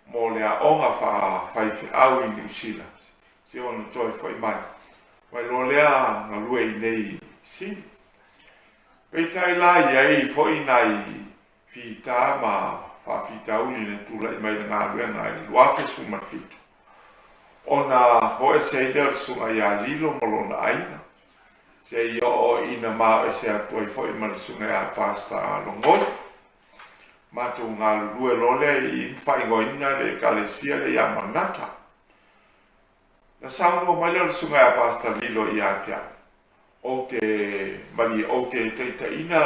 mo le aoga faafaifeau i Niu Sila, se ona toe foi mai. Mai loa lea galue i nei Sini. Peitai la i ai foi nai fita ma faafitauli na tulai mai le galuega i le 2017, ona o ese ai lea o le susuga ia Lilo ma lona aiga, seia oo ina maoese atu ai foi ma le susuga ia Pastor Logoi. Matou galulue loa lea i faaigoaina le ekalesia lea ia Manata. Na saunoa mai lea o le susuga ia Pastor Lilo ia te au, ou te malie, ou te taitaiina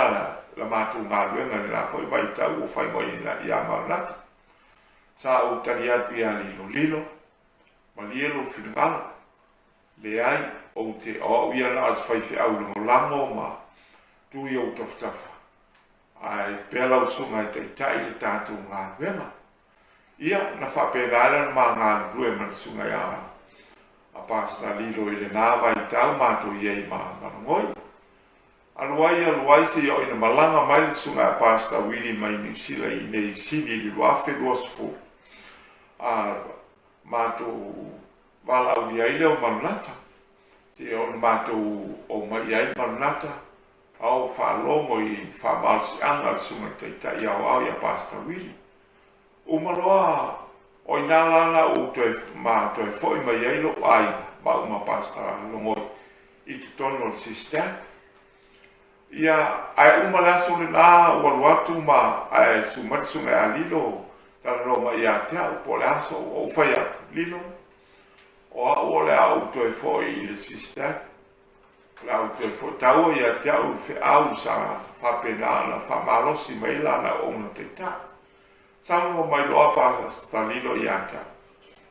la matou galuega i lena foi vaitau ua faaigoaina ia Maranatha. Sa ou tali atu ia Lilo, Lilo, malie lou finagalo. Leai, ou te, o au ia na o se faifeau lagolago ma tu i ou tafatafa. Ae pea lau susuga e taitai le tatou galuega. Ia, na faapena ai lea ona ma galulue ma le susuga ia a Pastor Lilo i lena vaitau matou i ai ma Malogoi. Alu ai, alu ai seia oo ina malaga mai le susuga ia Pastor Willie mai Niu Sila i inei i Sini i le 2020. A matou valaaulia ai lea o Maranatha. Seia oo ina matou omai i ai Maranatha, a ou faalogo i faamalosiaga a le Susuga i le Taitai Aoao ia Pastor Willie. Uma loa, o inā la na ou toe, ma toe foi mai ai lou aiga, maʻu ma Pastor Logoi, i totonu o le sister. Ia, ae uma le aso lenā, ua alu atu ma, ae susu mai le Susuga ia Lilo, talanoa mai ia te au, po o le aso, ua ou fai atu, Lilo, o au o le a ou toe foi i le sister. O le a ou toe foi taua ia te au i feau sa faapena ona faamalosi mai ai lana auauna taitai. Saunoa mai loa Pastor Lilo ia te au,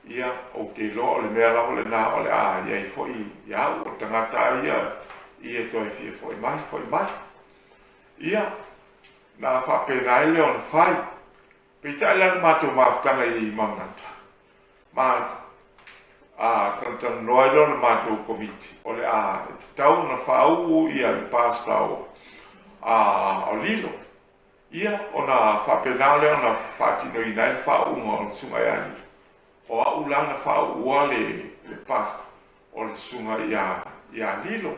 Ia, ou te iloa o le mea lava lena o le a i ai foi ia au, o le tagata lava ia i e toe fia foi mai, foi mai. Ia, na faapena ai lea ona fai. Peitai la le matou mafutaga i Maunata, ma a talatalanoa ai loa le matou komiti, o le a e tatau ona faauu ia le pastor o, a, o Lilo. Ia, ona faapena lea ona faatinoina ai le faauuga o le susuga ia Lilo. O au la na faauua le, le pastor o le susuga ia, ia Lilo.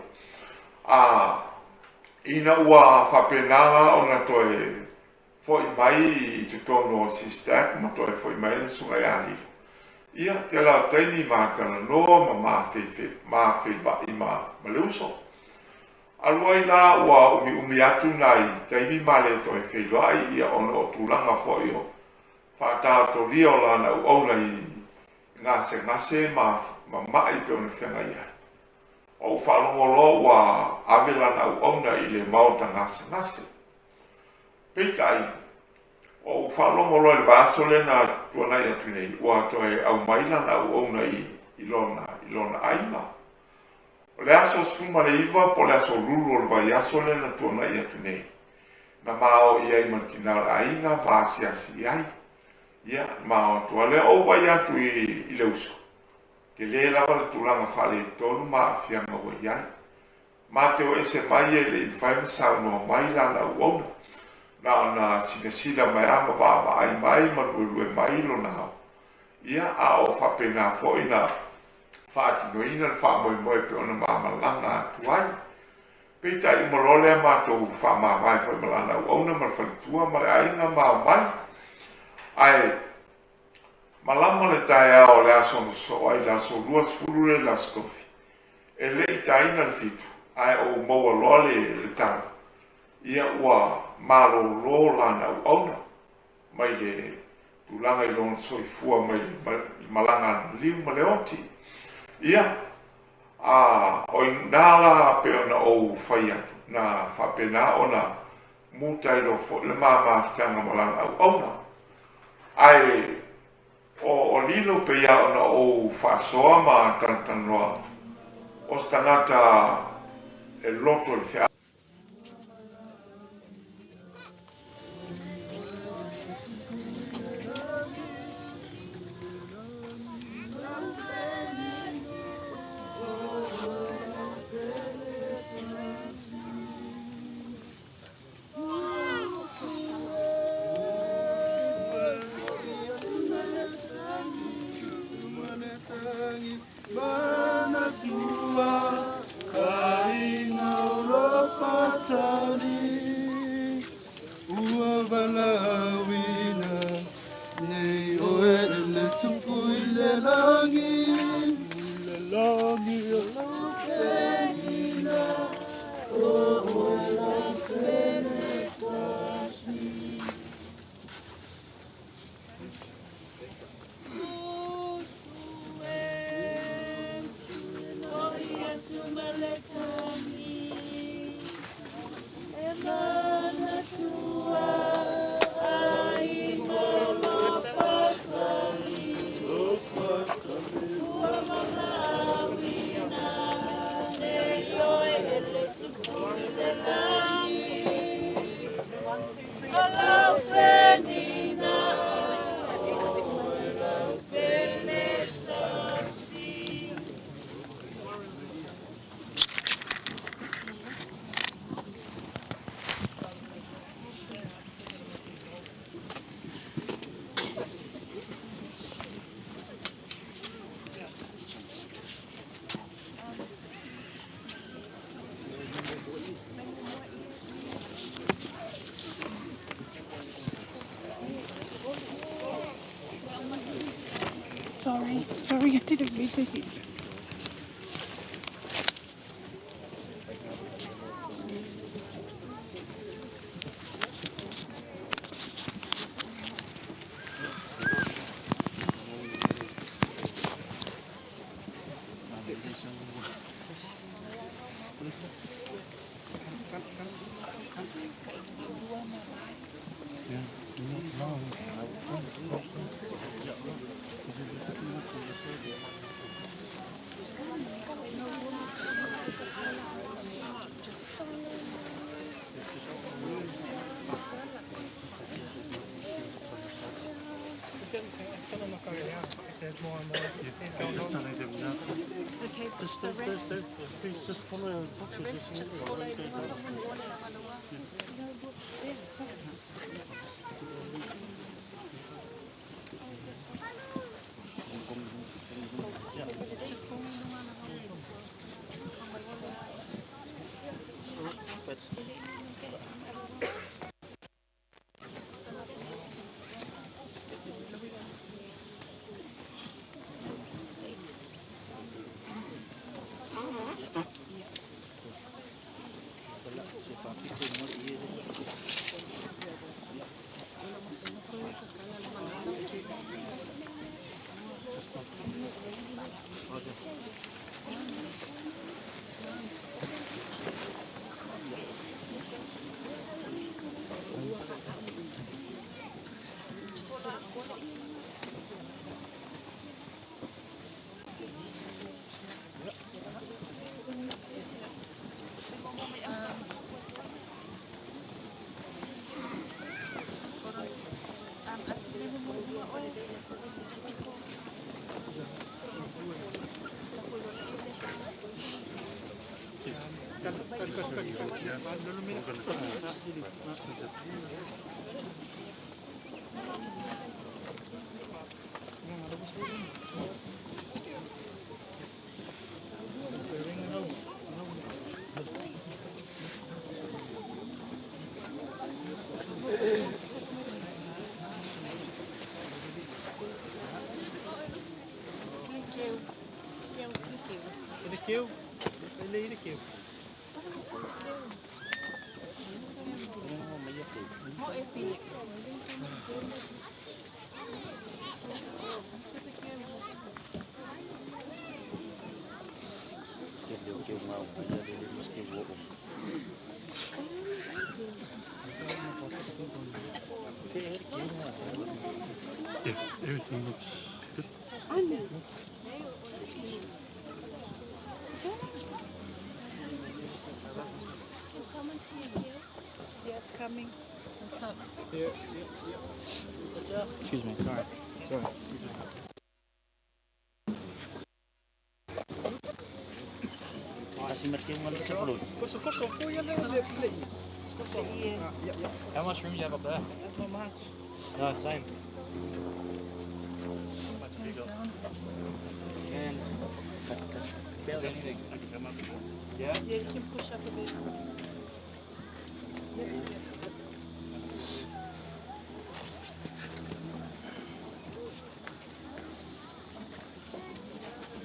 A, ina ua faapena la ona toe Foi mai i totonu o Sistac ma toe foi mai le Susuga ia Lilo. Ia, tela o taimi ma talanoa ma ma feiva'i ma ma le uso. Alu ai la ua umiumi atu nai taimi ma le toe feiloai ia ona o tulaga foi o faataotolia o lana auauna i gasegase ma ma ma'i pei ona feagai ai. Ua ou faalogo loa ua ave lana auauna i le maota gasegase. Peitai, Ou faalogo loa i le vaiaso lea na tuanai atu nei, ua toe aumai lana auauna i, i lona, i lona aiga. O le aso 19 po o le aso Lulu o le vaiaso lea na tuanai atu nei, na ma o i ai ma le tina o le aiga ma asiasi i ai. Ia, ma o atu lava lea. Ou vaai atu i, i le uso, tele lava le tulaga faaletonu ma aafiaga ua i ai. Ma te o ese mai e le i mafai ona saunoa mai lana auauna. Na ona silasila mai lava ma vaavaai mai ma luelue mai lona ao. Ia, a o faapena foi na faatinoina le faamoemoe pei ona ma malaga atu ai. Peitai uma loa lea matou faamavae foi ma lana auauna ma le faletua ma le aiga ma omai. Ae malama le taeao o le aso na sosoo ai, le aso 20 lea i le Aso Tofi, e le i taina le 7, ae ou maua loa le, le tala, ia ua malolo lana auauna mai le tulaga i lona soifua mai le malaga a le maliu ma le oti. Ia, a o i ina la pei ona ou fai atu, na faapena ona muta ai loa foi le ma mafutaga ma lana auauna. Ae o, o Lilo pei lava ona ou faasoa ma talatalanoa, o se tagata e loto i le feau. Sorry, sorry, I didn't mean to hit you. Okay, the rest, the rest just follow Everything looks good. Can someone see a here? Yeah, it's coming. What's up? Excuse me, sorry. Sorry. How much room do you have up there? Not much. No, same. And barely anything. Yeah? Yeah, you can push up a bit. Yeah, yeah, that's it.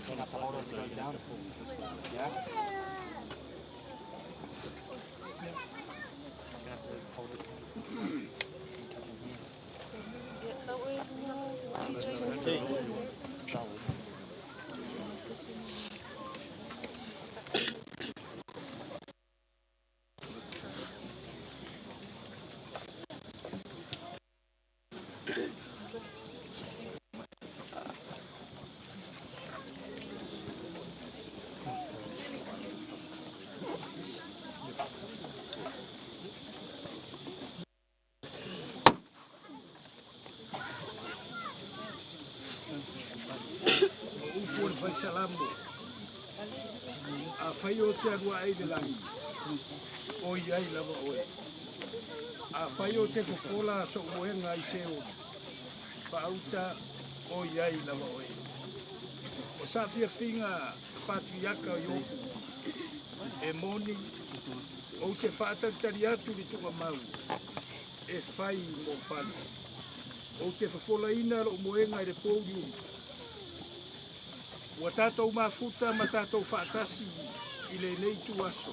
Don't have to hold it as it goes down. Yeah? Gonna have to hold it. Yeah, so TJ. Upu o le faisalamo. Afai o te alua ai le lagi, o i ai lava oe. Afai o te fofola so'u moega i Seoli, faauta o i ai lava oe. O saafiafiga patuiaka o Iopu, e moni, ou te faatalitali atu le tugamau, e fai mo fale. Ou te fofolaina lo'u moega i le pouliuli. Ua tatou mafuta ma tatou faatasi i lenei ituaso.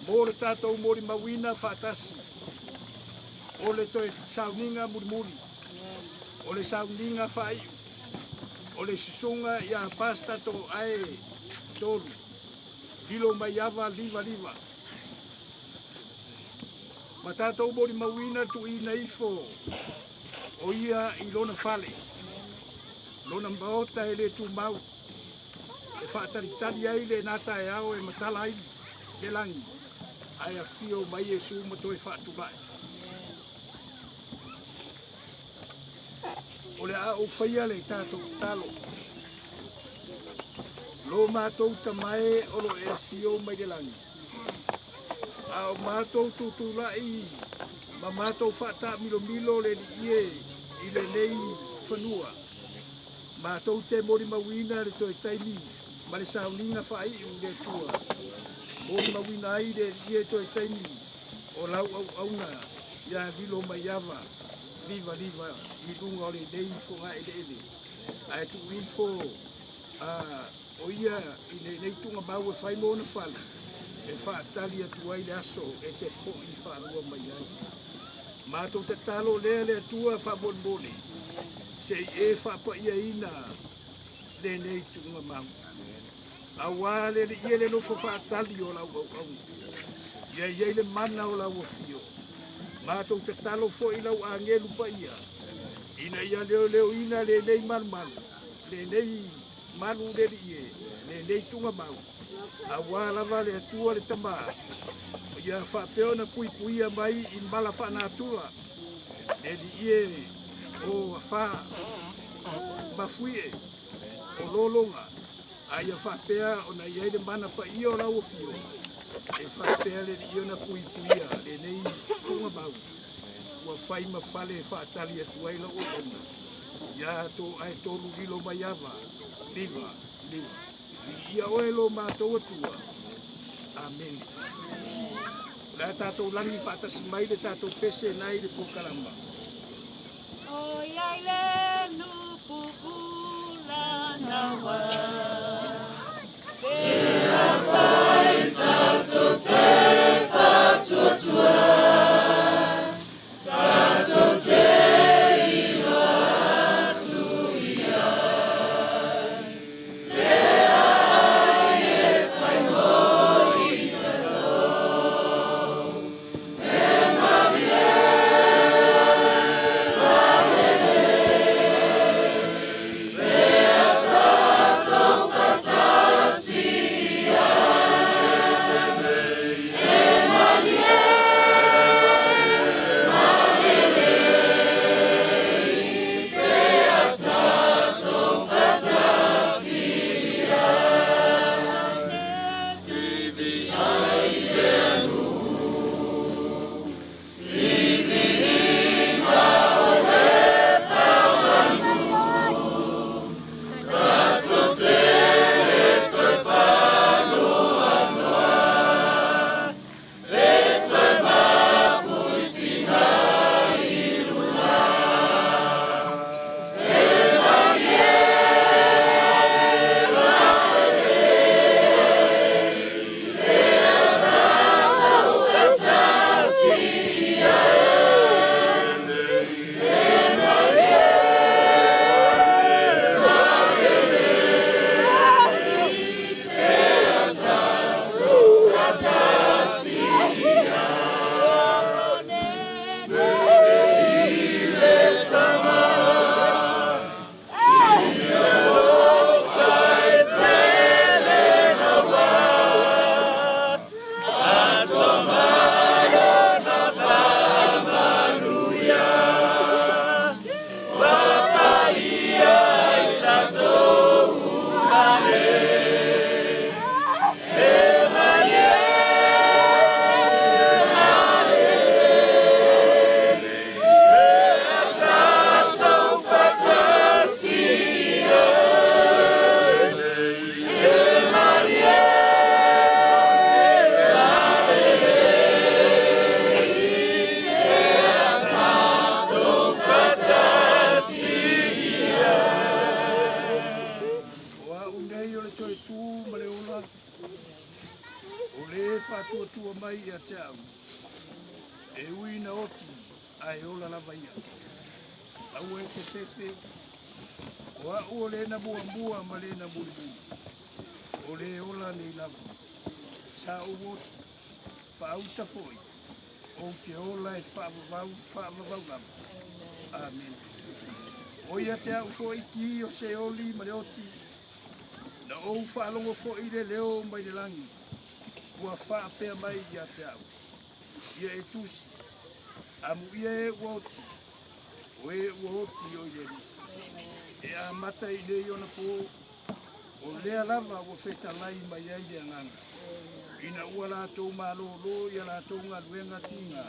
Mo le tatou molimauina faatasi. O le toe sauniga mulimuli. O le sauniga faaiu. O le susuga ia Pasta To'ae Tolu. Lilo Maiava liva liva. Ma tatou molimauina tuuina ifo o ia i lona fale. Lona maota e le tumau. E faatalitali ai lena taeao e matala ai le lagi. Ae afio mai Iesu ma toe faatula'i. O le a ou faia le tatou tatalo. Lo matou Tama e o lo e afio mai le lagi. A o matou tutula'i ma matou faataamilomilo le Alii e i lenei fanua. Matou te molimauina le toe taimi ma le sauniga faaiu i le Atua. Molimauina ai le Alii e toe taimi o lau auauna ia lilo Maiava liva liva i luga o lenei fogaeleele. Ae tuu ifo a o ia i lenei tugamau e fai mo ona fale e faatali atu ai le aso e te fo'i faalua mai ai. Matou tatalo lea le Atua faamolemole se'i e faapaiaina lenei tuugamau. Auā le Alii e le nofo faatali o lau auauna. Ia i ai le mana o lau afio. Matou tatalo foi lau agelu paia. Ina ia leoleoina lenei malumalu, lenei malu le Alii e, lenei tugamau. Auā lava le Atua le Tamā. Ia faapea ona puipuia mai i mala faanatura. Le Alii e o afā, mafuie, o lologa. A ia faapea ona i ai le mana paia o lau afio, e faapea le Alii ona puipuia lenei tuugamau ua fai ma fale e faatali atu ai lau auauna ia to ae tolu lilo mai ava liva liva. Viia oe lo matou Atua. Amene. O le a tatou lagi faatasi mai le tatou pese nai le polokalama. O iai le nupupula naua. O au nei o le toe tu ma le ola, o le faatuatua mai ia te au, e ui na oti, ae ola lava ia. Aua e te fefe, o au o le na muamua ma le na mulimuli, o le ola nei lava. Sa ou oti, faauta foi, ou te ola e faavavau, faavavau lava. Amene. O ia te au foi ki o se oli ma le oti, na ou faalogo foi le leo mai le lagi, ua faapea mai ia te au. Ia e tusi, amuia e ua oti, o e ua oti o i le Alii. E amata i nei ona po, o lea lava ua fetalai mai ai le Agaga, ina ua latou malōlō i a latou galuega tiga,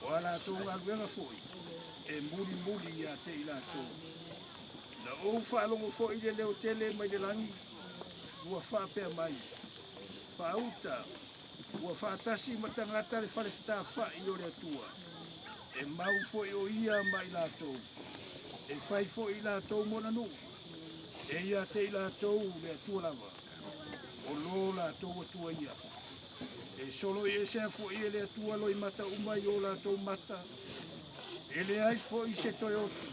o a latou galuega foi e mulimuli ia te i latou. Na ou faalogo foi le leo tele mai le lagi, ua faapea mai, Faauta, ua faatasi ma tagata le fale fetafa'i o le Atua, e mau foi o ia ma i latou, e fai foi i latou mona nuu, e ia te i latou le Atua lava, o lo latou Atua ia. E solo i esea foi e le Atua loimata uma i o latou mata, e leai foi se toe oti,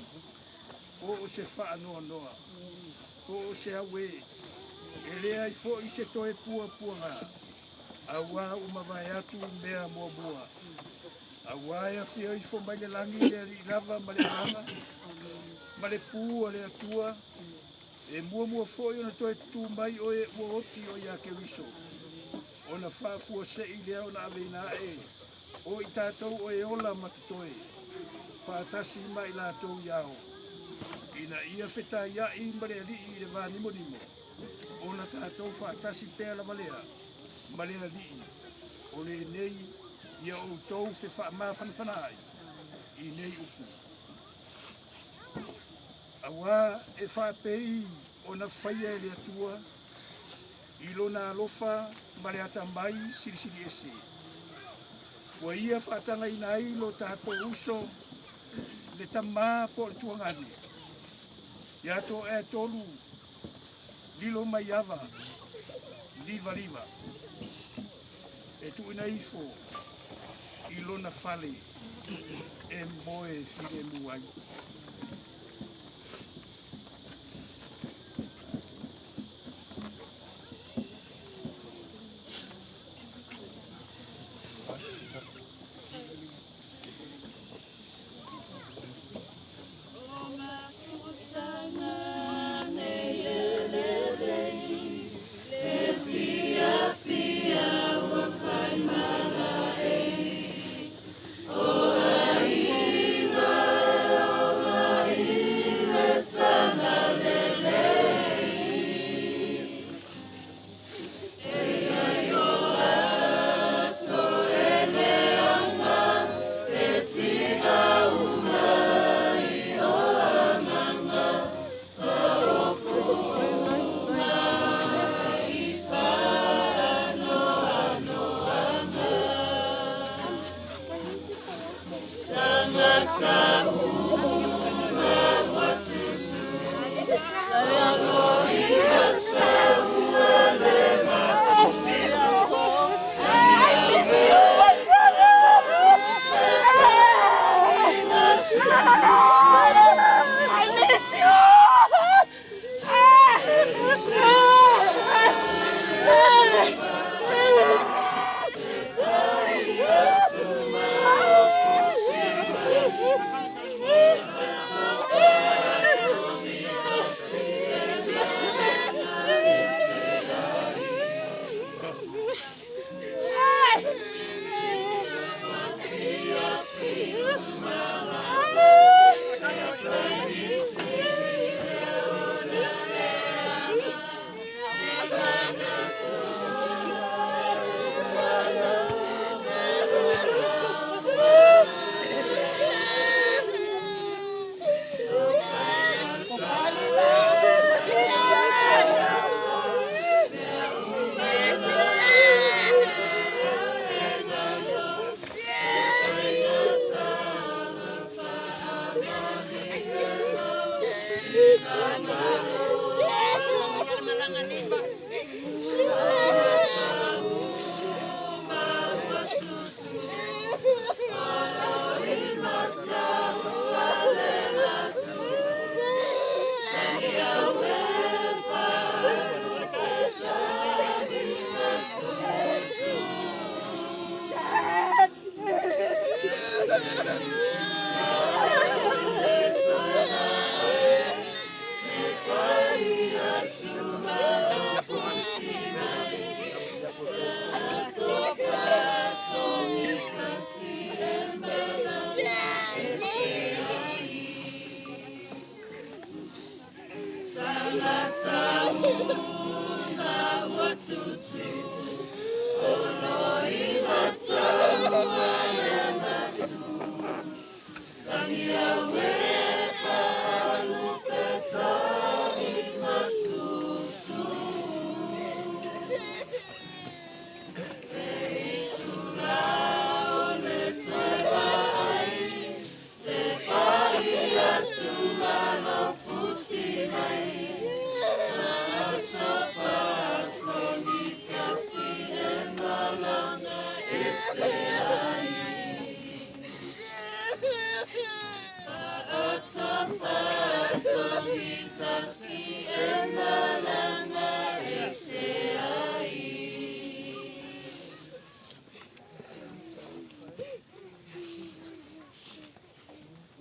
po o se faanoanoa, po o se auē, e leai foi se toe puapuaga, auā ua mavae atu mea muamua. Auā e afio ifo mai le lagi le Alii lava ma le Agaga, ma le pū a le Atua, e muamua foi ona toe tutū mai o e ua oti o ia Keriso, ona faafuase'i lea ona aveina ae o i tatou o e ola ma totoe, faatasi ma i latou i ao, ina ia fetaia'i ma le Alii i le vanimonimo. Ona tatou faatasi pea lava lea ma le Alii o lenei ia outou fefaamafanafana ai i nei upu. Auā e faapei ona faia e le Atua i lona alofa ma le atamai silisili ese. Ua ia faatagaina ai lo tatou uso le tamā po o le tuagane ia Toaetolu Lilomaiava Livaliva e tuuina ifo i lona fale e moe filemu ai.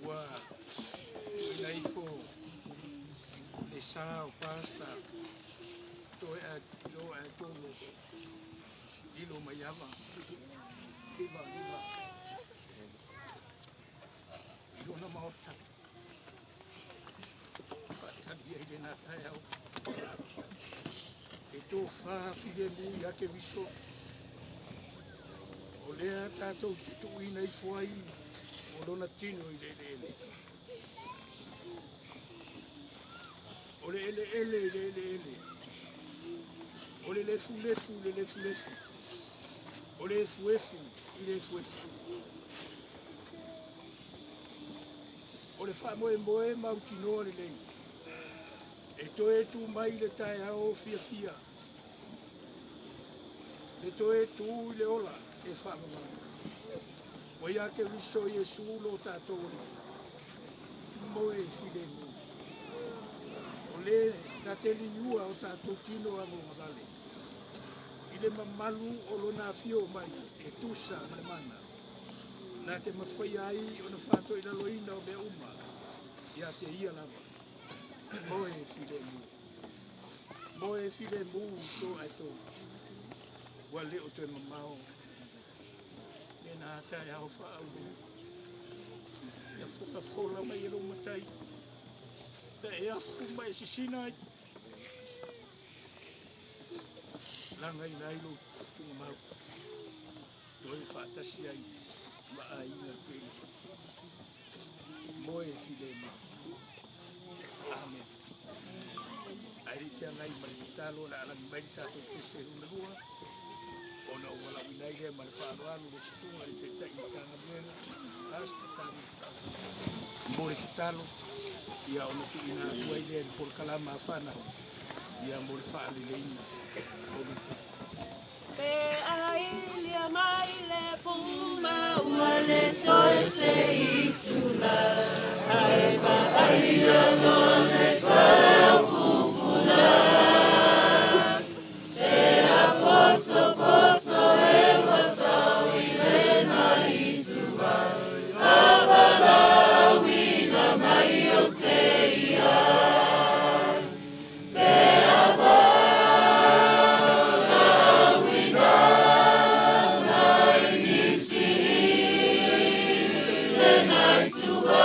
Ua tuuina ifo le sa o Pastor Toaetolu Lilomaiava Livaliva i lona maota faatali ai lena taeao. E tofā filemu iā Keriso, o lea tatou te tuuina ifo ai o lona tino i le eleele. O le eleele i le eleele, o le lefulefu i le lefulefu, o le efuefu i le efuefu. O le faamoemoe mautinoa lelei, e toe tu mai le taeao fiafia, le toe tu i le ola e faavavau. Ua ia Keriso Iesu lo tatou Alii, moe filemu. O le na te liua o tatou tino agogavale, i le mamalu o lona afio mai e tusa ma le mana, na te mafaia ai ona faatoilaloina o mea uma, ia te ia lava, moe filemu. Moe filemu to ae tō, ua le o toe mamao, lena taeao faaulu, ia fokafola mai e lou matai, na e afu ma e sisina ai, lagaina ai lou tugamau, toe faatasi ai ma aiga pele. Moe filemu. Amen. Ae le i feagai ma le tatalo o le a lagi mai le tatou pese lona lua, ona ou valaauina ai lea ma le faaaloalo le susuga i le Taitai Matagaluega, Pastor Tami mo le tatalo, ia ona tuuina atu ai lea i le polokalama a fanau, ia mo le faaleleiina o le Pe ailia mai le puma ua le toe se itula ae vaaia loa le taupupula. Pe a poto e ua sau i lena itu ai a valaauina mai o te i ai. Pe a valaauina mai nisi lena itu ai.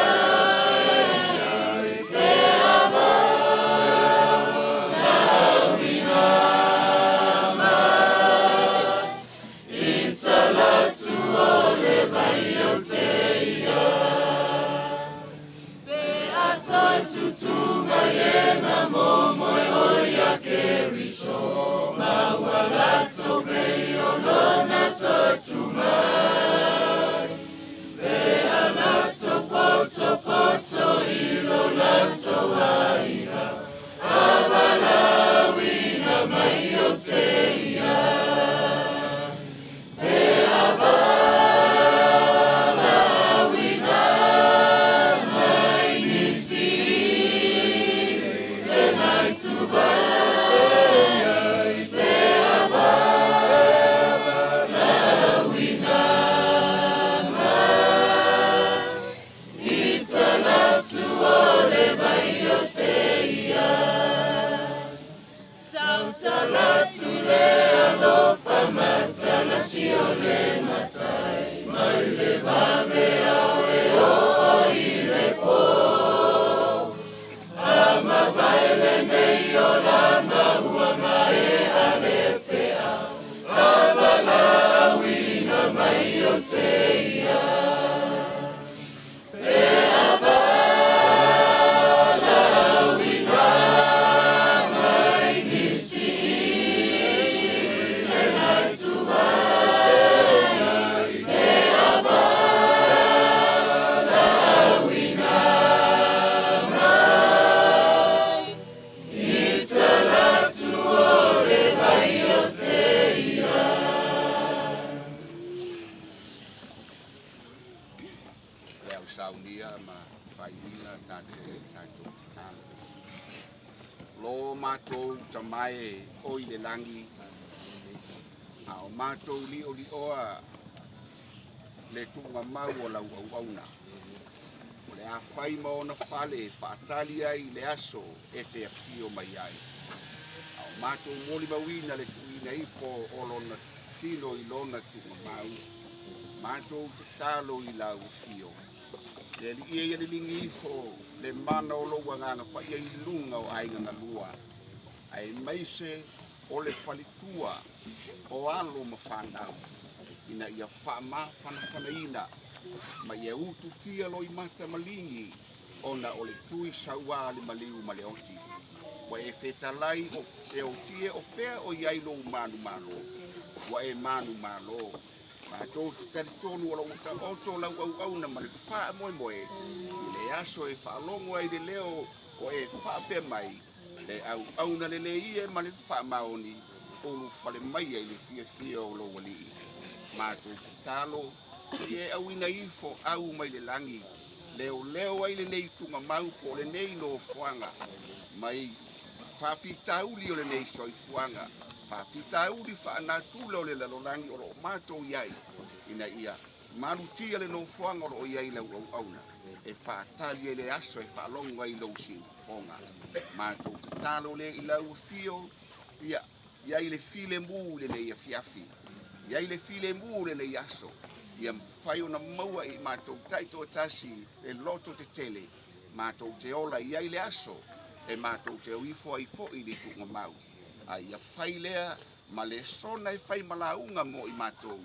Pe a valaauina mai i talatu o le vai o te i ai. Pe a toe tutu mai e na momoe o ia Keriso ma ua lato pei o lona toe tu mai. Pe a lato poto poto i lo lato aiga a valaauina mai o te i ai. Pe a valaauina mai nisi lena itu ai. Pe a valaauina mai i talatu o le vai o te i ai. Tautalatu le alofa matalasi o le matai mai le vave ao e o i le po. A mavae lenei o lana ua mae a le fea a valaauina mai o te i ai. Pe a valaauina mai nisi lena itu ai. Pe a valaauina mai i talatu o le vai o te i ai. Le au saunia ma faaiuina tatou tatalo. Lo matou Tama e o i le lagi, a o matou liolioa le tuugamau o lau auauna. O le a fai ma ona fale e faatali ai i le aso e te afio mai ai. A o matou molimauina le tuuina ifo o lona tino i lona tuugamau, matou tatalo i lau afio. Le Alii e ia liligi ifo le mana o lou agaga paia i luga o aiga galua. Aemaise o le faletua o alo ma fanau, ina ia faamafanafanaina ma ia utufia loimata maligi ona o le tui sauā le maliu ma le oti. Ua e fetalai o e otie o fea o i ai lou manumalo, ua e manumalo. Matou te talitonu o lo o taoto lau auauna ma le faamoemoe i le aso e faalogo ai le leo o e faapea mai, le auauna lelei e ma le faamaoni, ulufale mai ai le fiafia o lou alii. Matou tatalo, se i e auina ifo au mai le lagi, leoleo ai lenei tugamau po o lenei nofoaga mai faafitauli o lenei soifuaga, faafitauli faanatura o le lalolagi o lo o matou i ai, ina ia malutia le nofoaga o lo o i ai lau auauna e faatali ai le aso e faalogo ai lou siufofoga. Matou tatalo lea i lau afio, ia i ai le filemu i lenei afiafi, i ai le filemu i lenei aso, ia mafai ona maua i matou taitoatasi le loto tetele matou te ola i ai le aso e matou te o ifo ai foi i le tuugamau. A ia fai lea ma le sona e fai ma lauga mo i matou,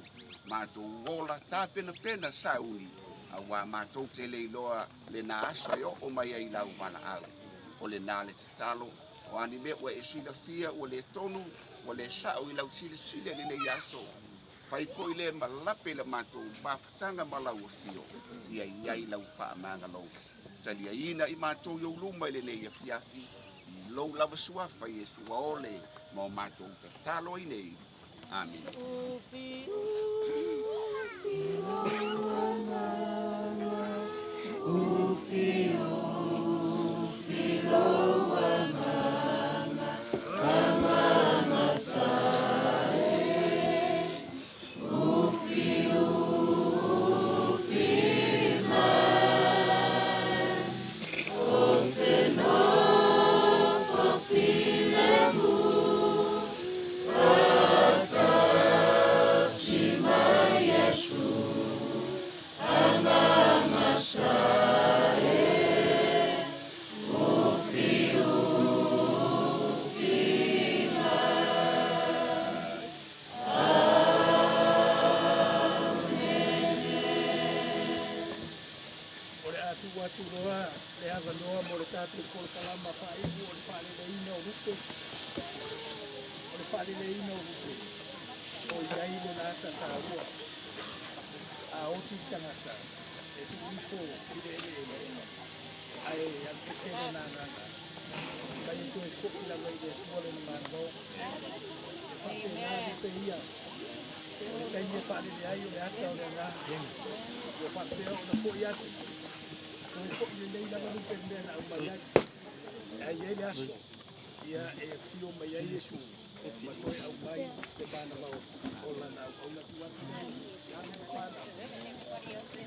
matou ola tapenapena sauni, auā matou te le iloa lena aso e oo mai ai lau valaau. O lena le tatalo, o a ni mea ua e silafia ua le tonu, ua le sao i lau silasila i lenei aso, fai foi lea ma lape i la matou mafutaga ma lau afio, ia i ai lau faamagalo. Taliaina i matou i ou luma i lenei afiafi, i lou lava suafa Iesu ua ole ma o matou tatalo ai nei. Amene. O le a tuu atu loa le avanoa mo le tatou polokalama faaiu o le faaleleiina o lupe, o le faaleleiina o lupe, o i ai le lata taua. A oti le tagata e tuu ifo i le eleele ae alu ese lona agaga, mai e toe foi lava i le Atua lona Malo. E faapena lupe ia, o le taimi e faalele ai o le ata o le agaga, ua faapea ona foi atu, toe foi lelei lava lupe i le mea na aumai ai. Ae i ai le aso, ia e afio mai ai Iesu ma toe aumai le manavao o lana auauna tuu atu nei i alo ma fanau.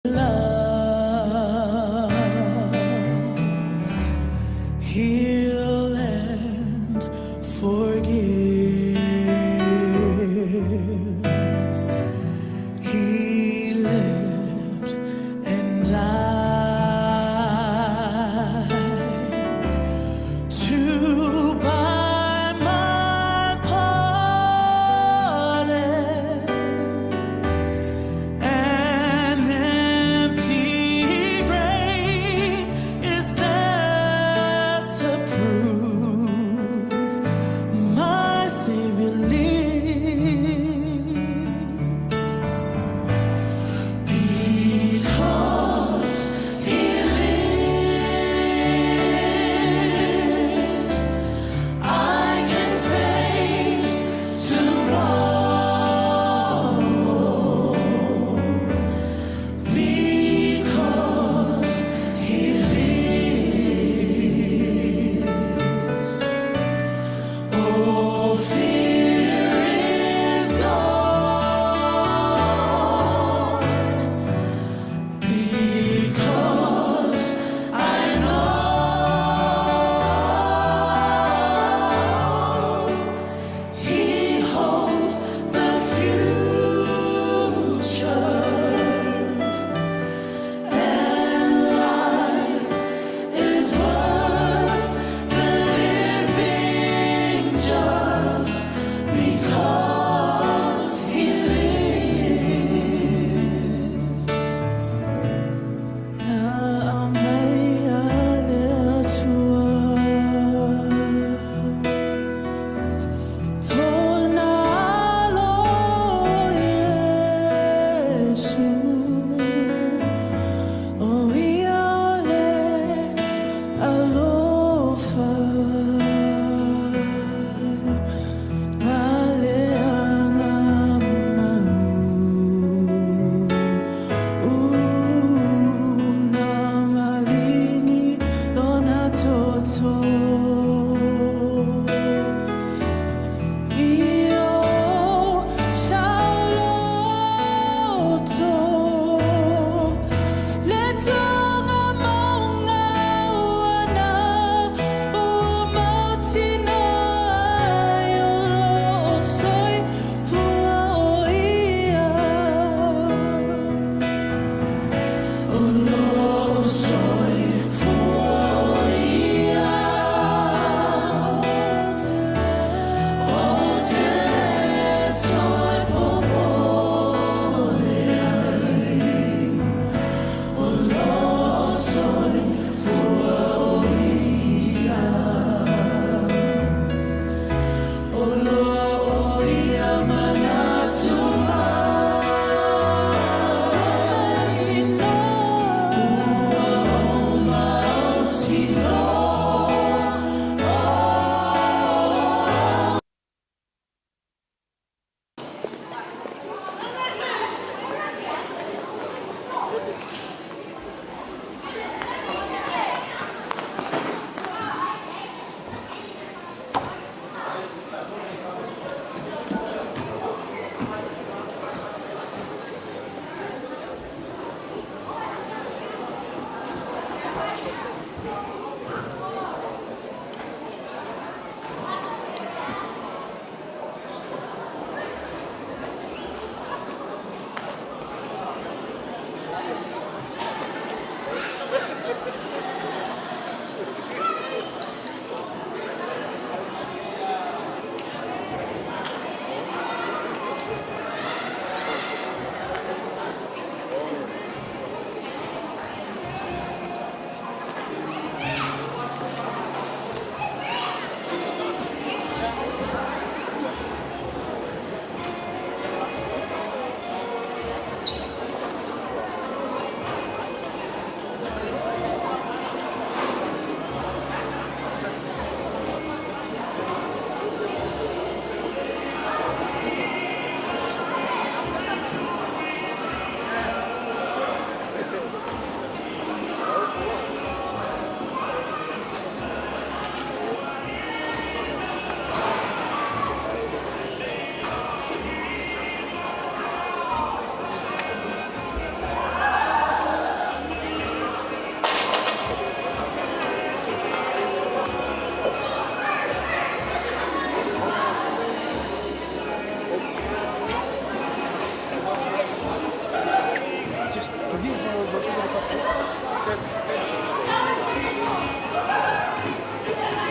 Love, heal and forgive. He lived and died to buy my pardon. An empty grave is there to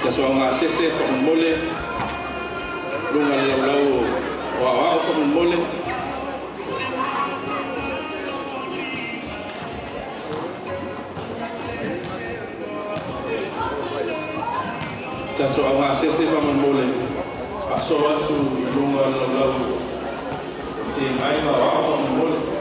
Tatou augasese faamolemole luga o le laulau o aoao faamolemole. Tatou augasese faamolemole faasolo atu i luga o le laulau o tigai ma aoao faamolemole.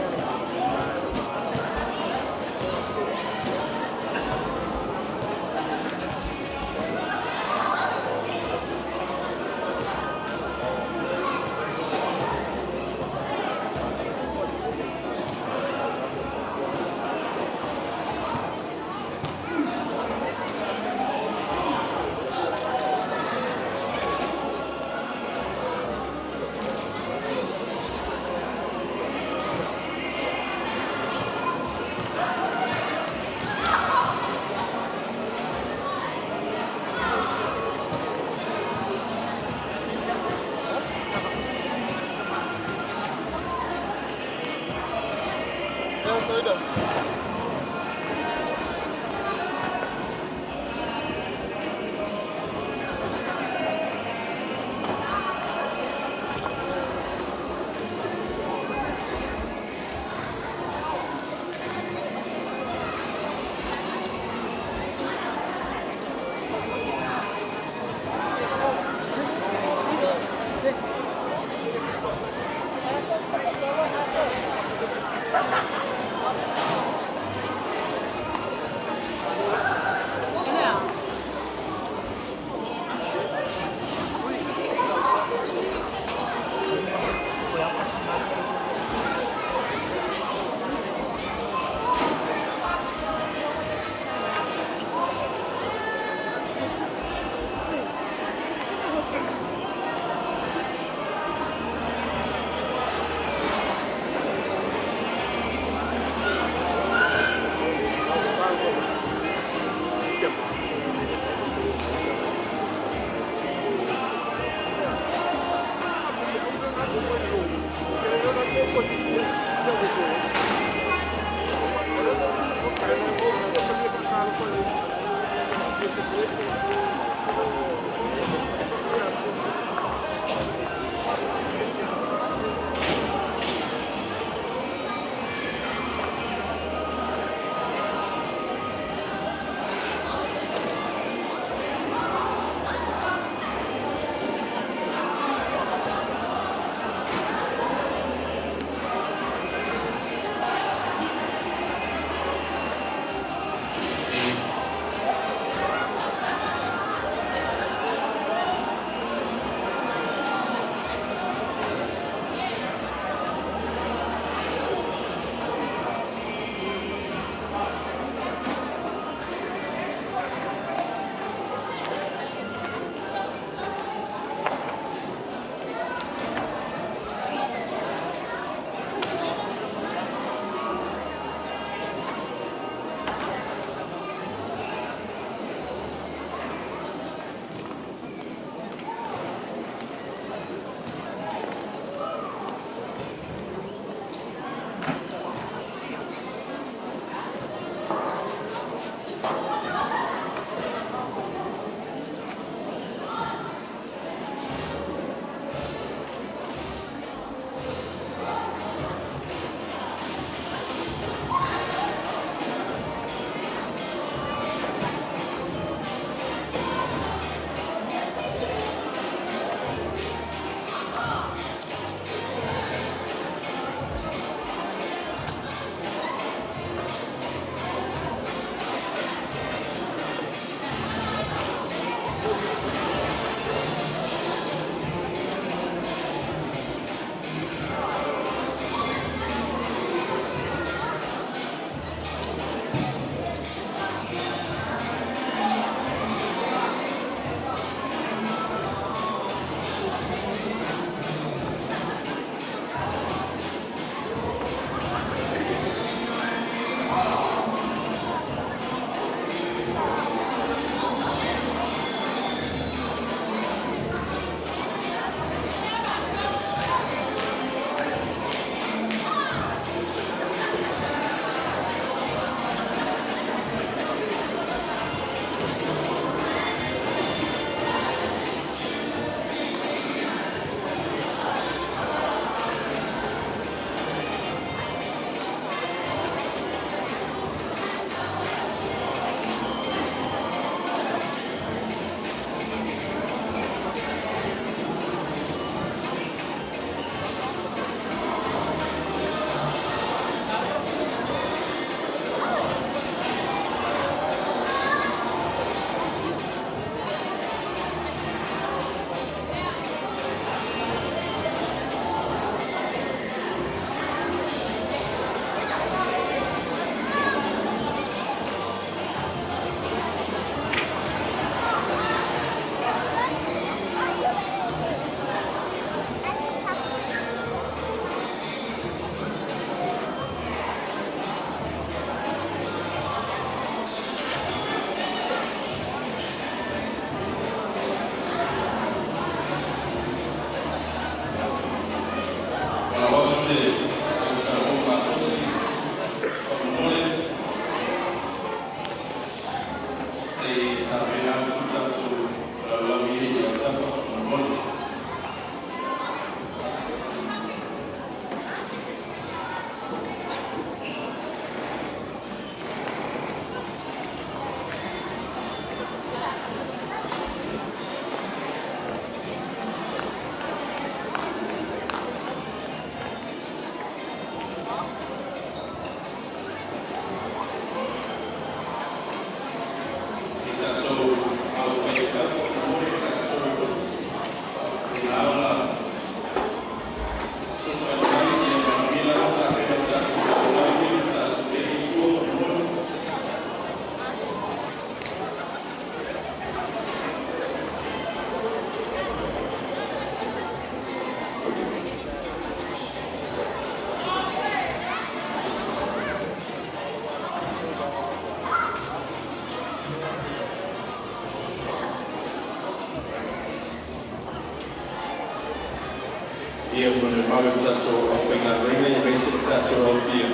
Ia, ma le mamalu o le tatou aufaigaluega aemaise le tatou aofia.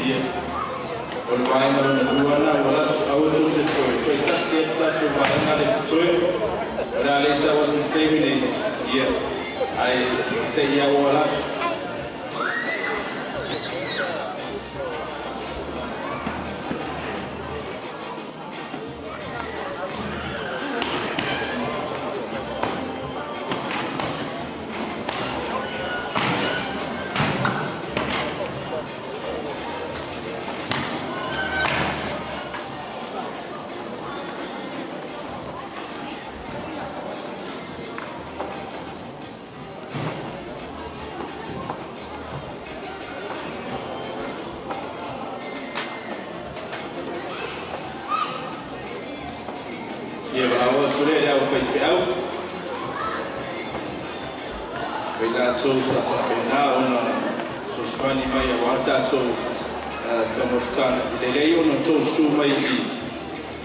Ia, o le vaega lona lua lena ua alu atu. Aua tou te popole, toe tasi lava le tatou vaega lea e totoe. O le a le tau atu i le taimi nei, ia, ae se i auala atu. Ia, valaau atu lea i le aufaifeau ma i latou sa faapena ona fesoasoani mai aua tatou taumafataga. I le leai ona outou susu mai i i,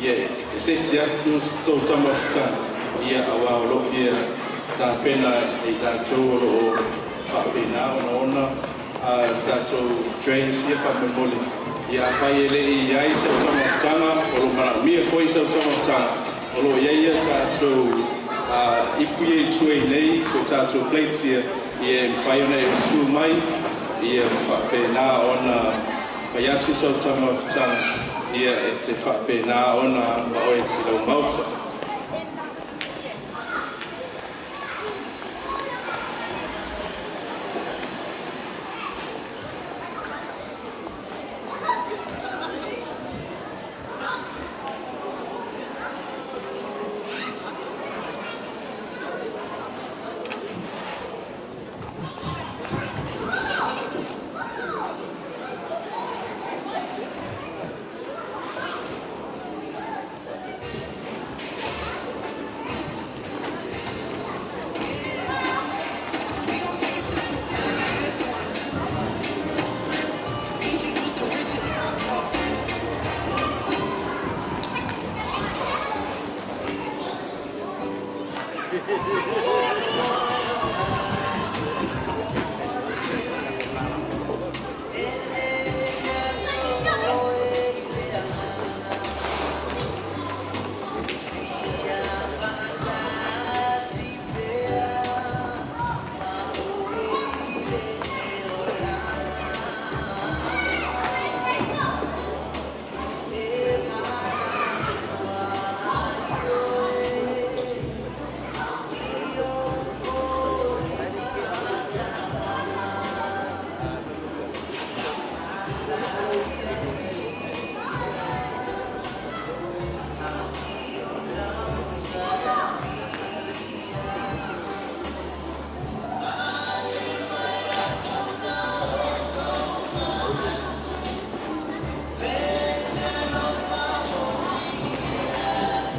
ia e seti atu tou taumafataga, ia aua o lo o fia tapena e i latou o lo o faapena ona ona tatou trays ia faamolemole. Ia, afai e le i i ai sau taumafataga, o lo o manaomia foi sau taumafataga, o lo o i ai ia tatou ipu ia i tua i nei po o tatou plates ia, ia e mafai ona e usu mai ia ma faapena ona fai atu sau taumafataga, ia e te faapena ona alu ma oe i lau maota.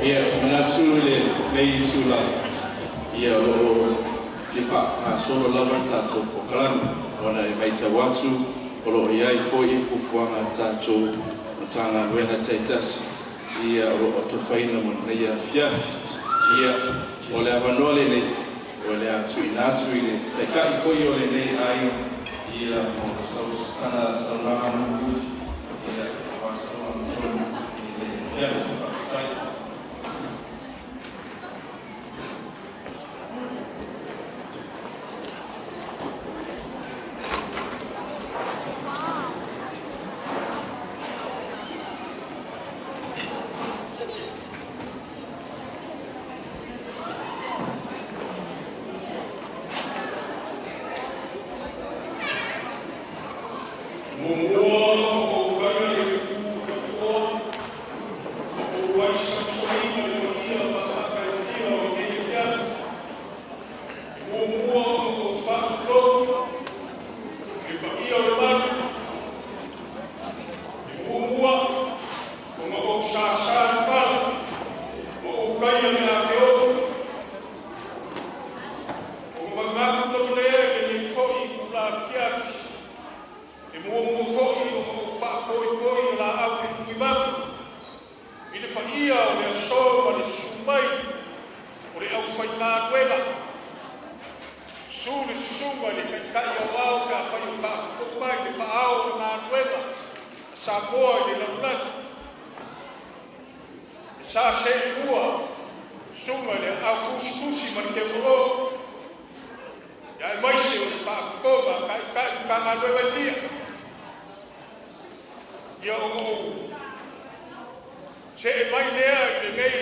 Ia, e manatu i lenei itula, ia o lo o fia faagasolo lava le tatou polokalame, ona e matau atu o lo o i ai foi fuafuaga a le tatou Matagaluega taitasi ia o lo o atofaina mo lenei afiafi. Ia, o le avanoa lenei o le a tuuina atu i le Taitai foi o lenei aiga ia mo sana saunoaga mulimuli ia aua se togafiti i lenei afiafi. Faafetai. Muamua ona ou taia le Itu Faitotoa ma ou uluai samasamaina le paia faatalaka e fia o lenei afiafi. E muamua ona ou faatulou i le paia o le malu. E muamua ona ou sasa le fala ma ou taia le lateo, ona manatu lava lea i lenei foi itula afiafi, e muamua foi ona ou faatoitoi laau tuivalu i le paia o le aso ma le susu mai o le aufaigaluega. Susu le susuga i le Taitai Aoao pe afai o faafofoga mai i le faaao o le galuega a Samoa i le lalolagi. Le sa seelua susuga i le Aao Tusitusi ma le Teutalo, aemaise o le faafofoga a Taitai o Matagaluega e fia. Ia ona ou see mai lea i lenei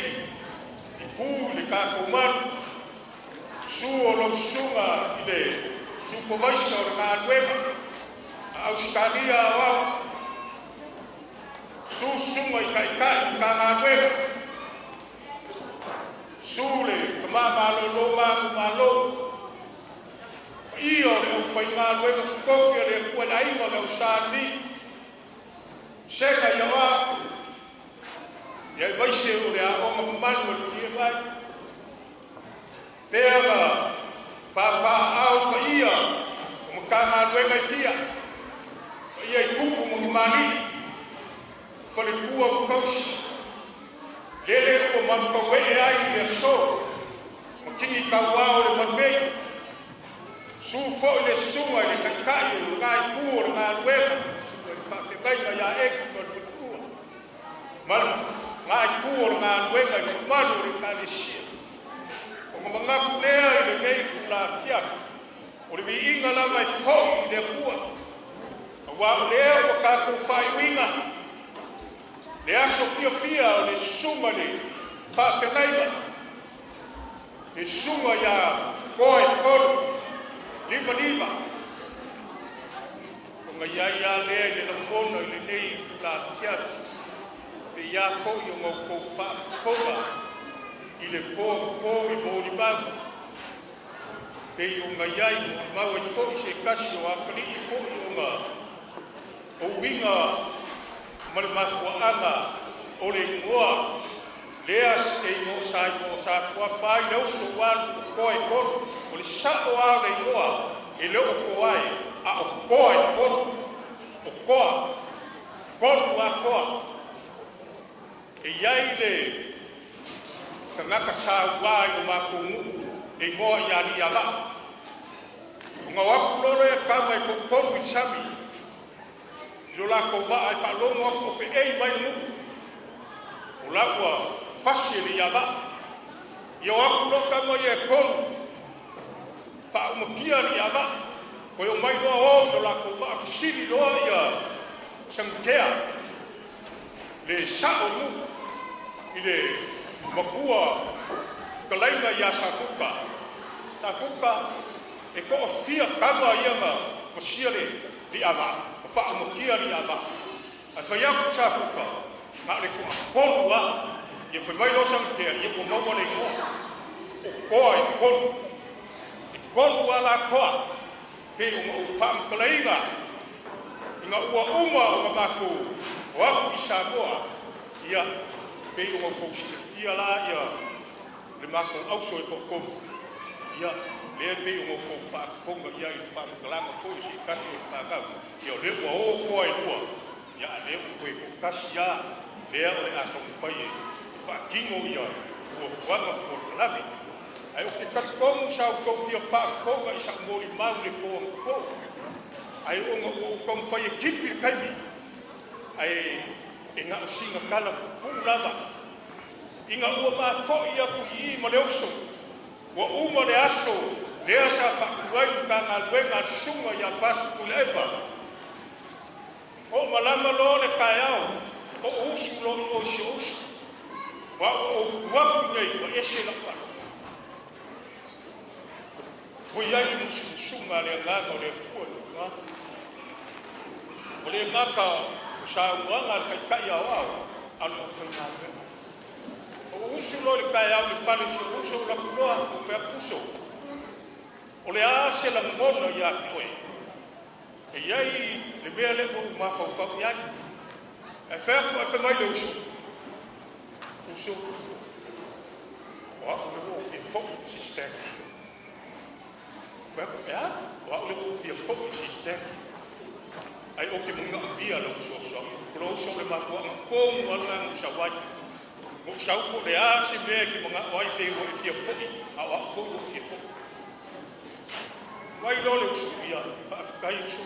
itu i le tatou malu, susu o lau Susuga i le Supovaisa o le galuega a Ausetalia Aoao, susu susuga i taitai o Matagaluega, susu le tama malolo manumalo, paia o le aufaigaluega totofi a le Atua le aiga o le Au Sa Levi, vasega i Aoao, aemaise o le aoga mamalu a le TMI. Lea na papaaao paia o Matagaluega e fia, paia i tupu ma tamalii, faletua ma tausi, lele ua manutauee ai i le aso ma tini tauao le manunei. Susu foi le susuga i le Taitai o lena itu o le galuega, susuga i le Faafeagaiga ia Eki ma le faletua ma lena itu o le galuega i le mamalu o le Ekalesia. Ona manatu lea i lenei itula afiafi, o le viiga lava e foi i le Atua, aua o lea ua tatou faaiuina le aso fiafia o le Susuga i le Faafeagaiga, le Susuga ia Toaetolu Livaliva. Ona i ai lava lea o le lagona i lenei itula afiafi, e pei lava foi ona outou faafofoga i le po anapo i molimau pei ona i ai, molimau ai foi se tasi o atalii foi ona o uiga ma le mafuaaga o le igoa lea sa suafa ai le uso ua alu o Toaetolu. O le sao lava o le igoa, e le o Toae a o Toaetolu, o Toa, tolu lava Toa. E i ai le tagata saua i lo matou nuu e igoa ia Aliialavaa, ona o atu loa lea o tama e toatolu i le sami i lo latou vaa ae faalogo atu o fe'ei mai le nuu o la ua fasi e Aliialavaa. Ia o atu loa tama ia e tolu faaumatia Aliialavaa, toe omai loa o i lo latou vaa fesili loa Sagitea le sa'o o le nuu i le matua fetalaiga ia Safuta, “Safuta, e toafia tama ia na fasia le Aliiavaa ma faaumatia Aliiavaa?” Ae fai atu Safuta, “Na o le toatolu lava.” Ia fai mai loa Sagitea, “Ia ua maua le igoa o Toaetolu, e tolu lava la Toa e pei ona ou faamatalaina ina ua uma ona matou o atu i Samoa. Ia, e pei ona outou silafia la le matou auso e toatolu, ia lea e pei ona outou faafofoga i ai i le faamatalaga foi a se tasi o le fanau, ia o lea ua o toa e lua, a o lea ua toe toatasi lava lea o le a taumafai e faatino fuafuaga ma polokalame. Ae ou te talitonu sa outou fia faafofoga i sau molimau i le po anapo, ae ona ua ou taumafai e tipi le taimi, ae na o sina tala puupuu lava. Ina ua ma foi atu i i ma le uso, ua uma le aso lea sa faatu ai le Matagaluega a le Susuga ia Pasitu Tuilaepa. Oo malama loa le taeao, ou usu loa i o i si ou uso, aua ua ou tu atu i inei ua ese lau faalogo. Ua i ai le musumusuga a le Agaga o le Atua i lou tagata. Ua le gata o saunoaga a le Taitai Aoao, a o le aufaigaluega. Ou usu loa i le taeao i le fale o si ou uso ou alu atu loa ou fai atu, “Uso, o le a se lagona ia te oe? E i ai le mea lea ua ou mafaufau i ai.” Ae fai atu ae fai mai le uso, “Uso, o au lea ua ou fia foi i le SYSTAC.” Ou fai atu, “E a?” “O au lea ua ou fia foi i le SYSTAC, ae ou te manaomia lau fesoasoani.” Ou fai atu, “Lou uso, o le mafuaaga tonu lava lena na ou sau ai. Na ou sau po o le a se mea e te manao ai pe ua e fia foi, a o au foi ua ou fia foi.” Mai loa le uso, ia faafetai uso,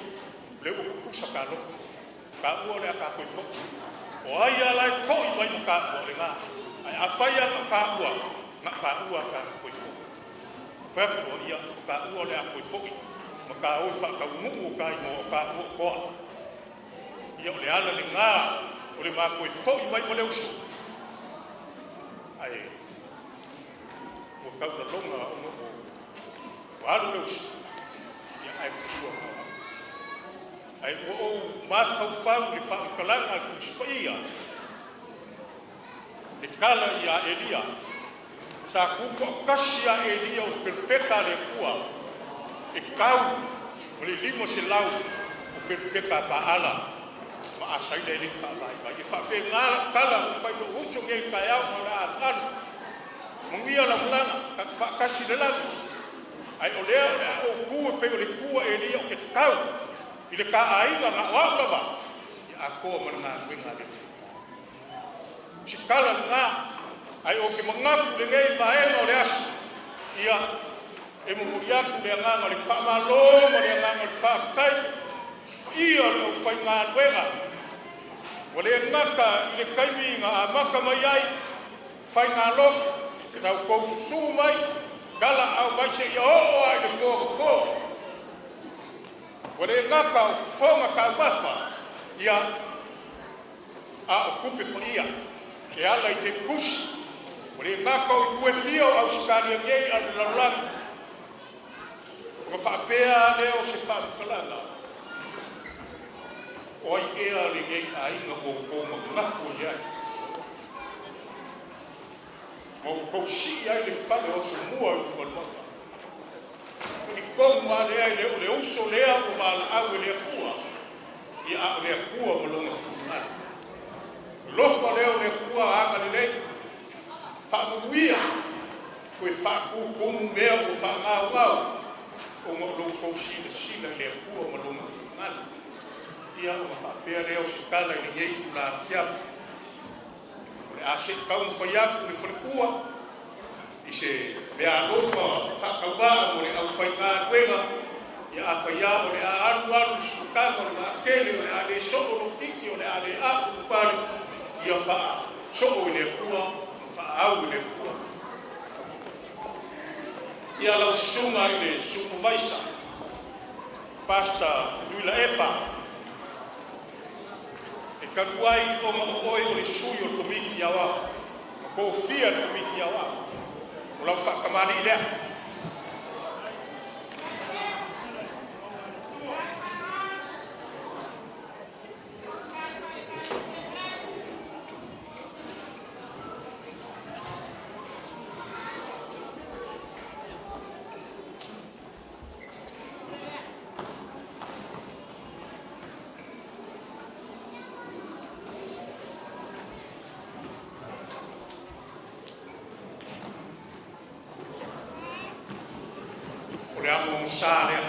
o lea ua tutusa ta loto, taua o le a ta toe foi. O ai lava la e foi mai ma taua, o lena. Ae afai lava na o taua, na o taua lava ta te toe foi. Ou fai atu loa, ia o taua o le a toe foi ma ta o e faataunuu o ta igoa, o taua o Toa. Ia o le ala lena o le ma toe foi mai ma le uso, ae ua tau lalona ona ua alu le uso, ae matua na o au. Ae ua ou mafaufau i le faamatalaga a le Tusi Paia, e tala ia Eliya, sa tutoatasi lava Eliya o le perofeta a le Atua e tau ma le 500 o perofeta a Paala ma asaina e le i faavaivai. E faapena lau tala na fai i lou uso nei i le taeao ma o le a alualu. Manuia lau malaga, tatou faatasi i le lagi, ae o lea o le a ou tu e pei o le tu a Eliya ou te tau i le ta aiga na o au lava e atoa ma le galuega a le Atua. O se tala lena, ae ou te manatu i lenei vaega o le aso, ia, e momoli atu le agaga o le faamalo ma le agaga o le faafetai i le paia o le aufaigaluega, ua le gata i le taimi na amata mai ai faigalotu, sa outou susu mai, talaaao mai seia oo lava i le po anapo. Ua le gata o fofoga taumafa, ia, a o tupe paia e ala i teutusi. Ua le gata o itu e fia o Ausetalia nei a o le lalolagi, ona faapea lava lea o se faamatalaga, o ai ea lenei aiga ua outou manatu i ai, ma ua outou sii ai le fale o Asomua i luga o le mauga? E talitonu lava lea, e le o le uso lea ua valaau e le Atua, ia a o le Atua ma Lona finagalo. Alofa lea o le Atua agalelei, faamanuia, toe faatutumu mea ua faagaogao ona o lo outou silasila i le Atua ma Lona finagalo. Ia ona faapea lea o se tala i lenei itula afiafi, o le a se i taumafai atu le faletua i se meaalofa faatauvaa mo le aufaigaluega. Ia afai lava o le a alu alu le sootaga o le vaatele o le a le soo lou titi o le a le a'u lou pale, ia faasoo i le Atua ma faaau e le Atua. Ia lau susuga i le Supavaisa Pastor Tuilaepa, e talu ai ona o oe o le sui o le Komiti Aoao na tofia e le Komiti Aoao, o lau faatamalii lea. O le amo sa lea.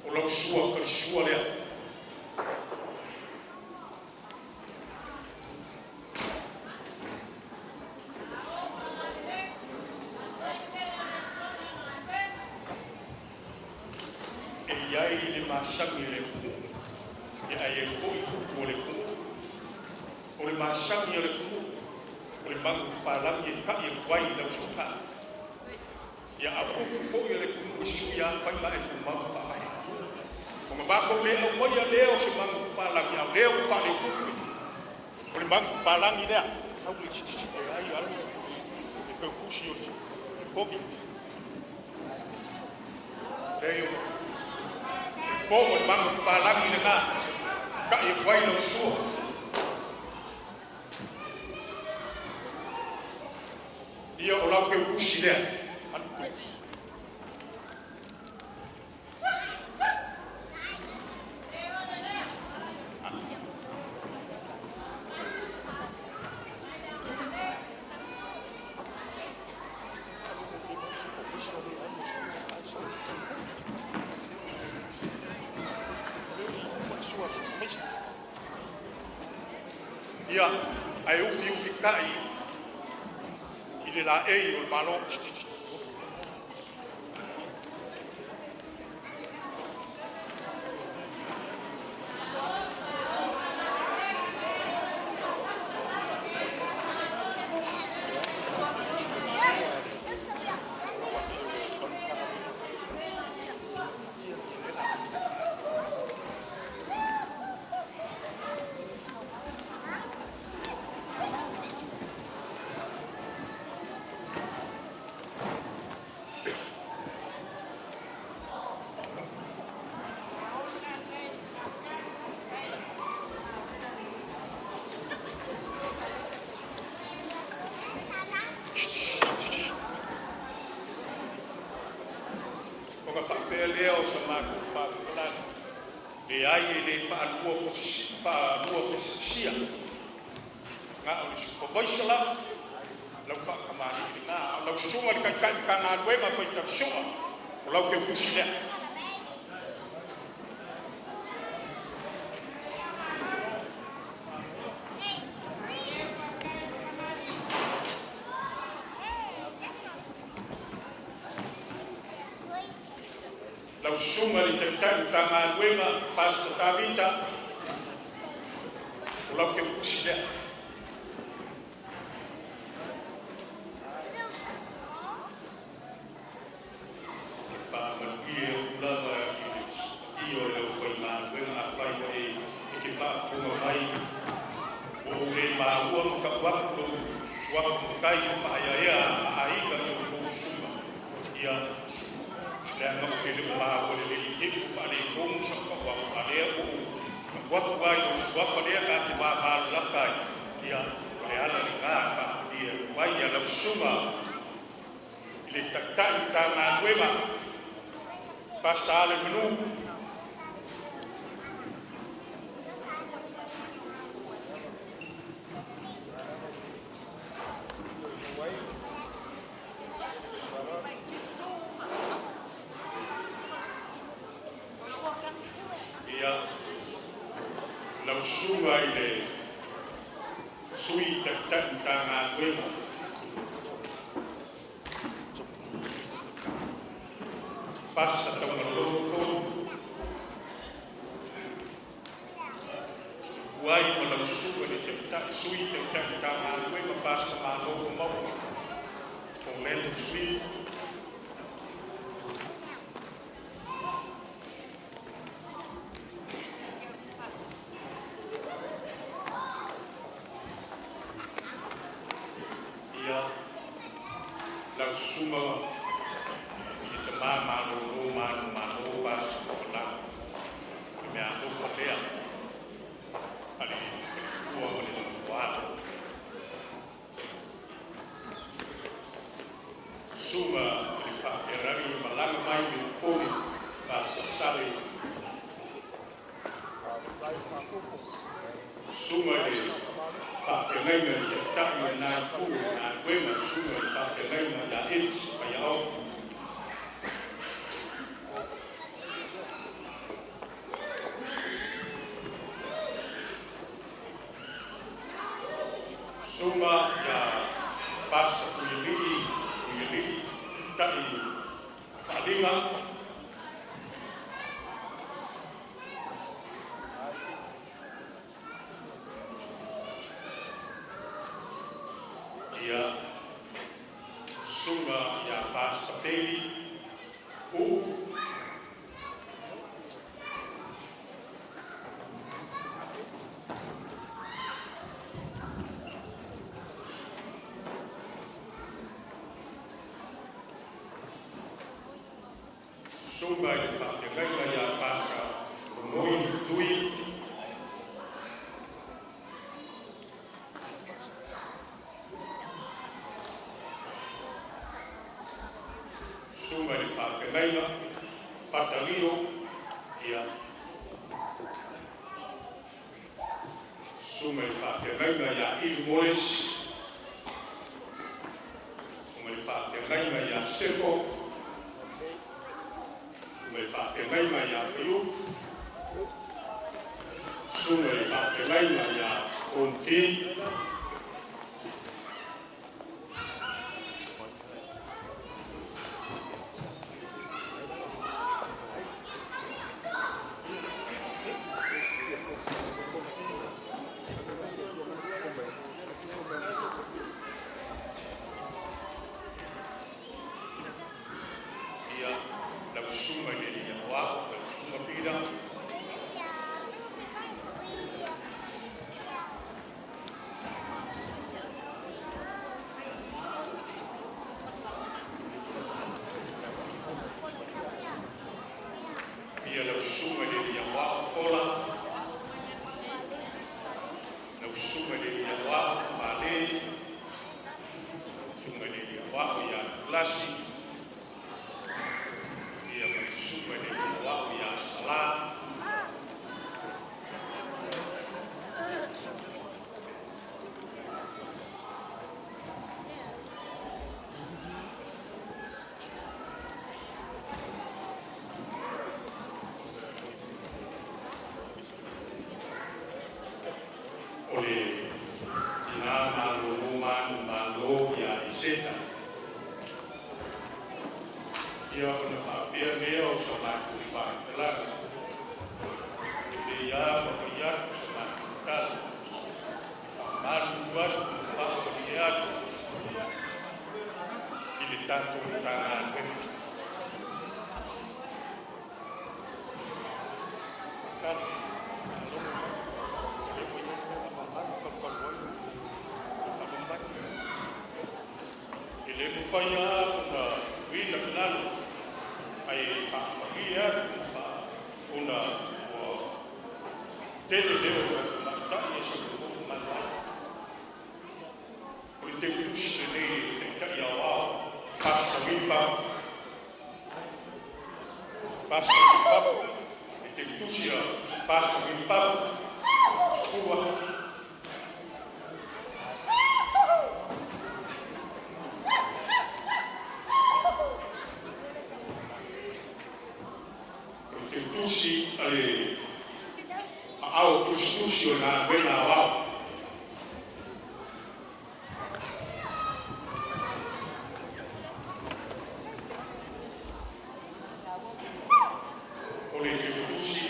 O lau sua talisua lea. E i ai le masani a le atunuu, ae i ai foi upu a le atunuu. O le masani a le atunuu, o le manupapalagi e ta'i atu ai i lau sootaga. Ia a o upu foi a le atunuu, e sui lava faiga ae tumau le faavae. Ona matou le aumaia lea o se manupapalagi a o lea ua faaletupe. O le manupapalagi lea, sau le alu le teutusi o le Koviti. Leai, o le po o le manupapalagi lena, ta'i atu ai lau sua. Ia o lau teutusi lea. Alu teutusi. Ia, ae ufiufi tai i le laei o le Malo. Ona faapea lea o se matou faamatalaga, leai e le faaluafesisia na o le Supervisor lava lau faatamalii lena, a o lau Susuga i le Taitai Matagaluega Faitalisua, o lau teutusi lea. Lau Susuga i le Taitai Matagaluega Pastor Tavita, o lau teutusi lea. Ou te faamalie atu lava i le paia o le aufaigaluega, afai ua e te faafofoga mai ua ou le maua ma tau atu lou suafa matai faaeaea a aiga i a outou susuga, ia leaga ou te le o maua lelei i te i ua faaletonu sau tau atu, a o lea ua ou tau atu lava i lou suafa lea ta te vavalalata ai, ia o le ala lena e faamalie atu ai. Ia lau Susuga i le Taitai Matagaluega Pastor Ale Manu. Ia, lau Susuga i le Sui Taitai Matagaluega Pastor Taumaloto Tony, Tuai ma lau Susuga i le Taitai, Sui Taitai Matagaluega Pastor Malo Maua Orlando Smith. Ia, lau Susuga i le Tama Malolo manumalo Pastor Folau, o le meaalofa lea a le faletua ma le nofoalo. Susuga i le Faafeagaiga malaga mai le Upolu Pastor Sale, Susuga i le Faafeagaiga i le Taitai o lena itu o le galuega, Susuga i le Faafeagaiga ia Eti Paiaoga. Susuga ia Pastor Tuialii Tuialii, Taitai o Faaaliga. Ia, Susuga ia Pastor David Uu. Susuga i le Faafeagaiga ia Pastor Nonoi Tui. Susuga i le Faafeagaiga Fatalio, ia, Susuga i le Faafeagaiga ia Ili Moles, Susuga i le Faafeagaiga ia Sefo, Susuga i le Faafeagaiga ia Faiupu, Susuga i le Faafeagaiga ia Fonoti. Ia, lau susuga i le Alii Aoao, lau Susuga Peter. Ia, lau susuga i le Alii Aoao Fola, lau susuga i le Alii Aoao Farley, susuga i le Alii Aoao ia Tulasi, ia ma le susuga i le Alii Aoao ia Sala. O le tina malolo manumalo ia Iseta. Ia ona faapea lea o sa matou faamatalaga, e pei lava ona fai atu sa matou tala, e faamalulu atu ma faamalie atu i le tatou Matagaluega. E le mafai lava ona tuuina i lalo, ae faamalie atu ma faa ona ua tele leo o tamaitai e soifua maloloina. O le teutusi lenei e le Taitai Aoao, Pastor Willy Papu, Pastor Willy Papu, le teutusi a Pastor Willy Papu, 10,000. O le teutusi a le aao tusitusi o le galuega aoao. O le teutusi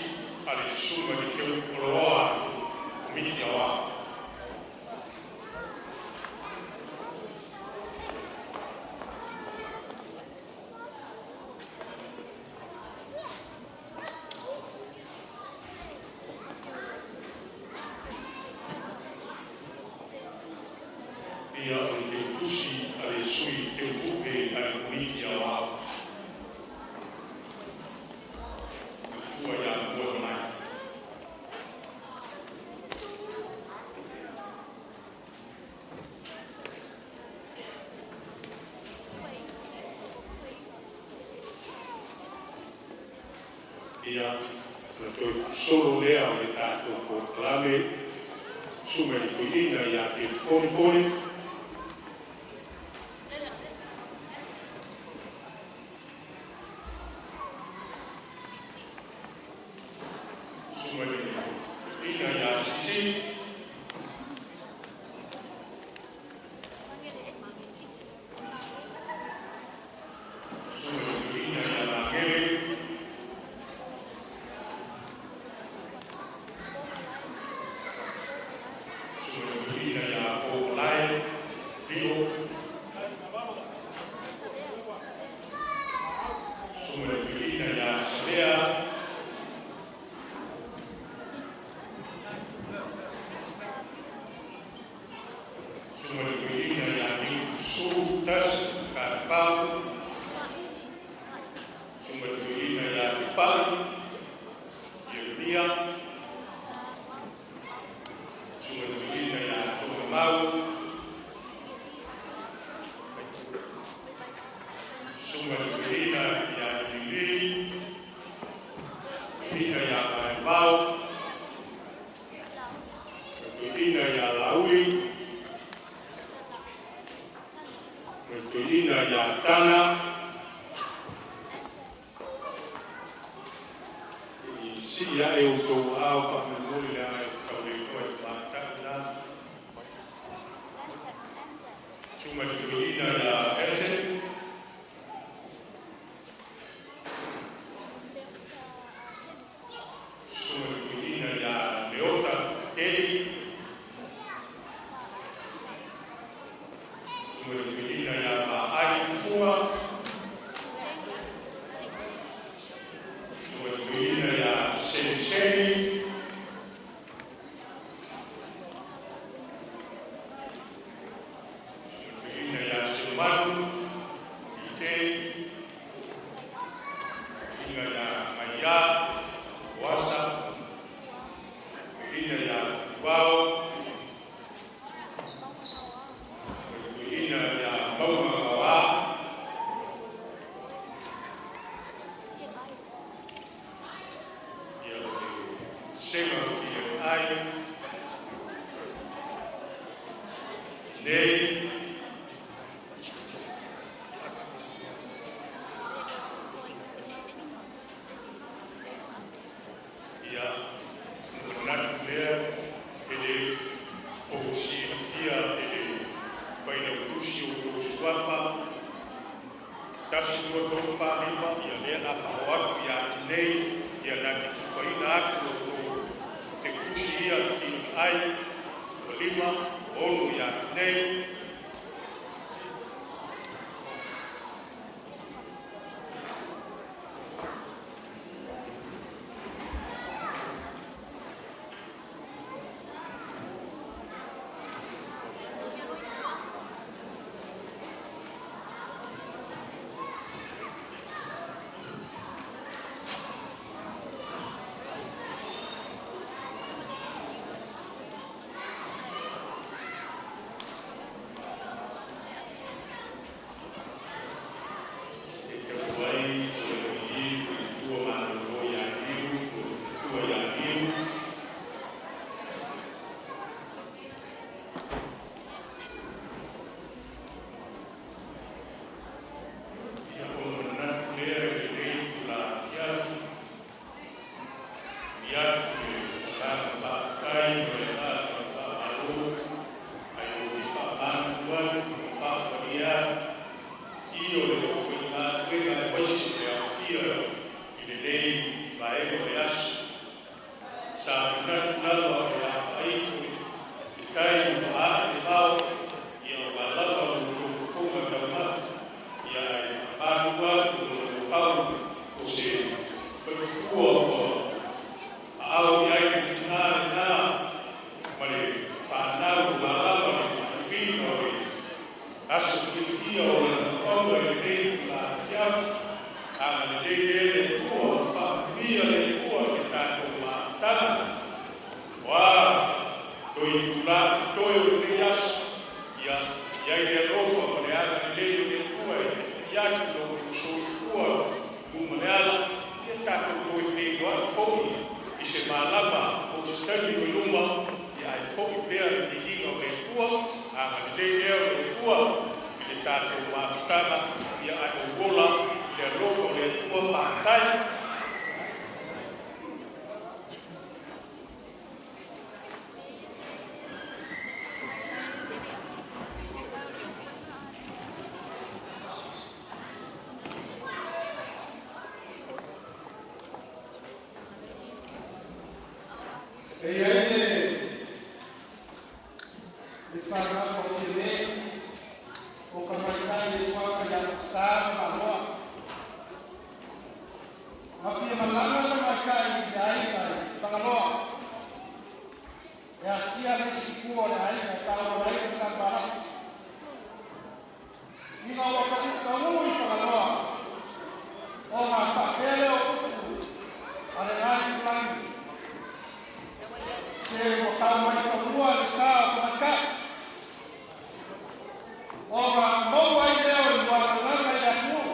a le susuga i le teuoloa a le Komiti Aoao. Ia, o le teutusi a le sui teutupe a le Komiti Aoao, faletua ia Muaimalae. Ia, ona toe faasolo lea o le tatou polokalame, susuga i le toeaina ia Telefoni Pole. Susuga i le toeaina ia Siisii. Susuga i le toeaina ia Magele. Susuga i le toeaina ia Po'omalae Leo. Susuga i le toeaina ia Savea. Susuga i le toeaina ia Niutusulu Tasi Katapau. Susuga i le toeaina ia Tupai Ieremia. Susuga i le toeaina ia Togamau. Susuga i le toeaina ia Lili. Toeaina ia Vaimau. Le toeaina ia Laauli. Le toeaina ia Tana. I sii ae outou aao faamolemole leaga e tau le iloa e le tamaitai. Susuga i le Toeaina ia Vaai Tufuga. Susuga i le Toeaina ia Seni Seni. Susuga i le Toeaina ia Seumanu TK. Toeaina ia Maiā Poasa. Toeaina ia Tuao. Susuga i le Toeaina ia Mauga Gavā. Ia, o le Vasega o le TNI, Tinei. Ia, ona manatu lea e le o silafia e le Failautusi o outou suafa 1, 2, 3, 4, 5, ia lea o le a faaoo atu ia Tinei na te tufaina atu outou tusi ia a le TNI, toalima, toaono ia Tinei. E talu ai o le o i faletua malolo ia Liliu, po o le faletua ia Liliu, ia ona manatu lea i lenei itula afiafi, momoli atu le agaga faafetai ma le agaga faamalo, ae ou te faamalulu atu ma faamalie atu i o le aufaigaluega aemaise o le aofia i lenei vaega o le aso. Sa manatu lava o le a faaifo le tai ma faaae le vao, ia aua lava lo outou fofoga taumafa, ia ae faamalulu atu ona ua pau o se faifua ua aao i ai le tina lena ma le fanau ua lava le faaiuina o le aso fiafia o lana auauna i lenei itula afiafi. Agalelei lea le Atua ma faamanuia le Atua i le tatou mafutaga. Ua toe itula totoe o lenei aso, ia i ai le alofa ma le agalelei o le Atua e taitai atu lo outou soifua i luma le ala, ia tatou toe feiloai foi i se malama po o se taimi o i luma, ia ae foi pea le viiga o le Atua. Agalelei lea o le Atua i le tatou mafutaga, ia ae ou ola i le alofa o le Atua. Faafetai. E i ai le faamanatu a Fiame, o tamaitai le suafa ia Sa ma Valoa. Na fia malaga tamaitai i le aiga i Fagaloa e asia le isi fua o le aiga e taua ai le Salevalasi. Ina ua taunuu i Fagaloa, ona faapea lea o upu a le la itulagi, se ua tau mai fanua le sa o tamaitai. Ona maua ai lea o le lualalaga i le atunuu,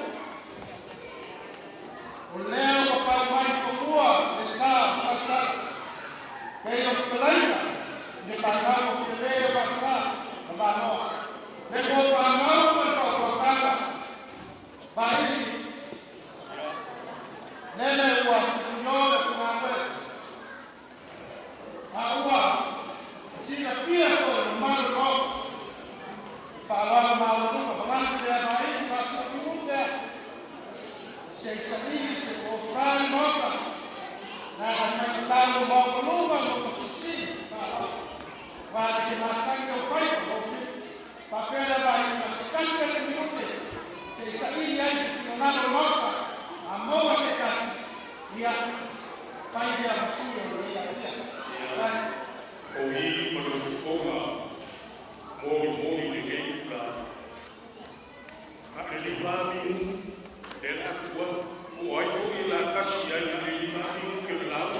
o lea ua tau mai fanua le sa o tamaitai. Pei o fetalaiga i le fanau o Fiame o Vasa ma Valoa. Le tofa ma le faautautaga, Vaili, lele ua tutuio le fugātoe, a ua silafia foi e le mamalu o le Maota, le faaaloalo. Molimoli lenei itula. Na o le 5 lava minute lea o le a tuu atu. Po o ai foi o le a tasi i ai na o le 5 lava minute o le lauga.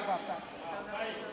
Faafetai.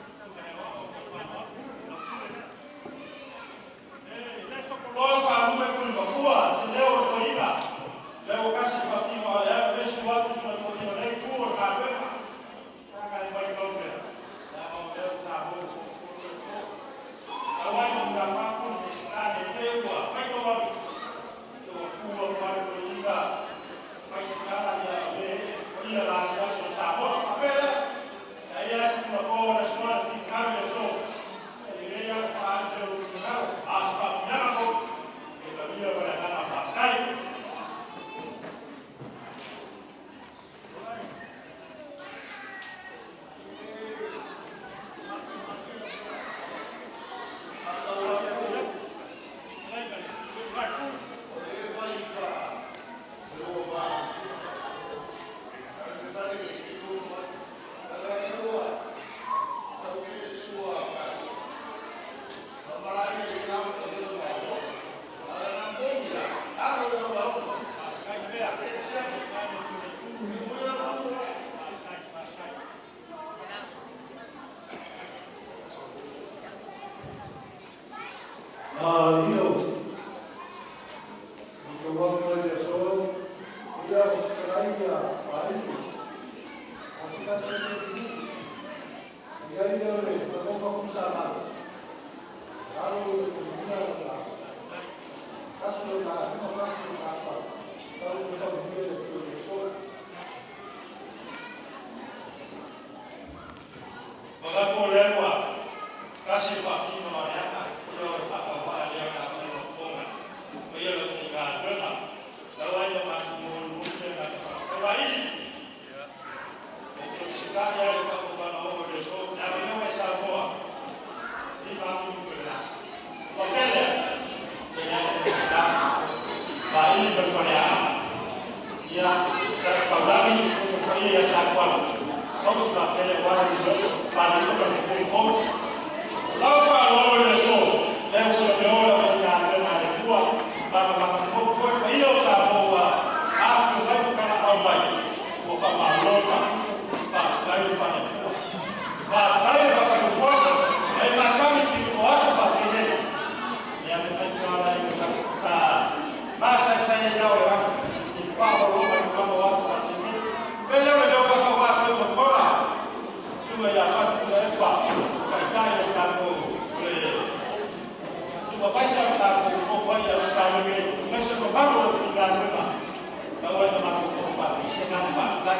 Tau lava ina matou fono faatasi, se agaga faafetai.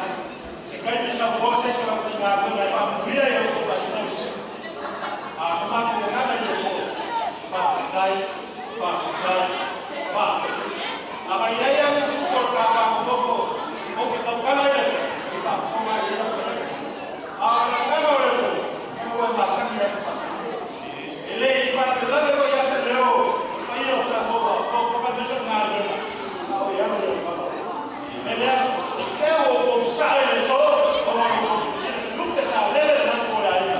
Se taimi saunoa se isi o le aufaigaluega e faamanuia i a outou aiga i sisifo. A o so matou agaga i le aso, faafetai, faafetai, faafetai. A na i ai lava le isi upu a le ta va nonofo ou te tautala i le aso, se i faafofoga lava i ai le aufaigaluega. A o le agaga o le aso, ona ua e masani i aso faapea. E le i faalavelave foi lava se leo i le paia o Samoa aemaise o le galuega, a o e alo i aofala. O le mea lea, o lea ua outou sasaa i le aso, ona o lo outou silasila, se lupe saolele le matou le aiga.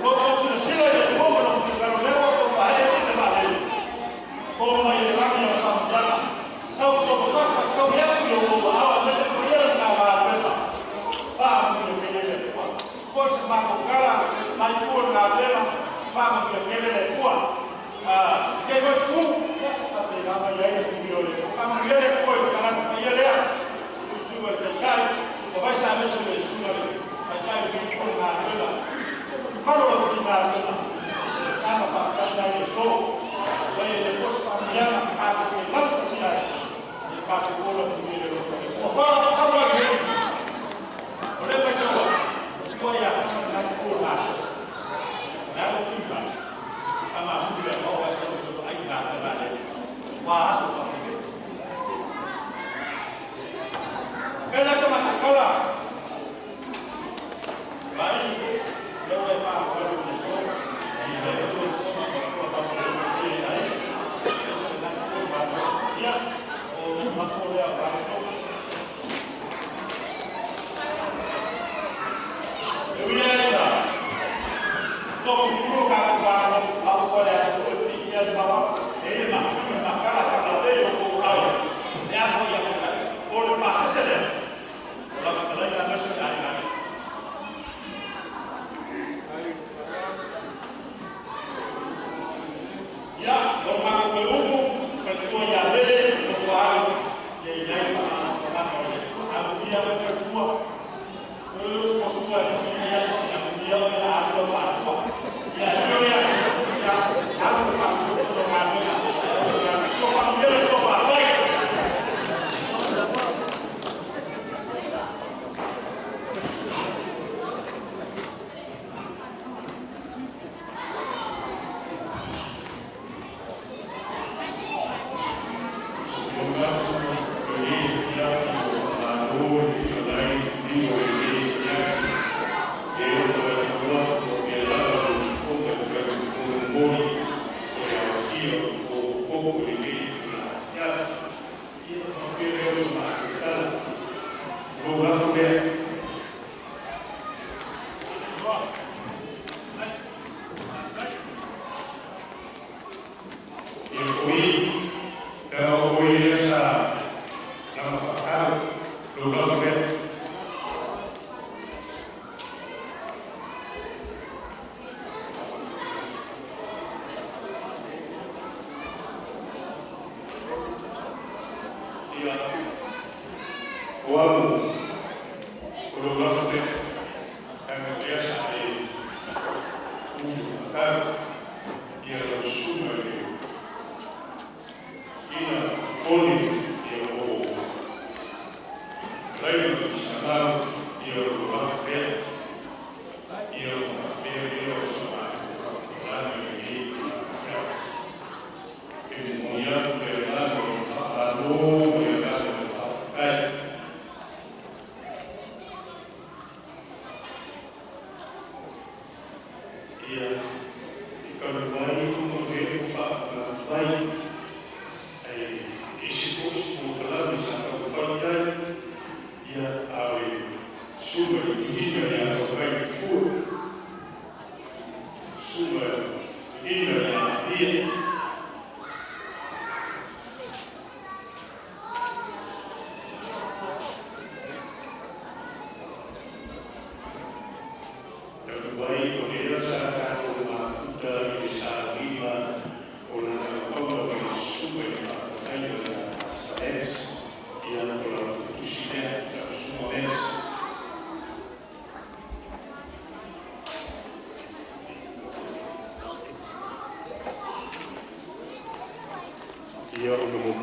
O lo outou silasila i le Atua ma Lona finagalo, lea ua outou faaee tupe faalele. To mai le lagi ana faamanuiaga, sau tofafafa taui atu i o outou aao aemaise le paia o le Matagaluega. Faamanuia tele le Atua. Foi se matou tala mai tua i le galuega, faamanuia tele le Atua. Lenei foi itu, ia, faapena ona i ai le manuia o le Atua. Faamanuia le Atua i le Agaga Paia lea, i le susuga i le Taitai, Supervisor aemaise le susuga i le Taitai o lenei itu o le galuega, le mamalu o le aufaigaluega. O le agaga faafetai lena i le aso. Leai, e le po se faamanuiaga tatou te laugatasia ai, ia tatou ola manuia i le alofa o le Atua. Tau lava lelei. O lea e matau atu, ua ia tama le la itu o le galuega. O le a lou finagalo? Faamanuia le Atua aua se toe vaai i le galuega a le Alii aua aso faapenei. Pei la se matou tala, Vaai, lea ua e faalualu i le aso, lea foi ua fofoga ma fua faamalolotia i aiga, aemaise o lena itu o le galuega. Ia, o lafo lea aua le aso. E ui lava ina tootutulu tatou va nonofo, a ua le atunuu e piiia le maua, e i ai le matou le matala faalavei o outou ao e a foi ia taitai. O le pasese lea, o lau fetalaiga aemaise o le aiga nei. Ia, o le matou toe ufu, faletua ia Lele, le nofo a alo, ia i ai le faamanuiaga o le Atua. Amuia oe faletua, Lenei afiafi ua faamalo le fetalai i liu o lenei afiafi, e oo atu lava ua pea lava le ifoga e fai ma fue momoli o le alofia o le potopoto i lenei itula afiafi. Ia ona faapea lea o se matou tala, o lou lafo lea. Ia o i, leaga o oe lea sa lagafaatau, lou lafo lea. Ia, o au, o lou lafo lea, leaga o lea sa e ulu faatau, ia lau susuga i le Ina Tony, ia o Laina Samau, ia o lou lafo lea. Ia ona faapea lea o se matou faamatalaga i lenei itula afiafi. E momoli atu le agaga o le faamalo ma le agaga o le faafetai. Ia, e talu ai ona o lea ua faamanatu mai, ae ese foi se polokalame sa taumafai i ai, ia, a o le susuga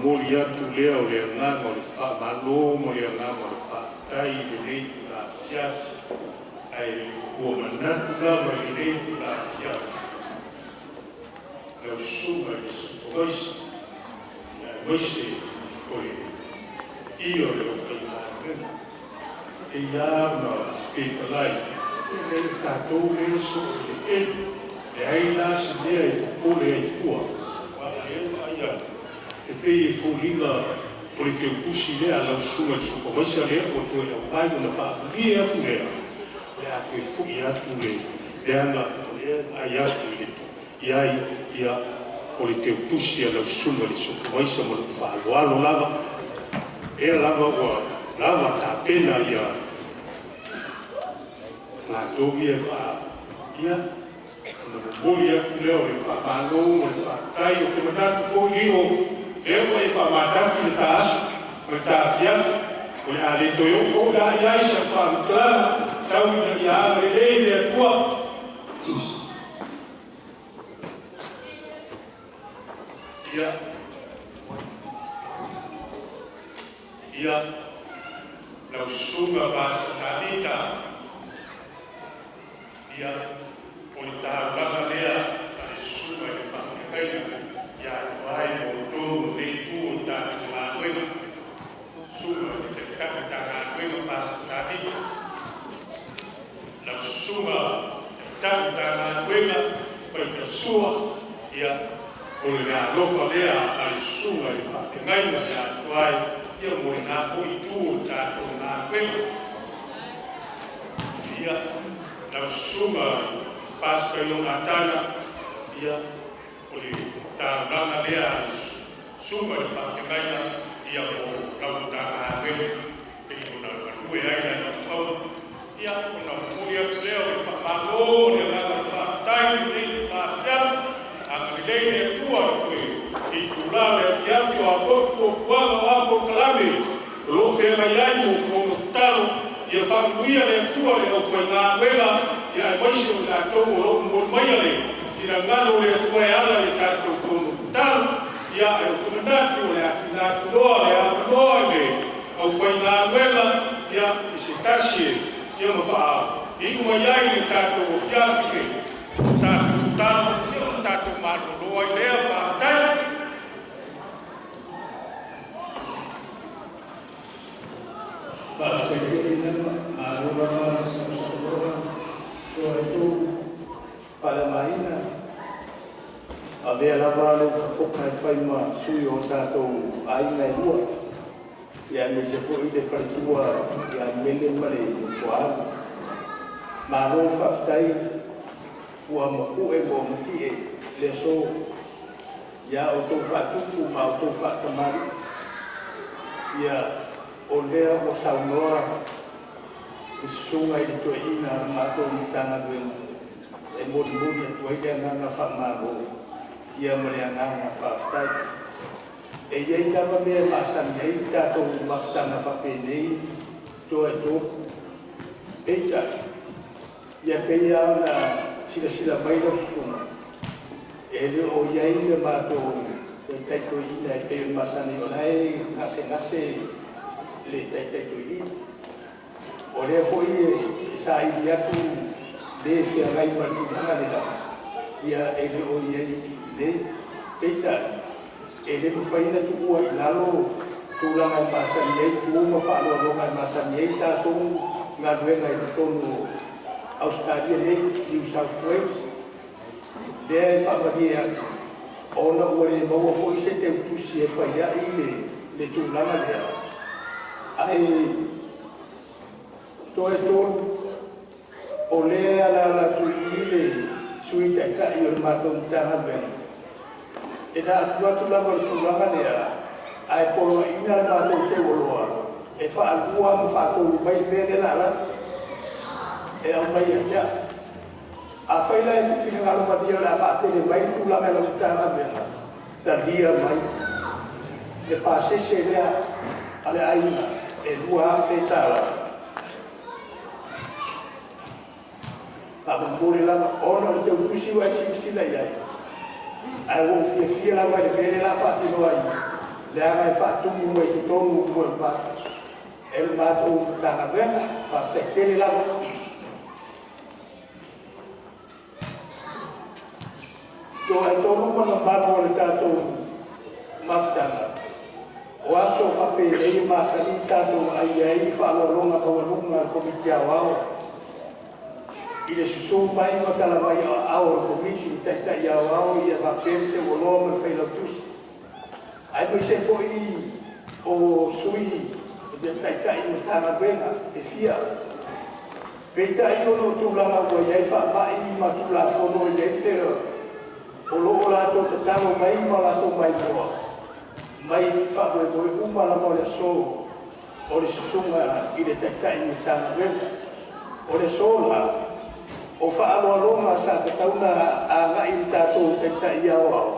momoli atu lea o le agaga o le faamalo ma le agaga o le faafetai i lenei itula afiafi, ae ua manatu lava i lenei itula afiafi lau Susuga i le Supavaisa, aemaise o le paia o le aufaigaluega. E pei lava ona fetalai, e leai o tatou lea e soo i le eleele, e leai la se mea e popole ai fua, aua o lea e vaai atu e pei e foliga o le teutusi lea a lau Susuga i le Supavaisa lea ua toe aumai ona faamalie atu lea, o le a toe foi atu le leaga o lea e vaai atu i ai o le teutusi a lau Susuga i le Supavaisa. Ma lou faaaloalo lava. O lea lava ua lava tapena latou ia e ia ona momoli atu lea o le faamalo ma le faafetai. Ou te manatu foi Lio, o lea ua e faamatafi le ta aso ma le ta afiafi, o le a le toe oo foi la i ai sau faamatalaga, tau ina ia agalelei le Atua. Ia, ia lau Susuga Pastor Tavita, ia, o le taulaga lea a le susuga i le faafeagaiga ia te oe ma outou o lenei itu o le tatou galuega, susuga i le Taitai Matagaluega Pastor Tavita, lau Susuga Taitai Matagaluega Faitalasua, ia, o le alofa lea a le susuga i le faafeagaiga ia te oe, ia mo lena foi itu o le tatou galuega. Ia, lau Susuga Pastor Ionatana, ia, o le taulaga lea a le susuga i le faafeagaiga ia mo lau Matagaluega pei ona galue ai lana auauna. Ia, ona momoli atu lea o le faamalo ma le agaga o le faafetai i lenei itula afiafi. Agalelei le Atua i le itula o le afiafi, o a foi fuafuaga o a polokalame o lo o feagai ai mo fono tatalo, ia faamanuia le Atua i le aufaigaluega, aemaise o i latou o lo o momoli maia le finagalo o le Atua e ala i a tatou fono tatalo. Ia, ae ou te manatu o le a tuuina atu loa le avanoa i le aufaigaluega i se tasi e ma faaiu mai ai le tatou afiafi i se tatou tatalo, ia ona tatou malolo ai lea. Faafetai. Faafetai tele lava, malo lava le sausaunoa toa e tou faaleaogaina. Avea lava lou fofoga e fai ma sui o tatou aiga e lua, aemaise foi le faletua ia Mele ma le nofo a alo. Malo faafetai ua mapu'e ma ua mati'e le aso ia outou faatupu ma outou faatamalii. Ia, o lea ua saunoa le susuga i le toeaina a le matou Matagaluega e molimoli atu ai le agaga faamalo ia ma le agaga faafetai. E i ai lava mea e masani ai le tatou mafutaga faapenei toa e tolu. Peitai, ia pei lava ona silasila mai lau susuga, e le o i ai le matou taitai toeaina e pei ona masani, o la e gasegase le taitai toeaina. O lea foi e saili atu le feagai ma le tulaga lea, ia e le o i ai i inei. Peitai, e le mafai ona tuua i lalo tulaga e masani ai tu ma faaaloaloga e masani ai tatou galuega i totonu o Ausetalia nei, New South Wales. Lea e faamalie atu, ona ua le maua foi se teutusi e fai ai le tulaga lea. Ae toe tolu, o lea e alaala atu i i le Sui Taitai o le matou Matagaluega, e na atu atu lava i le tulaga lea, ae poloaiina le matou teuoloa e faalua ma faatolu mai le mea lea o le a alu atu e aumai ia te au. Afai la e te finagalo malie o le a faatele mai le tulaga i lau Matagaluega, talia mai le pasese lea a le aiga e $2,000 tala. Faamolemole lava, ona o le teutusi ua e silasila i ai, ae ua ou fiafia lava i le mea lea o le a faatino ai. Leaga e faatumu mai totonu mo e le matou Matagaluega. Faafetai tele lava. Toatolu ma mamalu o le tatou mafutaga, o aso faapenei e masani tatou ai ai faaaloaloga maualuga a le Komiti Aoao i le susu mai ma talavai aao o le Komiti, le Taitai Aoao ia faapea le Teualoa ma le Failautusi, aemaise foi o sui o Taitai o Matagaluega e fia. Peitai ona o tulaga ua i ai faamai ma Tulafono e i ai fea o lo o latou tatalo mai ma latou mailoa mai faamoemoe uma lava o le aso o le susuga i le Taitai Matagaluega. O le aso la, o faaaloaloga sa tatau ona agai i le tatou Taitai Aoao,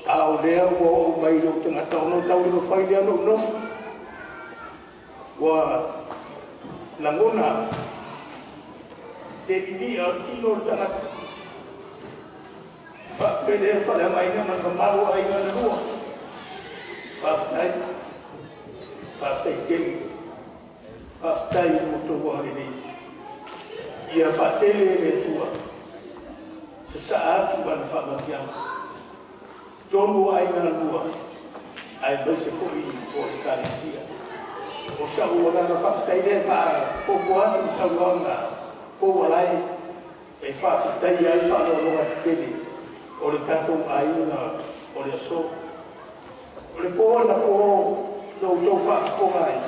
a o lea ua oo mai i lou tagata ona taumafai lea ona ou nofo. Ua lagona le lili'a o le tino o le tagata, faapelea faaleagaina ma le mamalu o aiga na lua. Faafetai, faafetai tele, faafetai i lo outou agalelei. Ia faatele e le Atua sasaa atu ana faamanuiaga totonu o aiga na lua, aemaise foi o Ekalesia. O sa'u agaga faafetai lea e faaopoopo atu i saunoaga po ua alae e faafetaia ai faaaloaloga tetele o le tatou aiga o le aso. O le po anapo na outou faafofoga ai,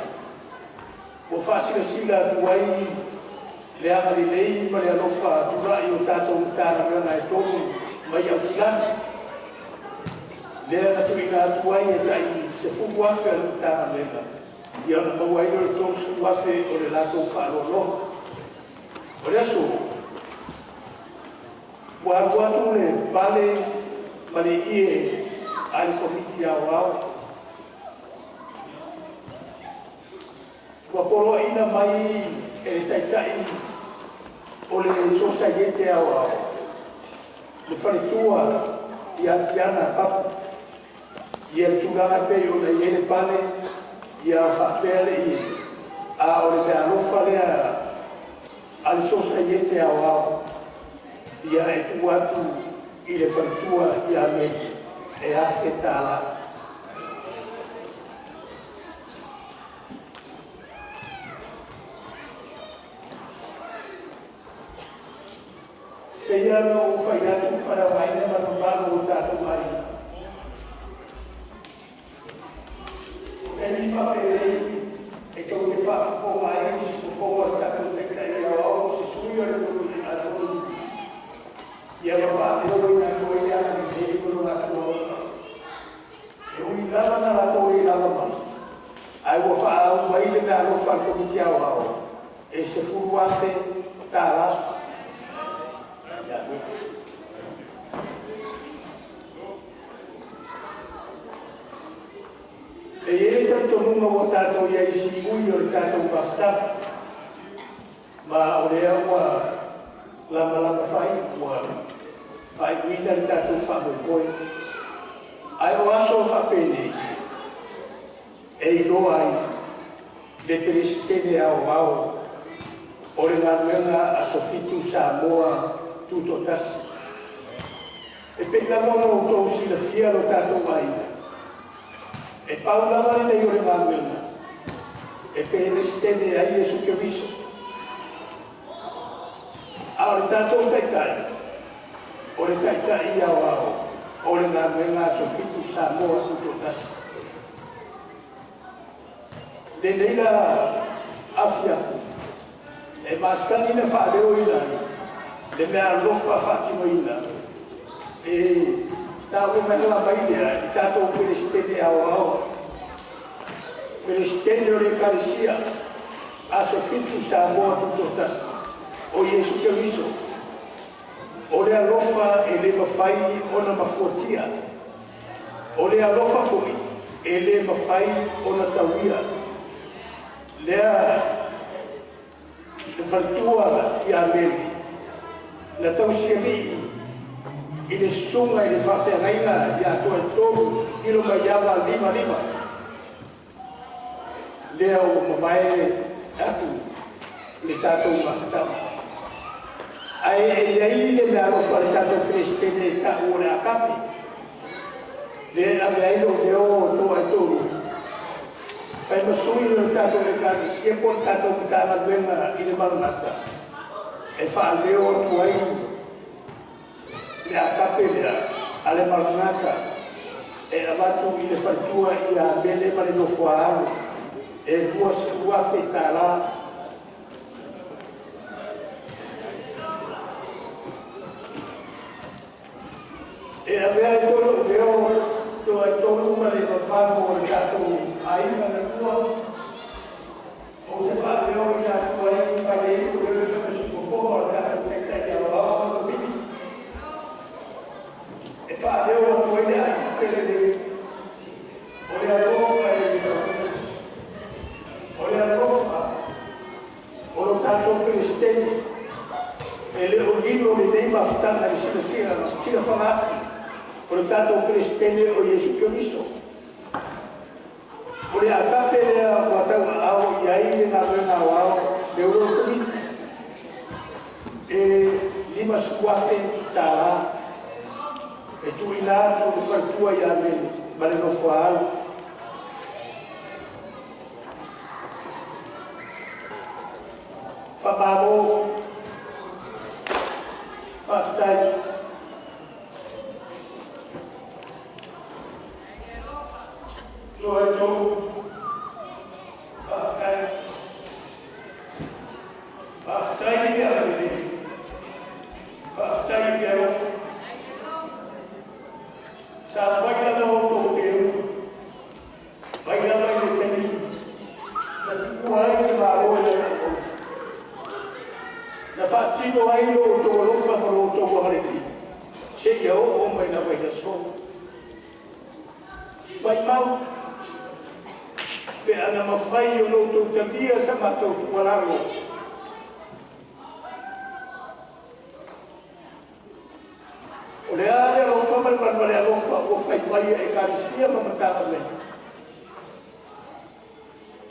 ua faasilasila atu ai le agalelei ma le alofa tulai o tatou Matagaluega e tolu mai Aukilani, lea na tuuina atu ai e tai $10,000 a le Matagaluega, ia ona maua ai lea o le $30,000 o le latou faaaloaloga. O le aso, ua alu atu le pale ma le ie a le Komiti Aoao, ua poloaiina mai e le Taitai o le Sosaiete Aoao, le faletua ia Tiana Papu, ia le tulaga e pei ona i ai le pale, ia faapea le ie, a o le meaalofa lea a le Sosaiete Aoao, ia e tuu atu i le faletua ia Meli e $1,000. Pei lava ona ou fai atu faaleaogaina ma le mamalu o tatou aiga. O taimi faapenei e tou te faafofoga ai i se fofoga o le tatou Taitai Aoao, se sui o le Komiti, ia ma faaleoina atu ai le agalelei ma lo latou alofa. E ui lava na latou le lava mai, ae ua faaau mai le meaalofa a le Komiti Aoao e $10,000. E i ai le talitonuga ua tatou i ai i siui o le tatou mafutaga, ma o lea ua lamalama faaiu, ua faaiuina le tatou faamoemoe. Ae o aso faapenei e iloa ai le Peresetene Aoao o le galuega Aso Fitu Samoa Tutoatasi. E pei lava ona outou silafia lo tatou aiga, e pau lava lenei o le galuega e Peresetene ai Iesu Keriso. A o le tatou Taitai, o le Taitai Aoao o le galuega Aso Fitu Samoa Tutoatasi. Lenei la afiafi e masani na faaleoina ai le meaalofa faatinoina e taua mai ala mai lea i tatou Peresetene Aoao, Peresetene o le Ekalesia Aso Fitu Samoa Tutoatasi o Iesu Keriso. O le alofa e le mafai ona mafuatia, o le alofa foi e le mafai ona tauia. Lea le faletua ia Meli na tausialii i le susuga i le faafeagaiga ia Toetolu Lilomaiava Limalima, lea ua mavae atu le tatou mafutaga. Ae e i ai le meaalofa a le tatou Peresetene e ta'u o le AGAPE, lea e ave ai lou leo o Toaetolu fai ma sui o le tatou Ekalesia po o le tatou Matagaluega i le Maranata e faaleo atu ai le AGAPE lea a le Maranata e avatu i le faletua ia Mele ma le nofo a alo e $20,000. E avea ai foi lou leo Toaetolu ma le mamalu o le tatou aiga na lua, ou te faaleoina atu ai ma le leo e fai ma sui fofoga o le tatou Taitai Aoao ma le Komiti, e faaleo atu ai le AGAPE lenei, o le alofa e le tauina, o le alofa o lo tatou Peresetene. E le o lilo lenei mafutaga i le silasila atu o le tatou Peresetene o Iesu Keriso. O le AGAPE lea ua tauaao i ai le galuega aoao le ulu Komiti e $50,000 e tuuina atu i le faletua ia Mele ma le nofo a alo. Faamalo, faafetai. Toaetolu, faafetai. Faafetai le agalelei, faafetai le alofa. Sa fai lava outou teuga, mai lava i le taimi na tuua ai le Malo e le auauna, na faatino ai lo outou alofa ma lo outou agalelei, seia oo mai lava i le aso. Maimau, pe ana mafai ona outou talia sa matou tuualalo, o le a le alofa ma le valevale alofa ua fai mai e Ekalesia ma Matagaluega,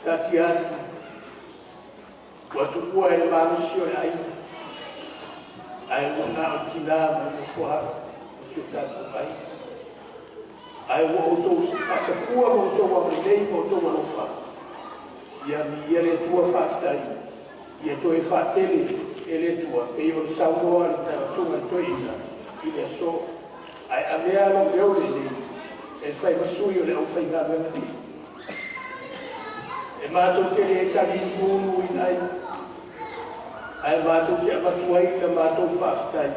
taatia atu ua tuua e le malosi o le aiga, ae ua na o le tina ma le nofo a alo o si o tatou aiga. Ae ua outou faasafua ma outou agalelei ma outou alofa, ia viia le Atua, faafetai. Ia toe faatele e le Atua pei ona saunoa le susuga i le toeaina i le aso. Ae avea lou leo lenei e fai ma sui o le aufaigaluega nei. E matou te le talinunuina ai, ae matou te avatu ai la matou faafetai.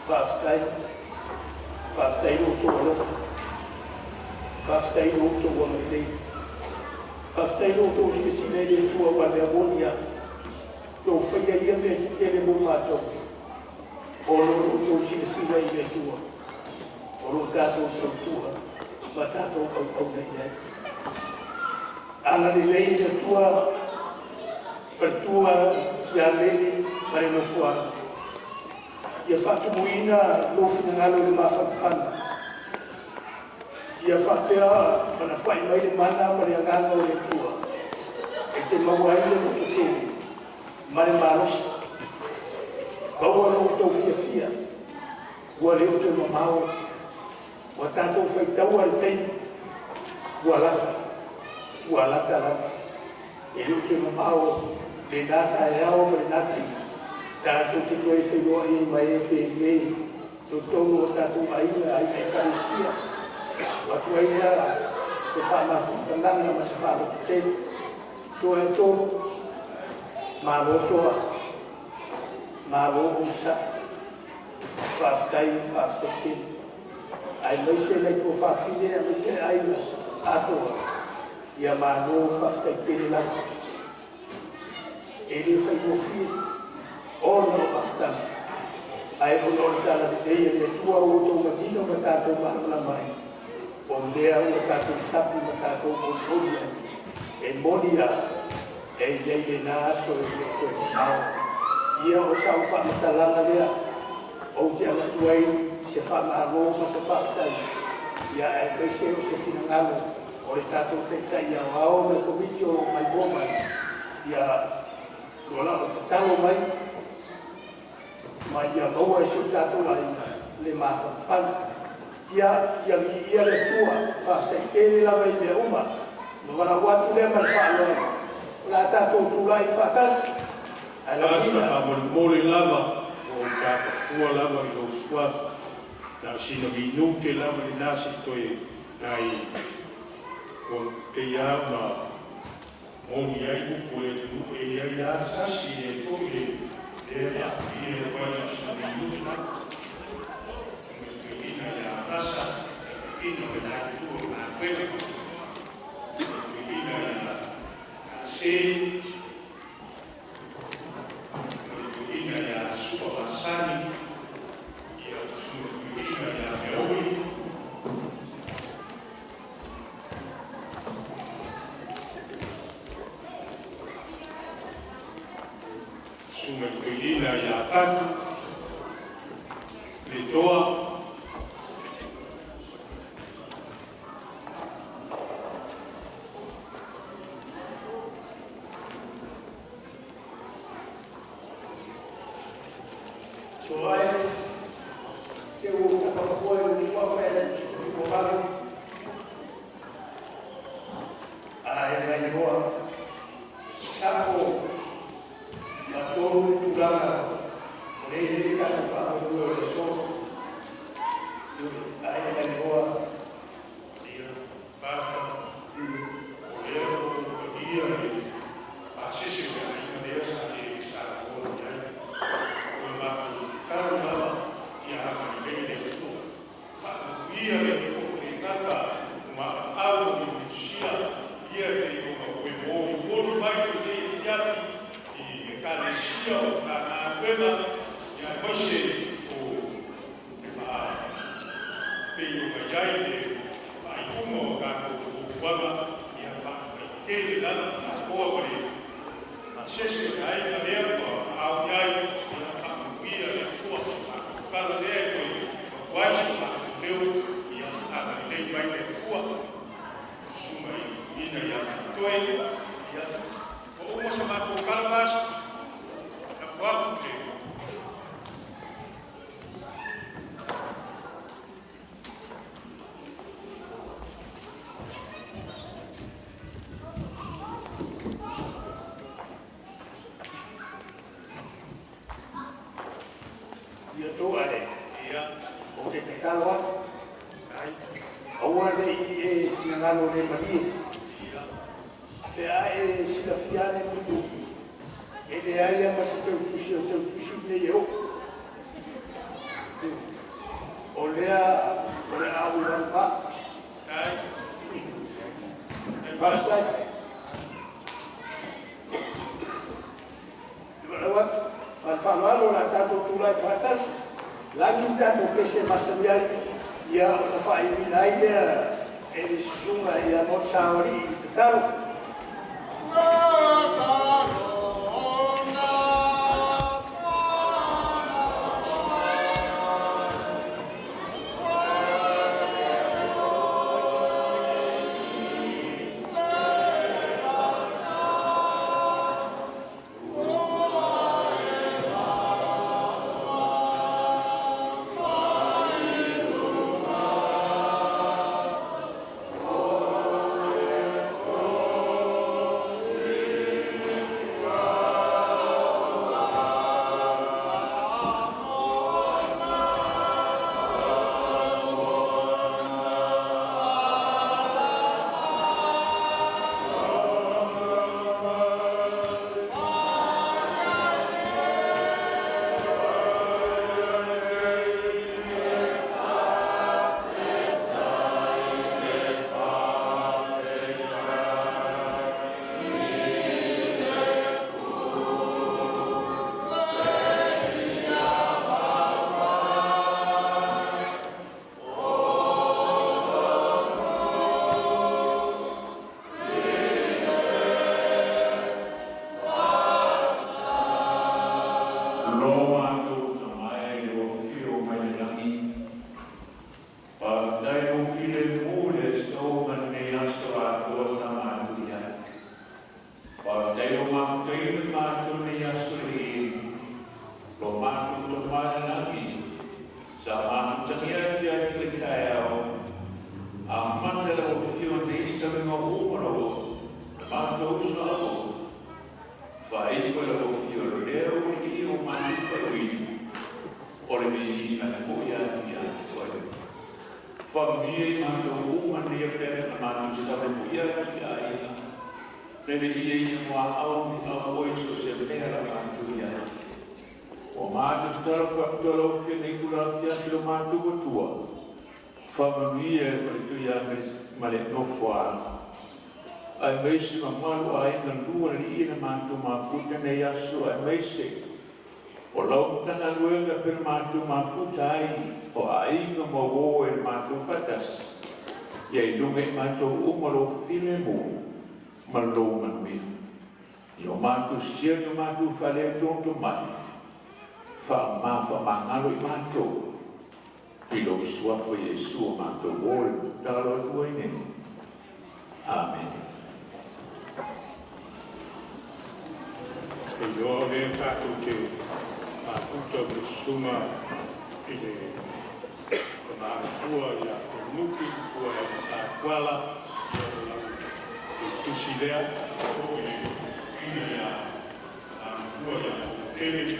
Faafetai, faafetai i lo outou alofa, faafetai i lo outou agalelei, faafetai i lo outou silasila i le Atua, aua o le mea moni lava, ua outou faia ia mea tetele mo matou, ona o lo outou silasila i le Atua o lo o tatou tautua ma tatou auauna i ai. Agalelei le Atua faletua ia Meli ma le nofo a alo. Ia faatumuina lou finagalo i le mafanafana. Ia faapea ona pai mai le mana ma le agaga o le Atua e te maua ai le lototele ma le malosi. Maua lo outou fiafia, ua le o toe mamao, ua tatou faitaua le taimi, ua lata, ua lata lava. E le o toe mamao lena taeao ma lena taimi, tatou te toe feiloai ai ma e pele i totonu o tatou aiga, aiga Ekalesia. Avatu ai lea se faamafanafanaga ma se faalototele. Toaetolu, malo toa, malo onosai, faafetai, faafetai tele. Aemaise nai tuafafine aemaise le aiga atoa, ia malo faafetai tele lava. E le faigofie ona o mafutaga, ae ona o le talalelei a le Atua ua outou manino ma tatou malamalama ai, o lea ua tatou sapi ma tatou olioli ai. E moni lava, e i ai lena aso e le o toe mamao. Ia o sau faamatalaga lea. Ou te avatu ai se faamalo ma se faafetai, ia aemaise o se finagalo o le tatou Taitai Aoao ma le Komiti o lo o maimoa mai, ia o lau tatalo mai ma ia maua e si o tatou aiga le mafanafana. Ia viia le Atua, faafetai tele lava i mea uma, ma valaau atu lea ma le faaaloalo, o le a tatou tulai faatasi. Ae Pastor, lauina. Faamolemole lava, ua ou tapafua lava i lou suafa. Na o sina minute lava lenā se'i toe nai ua pei lava ona moli ai upu a le atunuu, e i ai lava sasi, e i ai foi le lea e faapipii atu ai na o sina minute lava. Susuga i le Toeaina ia Rasa, taitaiina o lena itu o le galuega. Susuga i le Toeaina ia Se, susuga i le Toeaina ia Su'a Masani, ia susuga i le Toeaina ia Meaui. Susuga i le Toeaina ia Fatu Letoa. Toae, se ua ou tapafua i lou suafa e le tuavave, ae nailoa sako ma tolu le tulaga o le i ai le tatou faamoemoe o le aso. Ae nailoa. Ia, Pastor, o lea ua ou talia le pasese o le aiga lea sa e saunoa i ai. O le matou tatalo lava ia agalelei le Atua, faamanuia le Atua. Ua le gata o maauau ma mielumilusia ia e pei ona e molimoli mai i lenei afiafi i Ekalesia o Matagaluega ia aemaise o le faa pei ona i ai le faaiuga o tatou fuafuaga. Ia faafetai tele lava atoa ma le pasese o le aiga lea ua faaoo i ai. Ia faamanuia le Atua. O le matou tala lea e toe avatu ai so matou leo, ia agalelei mai le Atua. Susuga i le Toeaina ia Faatoe, ia ua uma sa matou tala, Pastor, lafo atu i le Ia toae, ou te tatalo atu, aua ne i e finagalo le malie, pe a e silafia ane mulimuli, e leai lava ma se teutusi o teutusi lenei e o'u. O lea o le a ou alu pa'a. Faafetai. Le valaau atu ma le faaaloalo o le a tatou tulai faatasi, lagi le tatou pese masani ai, ia ona faaiuina ai lea e le susuga ia Motusaoalii i le tatalo. Faafetai ua mafutaina matou i lenei aso le lo matou Tama i le Lagi, sa matou tagia atu ia te le taeao, amata lau afio nei saluga uma lau matou uso avo. Faaiu lau afio lea ua i o matou faaiuina, o le viiga e fo'i atu ia te oe. Faamanuia i matou uma nei pea na matou salu ia atu i aiga. Lele ia ia mua au ni au oi so se mea la matou ia. O matou tatalo faapitoa lau Afioga i tula afiafi lo matou Atua. Faamanuia e faletuia ma le nofo a alo. Aemaise mamalu o aiga lua le alii na matou mafuta nei aso, aemaise o lau Matagaluega pe na matou mafuta ai o aiga ma uō e le matou faatasi. Ia i luga i matou uma lou filemu ma lou manuia. I o matou sio i o matou faaletonu mai, faamagalo i matou i lou suafa Iesu o matou o le tatalo atu ai nei. Amene. E iloa o lea tatou te mafuta ma le susuga i le tama matua ia Tonuki ua e Tuala ia o lau tusi lea o i le ina ia matua ia tele.